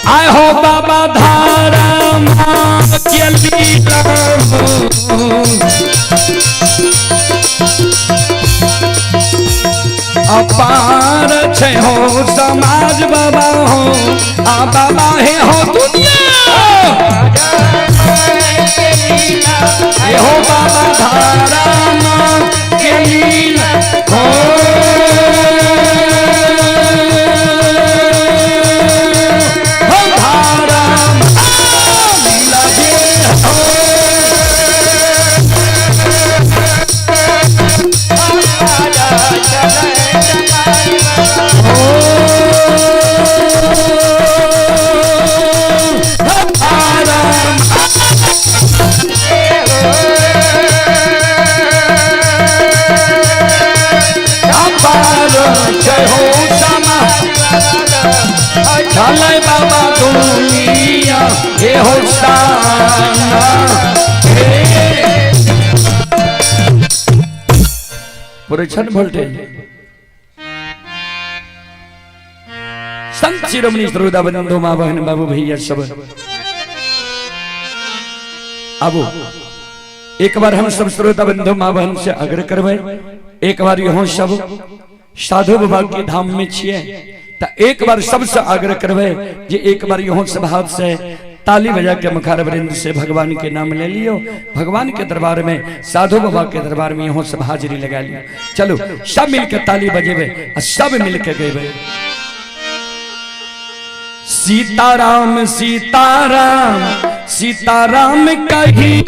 आए हो बाबा धारा माँ के लीला हो। अपार छे हो समाज बाबा हो, आ बाबा हे हो दुनिया। हे हो बाबा धारा माँ के लीला हो। हो धारा माँ लीला जे हो। चले बाबा दुनिया हे हो साना। परीक्षण वोल्टेज संत शिरोमणि श्रोता बंधु माँ बहन बाबू भैया सब आबू एक बार हम सब श्रोता बंधु माँ बहन से आग्रह करबै, एक बार यहाँ सब साधु बाबा के धाम में छिए त एक बार सबसे आग्रह करबै जे एक बार यहाँ सब हाथ से ताली बजा के मुखार वृंद से भगवान के नाम ले लियो, भगवान के दरबार में साधु बाबा के दरबार में यहाँ सब हाजिरी लगा लियो। चलो सब मिलके ताली बजेबे और सब मिलके गेबे। सीताराम सीताराम सीताराम कही।